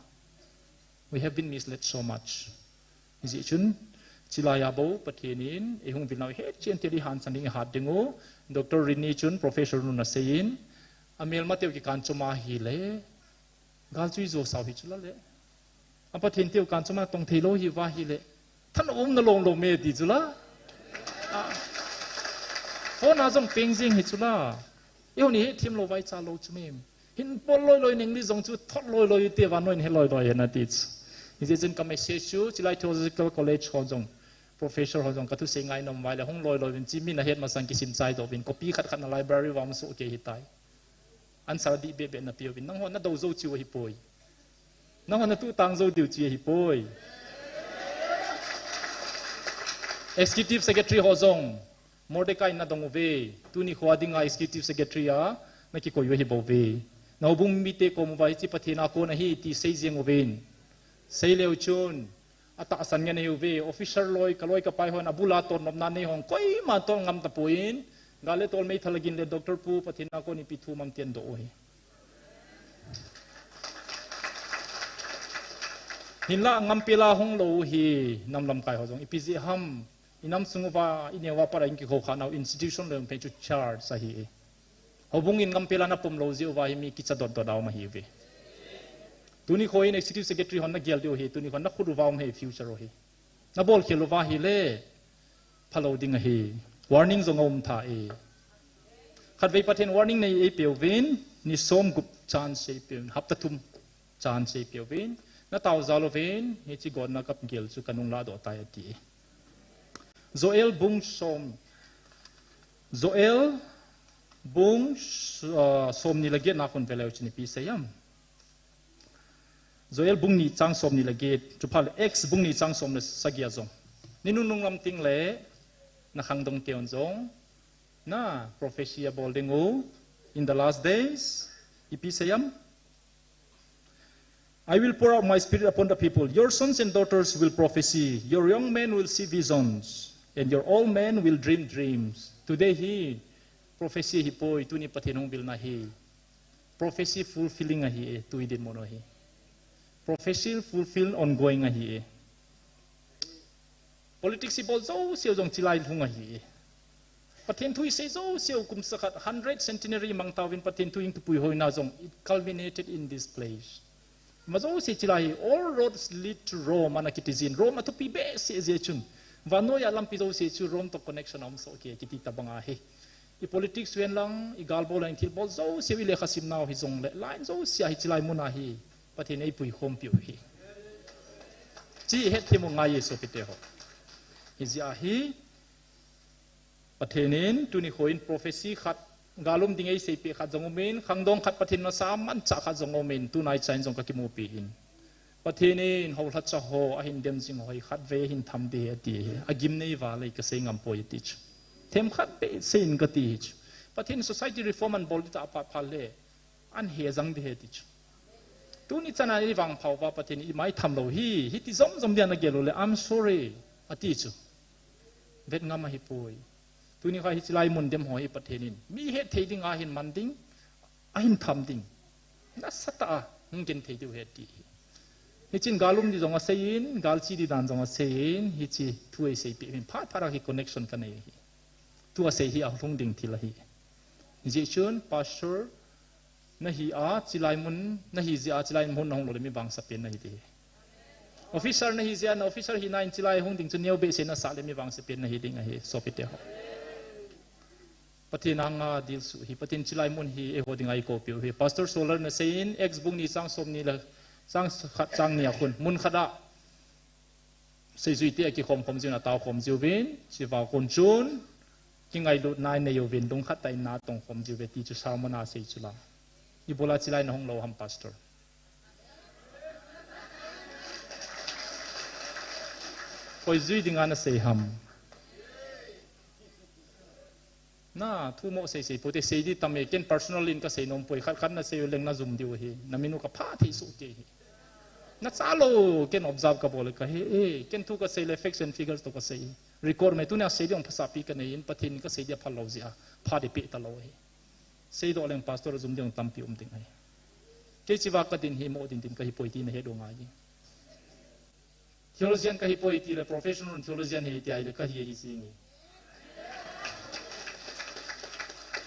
We have been misled so much. Hijeh chun, chilai a bou, Pathen in, eihung vil nau hetchen tia di hansan ding ihat ding u, Doctor Rini chun, Professor nun aseiyin, amelmateu kikan chom ahile, gal chu ijo sao hi chu la le. A Pathen teu kan chom a tong thei lou hi uva hile, thanom na lom lom e ti chu la. Ah. Phone a jong peng jing hi chu la. Eihon ihet them lou vai cha lou chu mem. Hin bol loi loi neng li jong chu thot loi loi te vannoi in he loi loi hen ati chu. Hijeh chun ka message chu, chilai Theological College ho jong, professor ho jong ka thusei ngai nom uva ahile, hung loi loi uvin chi min ahet masang kisim chai doh uvin, copy khat khat na library uva um soh kei hitai. Answer dih beh beh na pe uvin, nangho na dou jou chiu ahi poi. Nangho na tuhtang jou diu chi ahi poi. Executive Secretary ho jong, Mordecai na dong uve, tuni khoa dinga Executive Secretary a, na kikoi u ahi bou ve. Na houbung mite kom uva hiche Pathen a kon ahi ti sei jeng uvin. Sei leu chun, atahsan ngen ahi uve, officer loi, ka loi ka pai hon, abul a ton nopna nei hon, koima ton ngam tapon, gal le tol meithal a gin le Doctor Pu Pathen a kon ipi thum am ti ahin doh u ahi. Hinla ngam pela hung lou u hi, nam lamkai ho jong, ipi jeh ham, i nam sung uva, i neo uva pat a in kikhou kha nau institution loi um pen chu church ahi e. Houbung in ngam pela na pom lou jeh uva hi mi kicha dot dot a um ahi uve. Tuni khoa in executive secretary hon na gel diu hi, tuni khoa na khut uva um hi future u hi. Na bol khel uva hile, phalou ding ahi. Warning jong aum tha e. Khatvei Pathen warning nei eipeh uvin, ni som gup chance eipeh uvin, hapta thum chance eipeh uvin, na tao jal uvin, hiche gotna ka gel chu ka nung ladoh tai ati. Joel bung som, Joel bung, ah, somni le get na khun veleu chun ipi asei em. Joel bung ni chang somni le get, chuphat le Acts bung ni chang som le sagi a jong. Ni nunung lam ting le, na khangdong teun jong, na prophecy abol ding u, in the last days, ipi asei em. I will pour out my spirit upon the people. Your sons and daughters will prophesy. Your young men will see visions. And your old men will dream dreams. Today hi prophecy hi poi, tuni Pathen hung vilna hi. Prophecy fulfilling ahi e, tui dinmun u hi. Prophecy fulfill ongoing ahi e. Politics ibol jouseu jong chilai lhung ahi. Pathen thu isei jouseu kum sa khat hundred centenary mang tauvin Pathen thu in kipui hoina jong it culminated in this place. Ima jouse chilai hi, all roads lead to Rome, ana kiti jin, Rome athupi behseh jeh chun. Vannoi a lampi jouse chu Rome toh connection a um soh kei kiti tabang ahi. I politics ven lang, i gal bol lang, i thil bol jouseu, i lekha simnau hijongle, line jouse a hi chilai mun a hi. Pathen in eipui khompiu hi. Chi hetthem u ngai e sopite ho. Hijeh a hi, Pathen in tuni khoa in prophecy khat, gal um ding eiseipeh khat jong umin, khangdong khat Pathen in asam manchah khat jong umin, tunai chan jong kakimupi in. Pathen in houlhacha ho ahin dem jing ho hi khatvei ahin tham ding ahi ati hi. Agim nei val e kasei ngam poi ati chu. Themkhat beh seiyin kati hi chu. Pathen in society reform ahin bol ding tah a phat phat le, ahin he jang ding ahi ati chu. Tuni chan a i vangpha uva Pathen in ima itham lou hi, hiti jom jom dia nagel u le, I'm sorry, ati chu. Vet ngam ahi poi. Tuni khoa hiche lai mun dem ho hi Pathen in mi hetthei ding a ahin man ding, ahin tham ding. Nasatah a hung genthei diu ahi ati hi. Hichun gal um ding jong aseiyin, gal che ding dan jong aseiyin, hiche thu eiseipeh uvin phat phat a hi connection kanei ahi. Tua sei hi alhung ding thil ahi. Hijeh chun, Pastor, Nahi a chilai mun, nahi jeh a chilai mun nahung lou le mi vangsa pen nahi ding ahi. Officer nahi jeh a na officer hina in chilai hung ding chu neo behseh nasah le mi vangsa pen nahi ding ahi, sopite ho. Pathen anga dil suh hi, Pathen chilai mun hi eiho dinga eikoipeh u ahi. Pastor Solar in asei in, Acts bung ni chang som ni le chang khat chang ni a khun, mun khat a seijuite akikhom khom jiuvin, atao khom jiuvin, chua kon chun kingailutna inei uvin, lungkhat tah in natong khom jiuve ti chu sermon a asei chu la. Ibola chilai nahung lou ham, Pastor? Koi jui dinga nasei ham? Na, thu mo seisei poute, sei di tam e, ken personal in kasei nom poi, khat khat nasei u leng najum diu ahi, namin u kapha thei soh kei ahi. Nacha lou, ken observe kabol le kahe e, ken thu kasei le facts and figures toh kasei. Record me tunia sei ding phasahpi kanei in, Pathen in kasei dia phalou jeh a, pha ding peh talou ahi. Seidoh leng pastor jum ding tampi um ding ahi. Kei chiva kadin hi mo din din kahi poi ti nahet u ngai. Theologian kahi poi ti le professional theologian hi ti ahile kahi ahi jing e.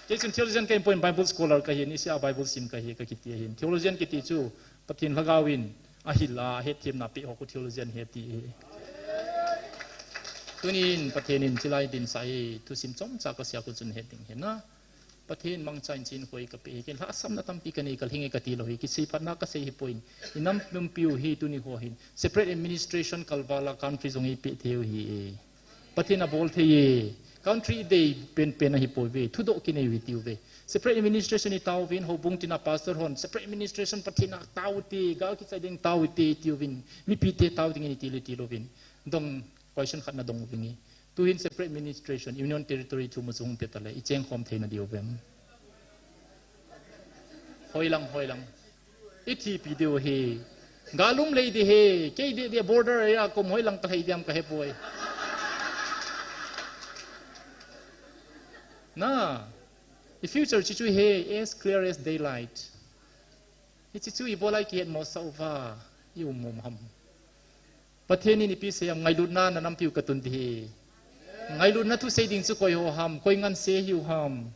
Kei chun theologian kahi poi, Bible scholar kahi, nisia Bible sim kahi kakiti ahin. Theologian kiti chu Pathen Lhagao in ahil a, ahetthemna peh ho khu theologian ahi ti ahi. Tunin Pathen in chilai dinsah hi thusim chomcha kasei a khu chun het ding ahi na. Pathen mangcha in chin khoi kapeh hi, ken lhahsamna tampi kanei, kalhing e kati lou hi, kiseiphatna kasei hi poi. Inam pumpiu hi tuni ho hin separate administration kalval a country jong eipeh thei u ahi e. Pathen abol thei e. Country dei penpen ahi poi ve, thudoh kinei u ahi tiu ve. Separate administration itao uvin, houbung tina pastor hon separate administration Pathen a tao ute, gal kichai ding tao ute tiu vin, mipite tao ding in iti le ti louvin. Dong question khat nadong uvin e. Tuhin separate administration, Union Territory thu ma chu hung pe tale, icheng khom theina diu vem? Hoilang, hoilang. Ithipi diu ahi. Gal um lei ding ahi, kei deh deh border area kom hoilang kalhai diam kahe poi. Na, i future chu chu ahi, as clear as daylight. Hiche chu ibola i kihet mosah uva, i um mom ham? Pathen in ipi asei ham, ngailutna nanampiu katun ding ahi. Ngailutna thusei ding chu koi ho ham, koi nganse hiu ham?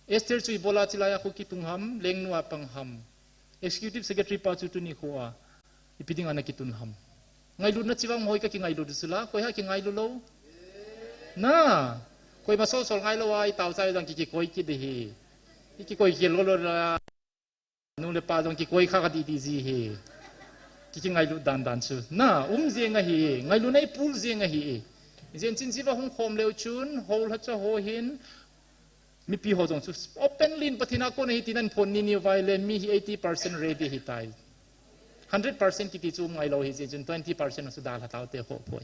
Esther chu ibola chilai a khu kitung ham, lengnu a pang ham? Executive Secretary pa chu tuni kho a ipi dinga nakitun ham? Ngailutna chivang hoi kakingailut u chu la, koi ha kingailu lou? Na, koima solsol ngailou a itao chai dang kikikoi kit ding ahi. Ikikoi kit lou lou la. Nu le pa jong kikoi kha kha didi ji ahi. Kiki ngailut dan dan chu. Na, um jeng ahi, ngailutna ipul jeng ahi. Ijeh inem itile hung khom leu chun, hou lhacha ho hin, mipi ho jong chu openly in Pathen a kon ahi tin aphon ni ni uva ahile, mi hi eighty percent ready ahitai. Hundred percent kiti chu um ngailou ahi, ijeh chun twenty percent chu dalha taute ho poi.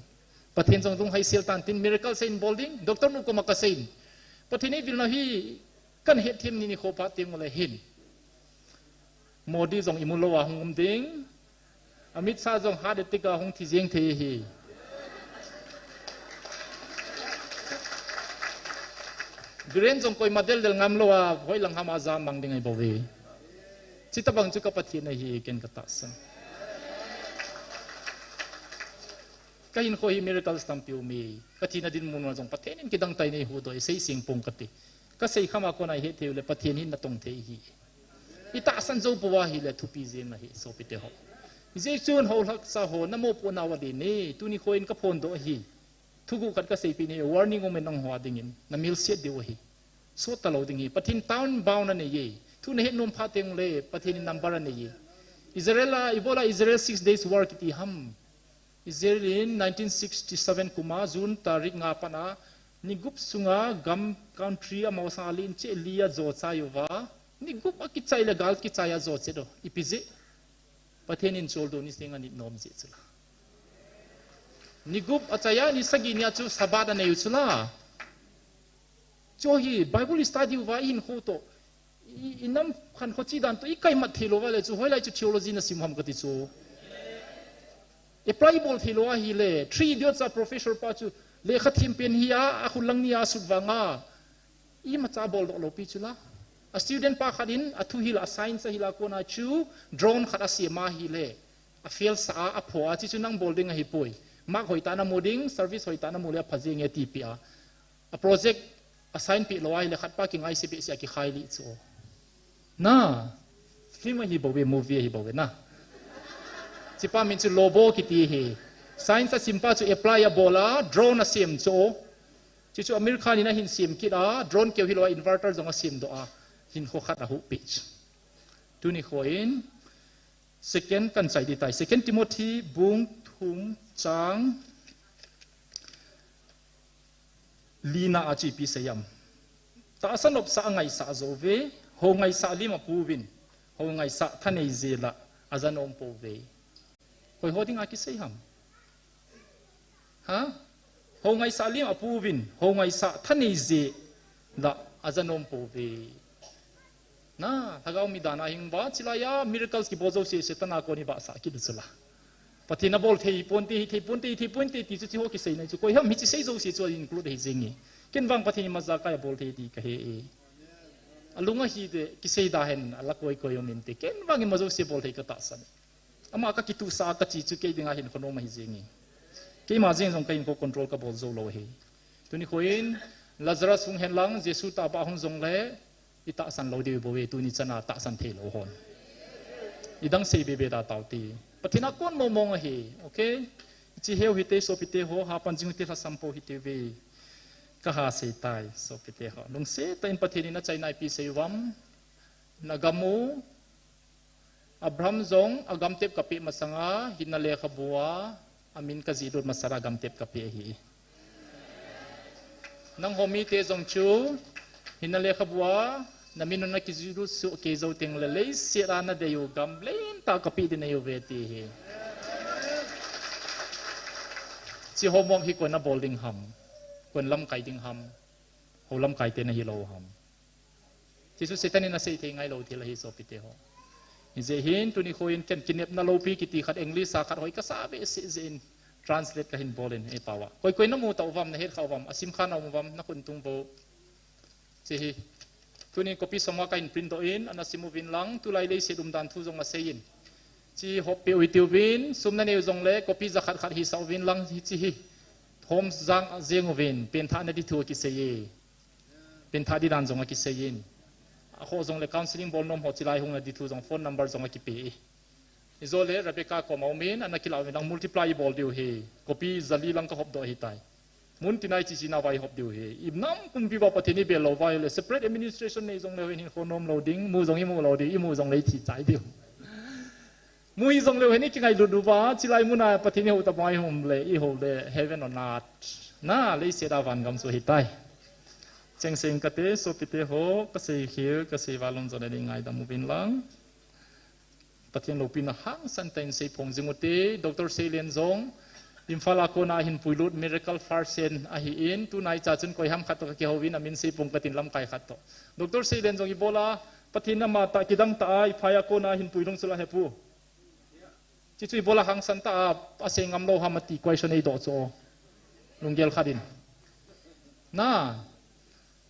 Pathen jong lunghei sel tan tin miracle seiyin bol ding, doctor nu koma kaseiyin. Pathen eivilna hi kahin hetthem ni nikho phat teng ule hin. Modi jong imu lou a hung um ding. Amit Shah jong heart attack a hung thi jeng thei ahi. Biren jong koima del del ngam lou a, hoilang ham a jam mang ding ahi bou ve. Chuti bang chu ka Pathen ahi, ken ka tahsan. Ka hinkho hi miracles tampi um e. Ka thina dinmun a jong Pathen in kidang tah in eihuhdoh e, sei seng pong kate. Ka sei kham a kona ihet thei u le Pathen hin natong thei ahi. I tahsan jou pou ahile thupi jeng ahi, sopite ho. Hijeh chun houlhaksa ho, namopohnau alen e, tuni kho in ka phondoh ahi. Thuguh khat ka seipeh nahi, warning um e nangho a dingin, namilset diu ahi. Sot talou ding ahi, Pathen town bound anei e. Thu nahet nom phat teng ule, Pathen in number anei e. Israel a, ibola Israel Six Days War kiti ham? Israel in nineteen sixty-seven kum a June tarik nga pat a, ni gup sunga gam country amaho sanga len cheh li a jo chai uva, ni gup a kichai le gal kichai a jo chet u, ipi jeh? Pathen in choldo ni seng anit nom jeh chu la. Ni gup achai a, ni sagi nia chu Sabbath anei u chu la. Chu hi Bible study uva i hinkho toh, i, i nam khankho chi dan toh i kaimat thei lou va le chu, hoilai chu theology na sim ham kati chu. Apply bol thei lou ahile, Three Idiots a professor pa chu lekha them pen hi a, a khut lang ni a sut vang a, imacha boldoh lou pi chu la. A student pa khat in a thuhil a science a hil a kona chu drone khat a sem ahile, a fail sa a, a pho a, chi chu nang bol ding ahi poi. Mark hoitah na mu ding, service hoitah na mu le a pha jeng e ti pi a. A project a sign peh lou ahile khat pa kingaise behseh a kikhai lih chu. Na, film ahi bouve, movie ahi bouve na. Hichepa min chu Lobo kiti ahi. Science a simpa chu apply a bol a, drone a sem chu. Hiche chu America in ahin sem kit a, drone keu hilou a inverter jong a sem doh a, hinkho khat a huhpeh chu. Tuni kho in, second kan chai ding tai. Second Timothy bung thum chang lina a chu ipi asei em. Tahsa nopsah a ngaisah jou ve, hou ngaisah lim a puvin, hou ngaisah thanei jeh la aja nom pouve. Koi ho dinga kisei ham? Ha? Hou ngaisah lim a puvin, hou ngaisah thanei jeh la aja nom pouve. Na, lhagao mi dan a hing uva, chulai a miracles kibol jouse Satan a kon ibahsah kit u chu la. Pathen in abol thei ponte, hithei ponte, hithei ponte ti chu, hiche ho kiseina chu. Koi ham hiche sei jouse chu a include ahi jenge. Ken vang Pathen in imacha kai abol thei ti kahe e. Alung ahi de, kisei da hen, ala koi koi um inte. Ken vang ima jouse bol thei katahsan e. Ama kakituhsah a kache chu kei dinga hinkho nom ahi jenge. Keima jeng jong kahinkho control kabol jou lou ahi. Tuni kho in, Lazarus hung hen lang, Jesu tahbeh hung jongle, itahsan lou diu bou e, tuni chan a tahsan thei lou hon. Idang sei bebe da taute. Pathen a kon mong mong ahi, okay? Hiche heu hite, sopite ho, hapan jing u hite, lhasam pou hite uve. Kaha sei tai, sopite ho. Lungset tah in Pathen in achaina ipi asei uvam. Nagam u, Abraham jong agam tep kapeh masanga, hinna lekhabu a, amin kajihlut masanga agam tep kapeh ahi. Nangho mite jong chu, hinna lekhabu a, namin u nakijihlut soh kei jou tengle leiset a nadei u gam lentah kapeh ding nahiuve ti ahi. Hiche homework hi koin abol ding ham, koin lamkai ding ham, hou lamkai te nahilou ham. Hiche chu Satan in asei thei ngailou thil ahi sopite ho. Hijeh hin tuni kho in ken kinepna loupi kiti khat English a khat hoi kasa behseh jeh in translate kahin bol in eipao a. Koi koi namu tauvam, nahet khauvam, asim kha naum uvam, nakhut tung bou. Hiche hi. Tuni copy som nga kahin print doh in, ana sim uvin lang, tulai leiset umdan thu jong asei in. Hiche hop peh u hitiuvin, sum nanei u jongle copy jakhat khat hisah uvin lang, hiche hi. Hom jang jeng uvin, penthah nading thu akisei e. Penthah ding dan jong akisei in. Akhoh jongle counseling bol nom ho chulai hung nading thu jong phone number jong akipe e. Ijole Rebecca koma um in, ana kilah uvin lang multiply ibol diu ahi. Copy jali lang kahop doh ahitai. Mun tina iche che nauva ihop diu ahi. Inam pumpi uva Pathen in ibel lou uva ahile separate administration nei jongleu hin hinkho nom lou ding, mu jong imu lou ding, imu jongle ithi chai diu. Mu hijongleu hin ikingailut uva, chulai muna Pathen ihou tabang ihung um le, ihou le heaven on earth. Na, leiset a vangam chu ahitai. Chengse in kate, sopite ho, kasei khel, kasei val lom jong le ngaidam uvin lang. Pathen loupina hangsan tah in seiphong jing ute, Doctor Seilen jong, Imphal a kona ahin puilut miracle person ahin, tunaicha chun koiham khat toh kakihouvin amin seiphong katin lamkai khat toh. Doctor Seilen jong ibola, Pathen in amatah kidang tah a, iphai a kona ahin puilhung chu la hepu. Hiche chu ibola hangsan tah a, asei ngam lou ham ati question eidoh chu. Lunggel khat in. Na,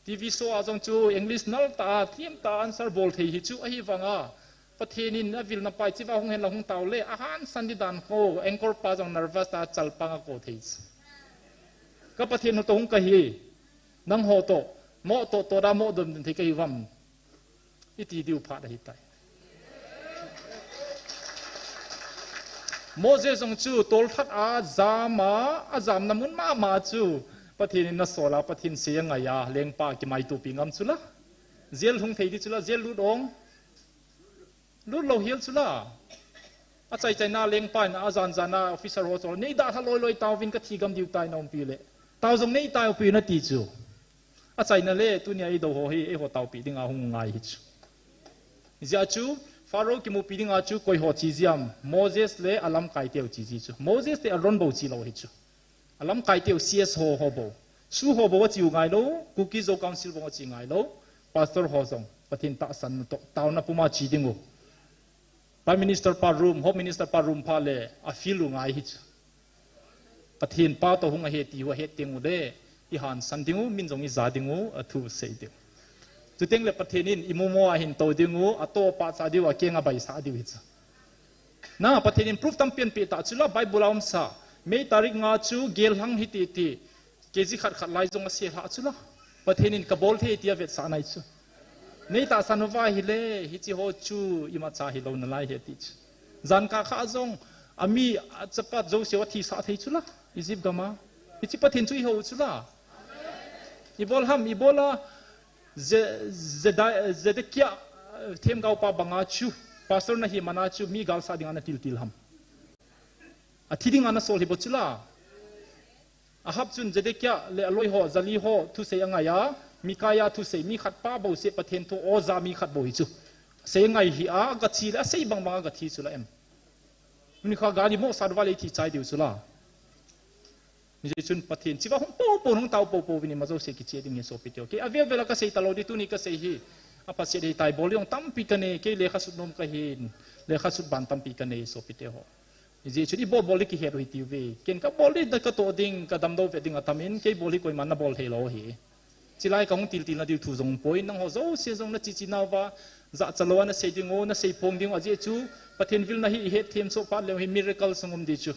TV show a jong chu English nal tah a, thim tah a answer bol thei hi chu ahivanga. Pathen in avilna pa hichea hung hen lang hung tao le, ahangsan ding dan kho, anchor pa jong nervous tah a chalpang akou thei chu. Ka Pathen u toh hung kahi, nangho toh, mo toh, toh da mo dom ding thei kahi uvam. Iti diu phat ahitai. Moses jong chu tolthat a jam a, ajamna mun mama chu Pathen in asol a, Pathen sei angai a, lengpa kimaitopi ngam chu la. Jail lhung thei ding chu la, jail lut ong. Lut lou hiel chu la. Achai chaina lengpa in ajan jan a officer ho chu, "Nei dalha loi loi taovin kathi gam diu tai naumpi le. Tao jong nei tai upi un," ati chu. Achaina le, tunia eidou ho hi, eiho taopi dinga hung ngai hi chu. Hijeh a chu, Pharaoh kimupi dinga chu, koiho che jiem, Moses le alamkai teu che ji chu. Moses le Aaron bou che lou hi chu. Alamkai teu C S ho, ho bou. Su ho bou ache u ngailou, Kuki Zo Council bou ache ngailou, pastor ho jong, Pathen tahsan toh, taona puma che ding u. Prime Minister pa room, Home Minister pa room pha le, afield u ngai hi chu. Pathen pa toh hung ahi ti u ahet teng u le, ihansan ding u, min jong ija ding u, athu sei ding u. Chuteng le Pathen in imumo a hin tou ding u, atoh pahcha diu, akeng abaisah diu hi chu. Na, Pathen in proof tampi anapeh tah chu la, Bible a umsa. May tarik nga chu, gel lhang hiti ti. K G khat khat lai jong ase lhah chu la. Pathen in kabol thei ti avetsah nai chu. Nei tahsan uva ahile, hiche ho chu imacha hilou nalai ahi ti chu. Jan kah kha jong, ami achapa jouse u athisah thei chu la, Egypt gam a. Hiche Pathen chu ihou chu la. Ibol ham, ibol a, Ze-, Zeda-, Zedekiah, eh, themgao pa banga chu, pastor nahi mana chu, mi galsah dinga natil til ham. Athi dinga nasol hi bou chu la. Ahab chun Zedekiah le aloi ho, jali ho, thusei angai a, Micaiah thusei, mi khat pa bou seh Pathen thu, oja mi khat bou hi chu. Sei angai hi a, agathi le, asei bang banga gathi chu la em. Tuni kha gal imohsah uva le ithi chai diu chu la. Hijeh chun Pathen, chua hung poupou, hung tao poupou vin ima jouse kiche ding ahi sopite ho. Kei avel vel a kasei talou ding, tuni kasei hi. Aphaset ahitai, bol ding tampi kanei, kei lekha sut nom kahin, lekha sut ban tampi kanei sopite ho. Hijeh chun ibol bol ding kihet u hitiuve. Ken kabol ding, katoh ding, kadamdou ve ding atam in, kei bol hi koiman nabol thei lou ahi. Chulai kahung tiltil nadiu thu jong poi, nangho jouse jong nachichi nauva, jachat lou a nasei ding u, nasei phong ding u, ajeh chu, Pathen vilna hi ihet them soh phat leu hi miracle sung um ding chu.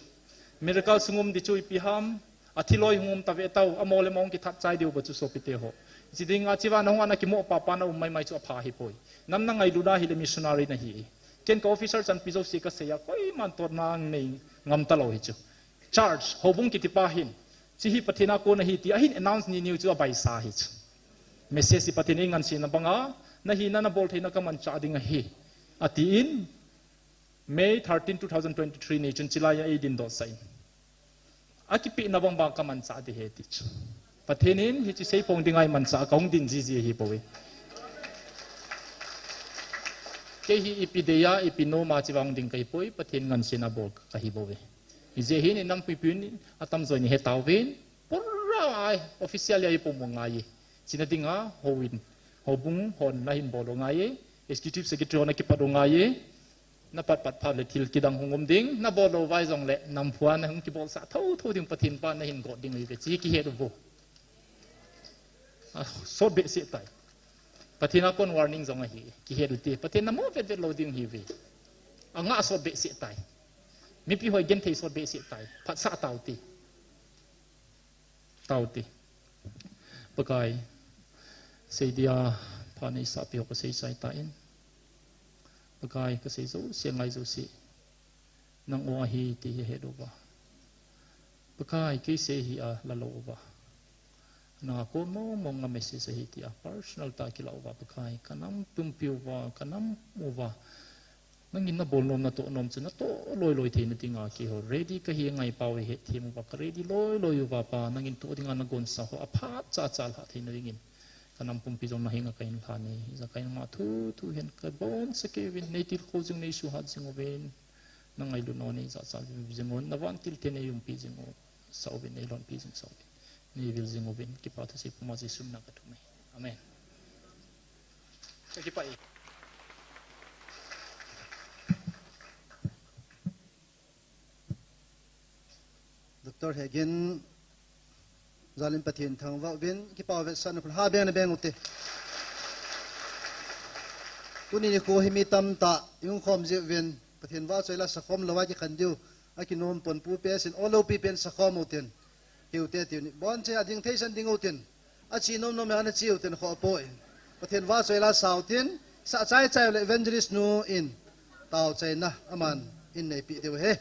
Miracle sung um ding chu ipi ham, athi loi hung um tave tau, amo le amo hung kithat chai diu bou chu sopite ho. Chi dinga chua nahung a nakimoh papa na um maimai chu apha hipoi. Nam nangailut a hile missionary nahi. Ken ka officer chanpi jouse kasei a, koiman totna anei ngam talou hi chu. Church, houbung kiti pa hin, chi hi Pathen a kon ahi ti ahin announce niniu chu abaisa hi chu. Message hi Pathen in eingansena banga, nahina nabol theina kamanchah ding ahi, atin, May thirteen, two thousand twenty-three ni chun chulai a eidindoh sah in. Akipehna bang banga kamanchah ding ahi ti chu. Pathen in hiche seiphong dinga eimanchah a kahung ding jiji ahi bouve. Kei hi ipi deiya, ipi noma chua hung ding kahi poi, Pathen ngansena bol kahi bouve. Hijeh hin inam puipuin atamjo in ihet tauvin, pura ai, official a ipom u ngai e. Chuna dinga, houin, houbung hon nahin bol u ngai e, executive secretary hon nakipat u ngai e, napat pat phat le thil kidang hung um ding, nabol lou vai jongle, namphu a nahung kibolsah thotho ding Pathen pa nahin got ding ahiuve, chi kihet u vo. A, sot behseh tai. Pathen a kon warning jong ahi, kihet u te. Pathen namu vetvet lou ding ahiuve. Anga sot behseh tai. Mipi hoi genthei sot behseh tai. Phatsah tau te. Tau te. Pakai, seidia pha neisah peh u kasei chai tan. Pakai, kasei jouse, ngai jouse. Nang o ahi ti hi het uva. Pakai, kei sei hi ala lou uva. Nanga kon mong mong a message ahi tia personal tah a kila uva Pakai. Kanam pumpi uva, kanam uva. Nangin nabol nom natoh nom chu natoh loi loi theina dinga keiho ready kahi ngai pau ahi, hethem uva ka ready loi loi uva Pa, nangin toh dinga nagonsa ho aphat cha cha lha theina dingin. Kanam pumpi jong nahenga kahin lhan e, hijeh a kahin ngah thu thu hin kabonsa kei uvin, neitilkhou jing, neisuhat jing uvin. Nangailut nau neijachat jing un, navantil te neiumpi jing u, sa uvin, neilhonpi jing sa uvin. Neivil jing uvin, kipa thusei puma Jesu mina kathum e. Amen. Kakipah e. Doctor Hegin, Jalin Pathen thangvah uvin, kipa u vetsahna khun ha beng na beng ute. Tuni nikho hi mi tamtah, ihung khom jiuvin, Pathen vahchoi la sakhom louva kikhen diu, akinom pon pu pen sin, o loupi pen sakhom utin. Hiu te tiu ni, bonchauva ding theisan ding utin. Achi nom nom a nachi utin khoh poi. Pathen vahchoi la sa utin, sah chai chai u le evangelist nu in, tao chaina, aman, in neipeh diu ahi.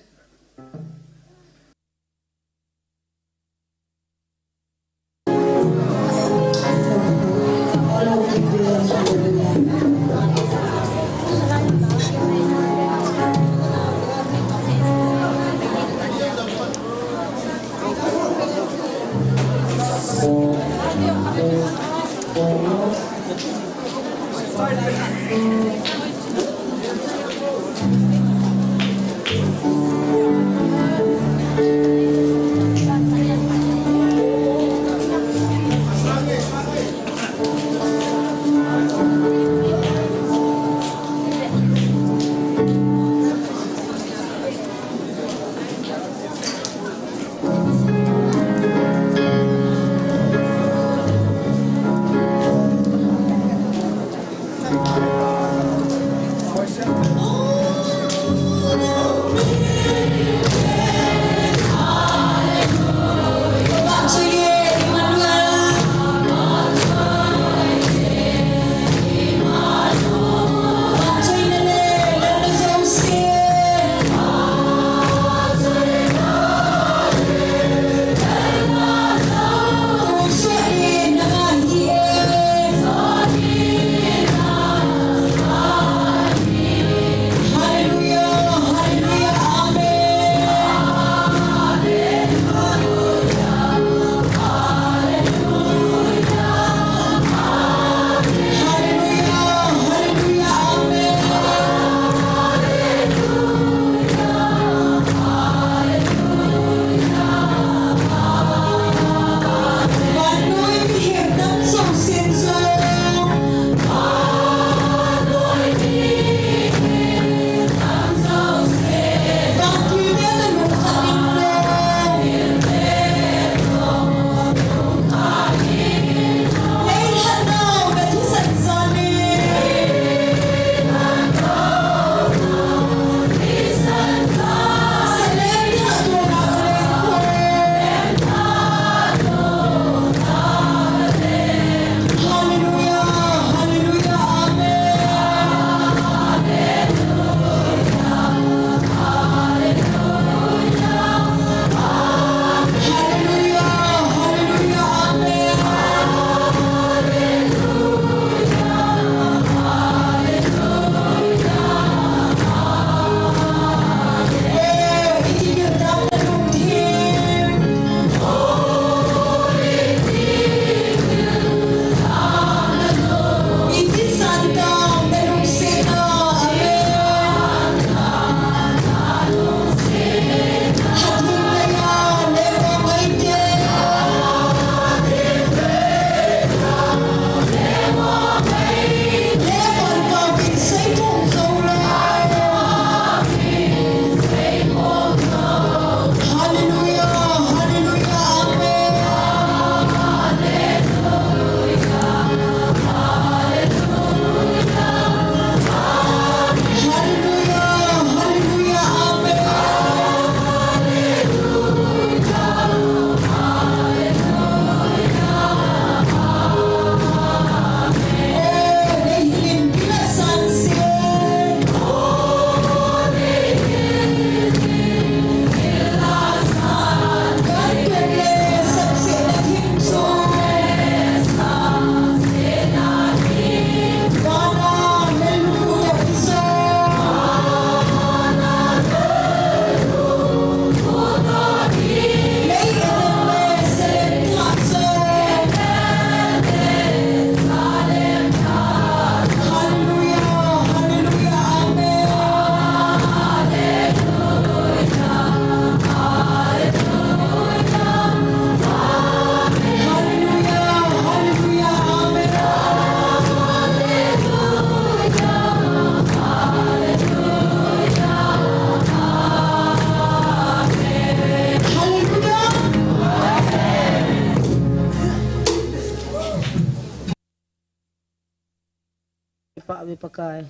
Pakai,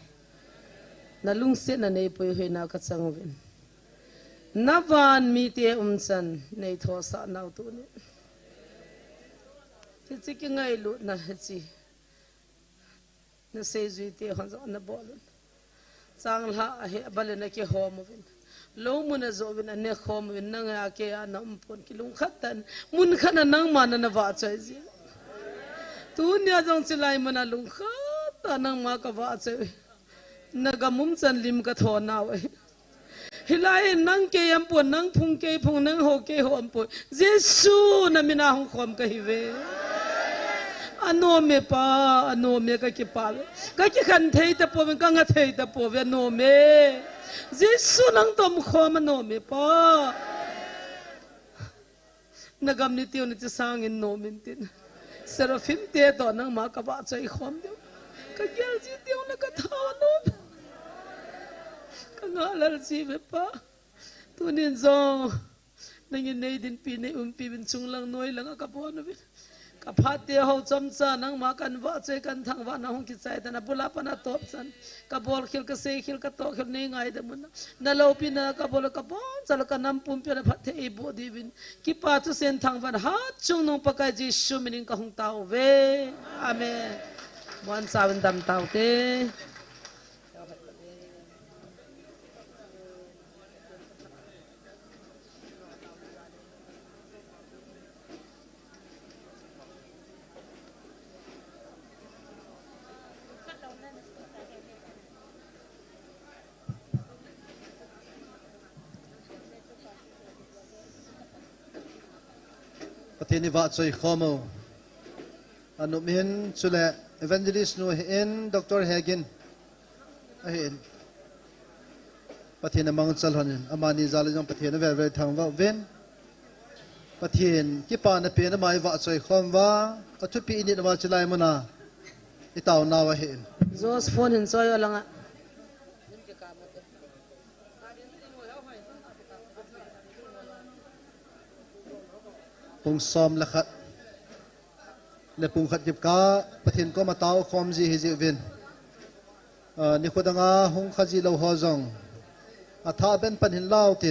nalungsetna neipui hoina kachang uvin. Navan mite umchan neithosah nau tuni. Hiche kingailutna hiche. Naseijuite hon jong nabol un. Changlhah ahi, abale nakihom uvin. Lou mun a joh uvin, anekhom uvin, nanga keiya naumpon kilungkhat tan. Mun khat a nangma nana vahchoi jin. Tunia jong chulai muna lungkhat a nangma kavahchoi. Nagam umchan lim kathonau ahi. Hilai hin nang kei aumpon, nang phung kei phung, nang ho kei ho aumpon. Jesu namina hung khom kahiuve. Anom e Pa, anom e, kakipah uve. Kakikhen thei tapouve, kanga thei tapouve, anom e. Jesu nang toh khom anom e Pa. Nagam ni tiu nache sangin nom intin. Seraphim te toh nangma kavahchoi khom diu. Kagel ji tiu na kathao nom. Kanga lel jiuve Pa. Tunin jong. Nangin neidinpi neiumpi uvin chunglang noilang a kabon uvin. Kaphat te ho chomcha nangma kahin vahchoi kahin thangvah na hung kichai tan abul a pat a atop chan. Kabol khel kasei khel katoh khel neingaidam un. Naloupina kabol kaboncha le kanam pumpi a phatthei eiboh diuvin. Kipa thusen thangvahna hatchungnung Pakai Jesu minin kahung tao uve. Amen. Muanchauvin dam taute. Pathen in vahchoi khom o. Anom in chule evangelist nu ahin, Doctor Hegin ahin. Pathen amangcha lhon in, amani jal a jong Pathen avel vel thangvah uvin. Pathen kipana pen ama ivahchoi khom uva, athupi init uva chulai muna itaonau ahin. Jos phone hin choi o langa. Pung som le khat. Le pung khat kipah a Pathen koma tao khom ji hiji uvin. Ah, nikho danga hung kha ji lou ho jong. Athah beh pan hin lau te.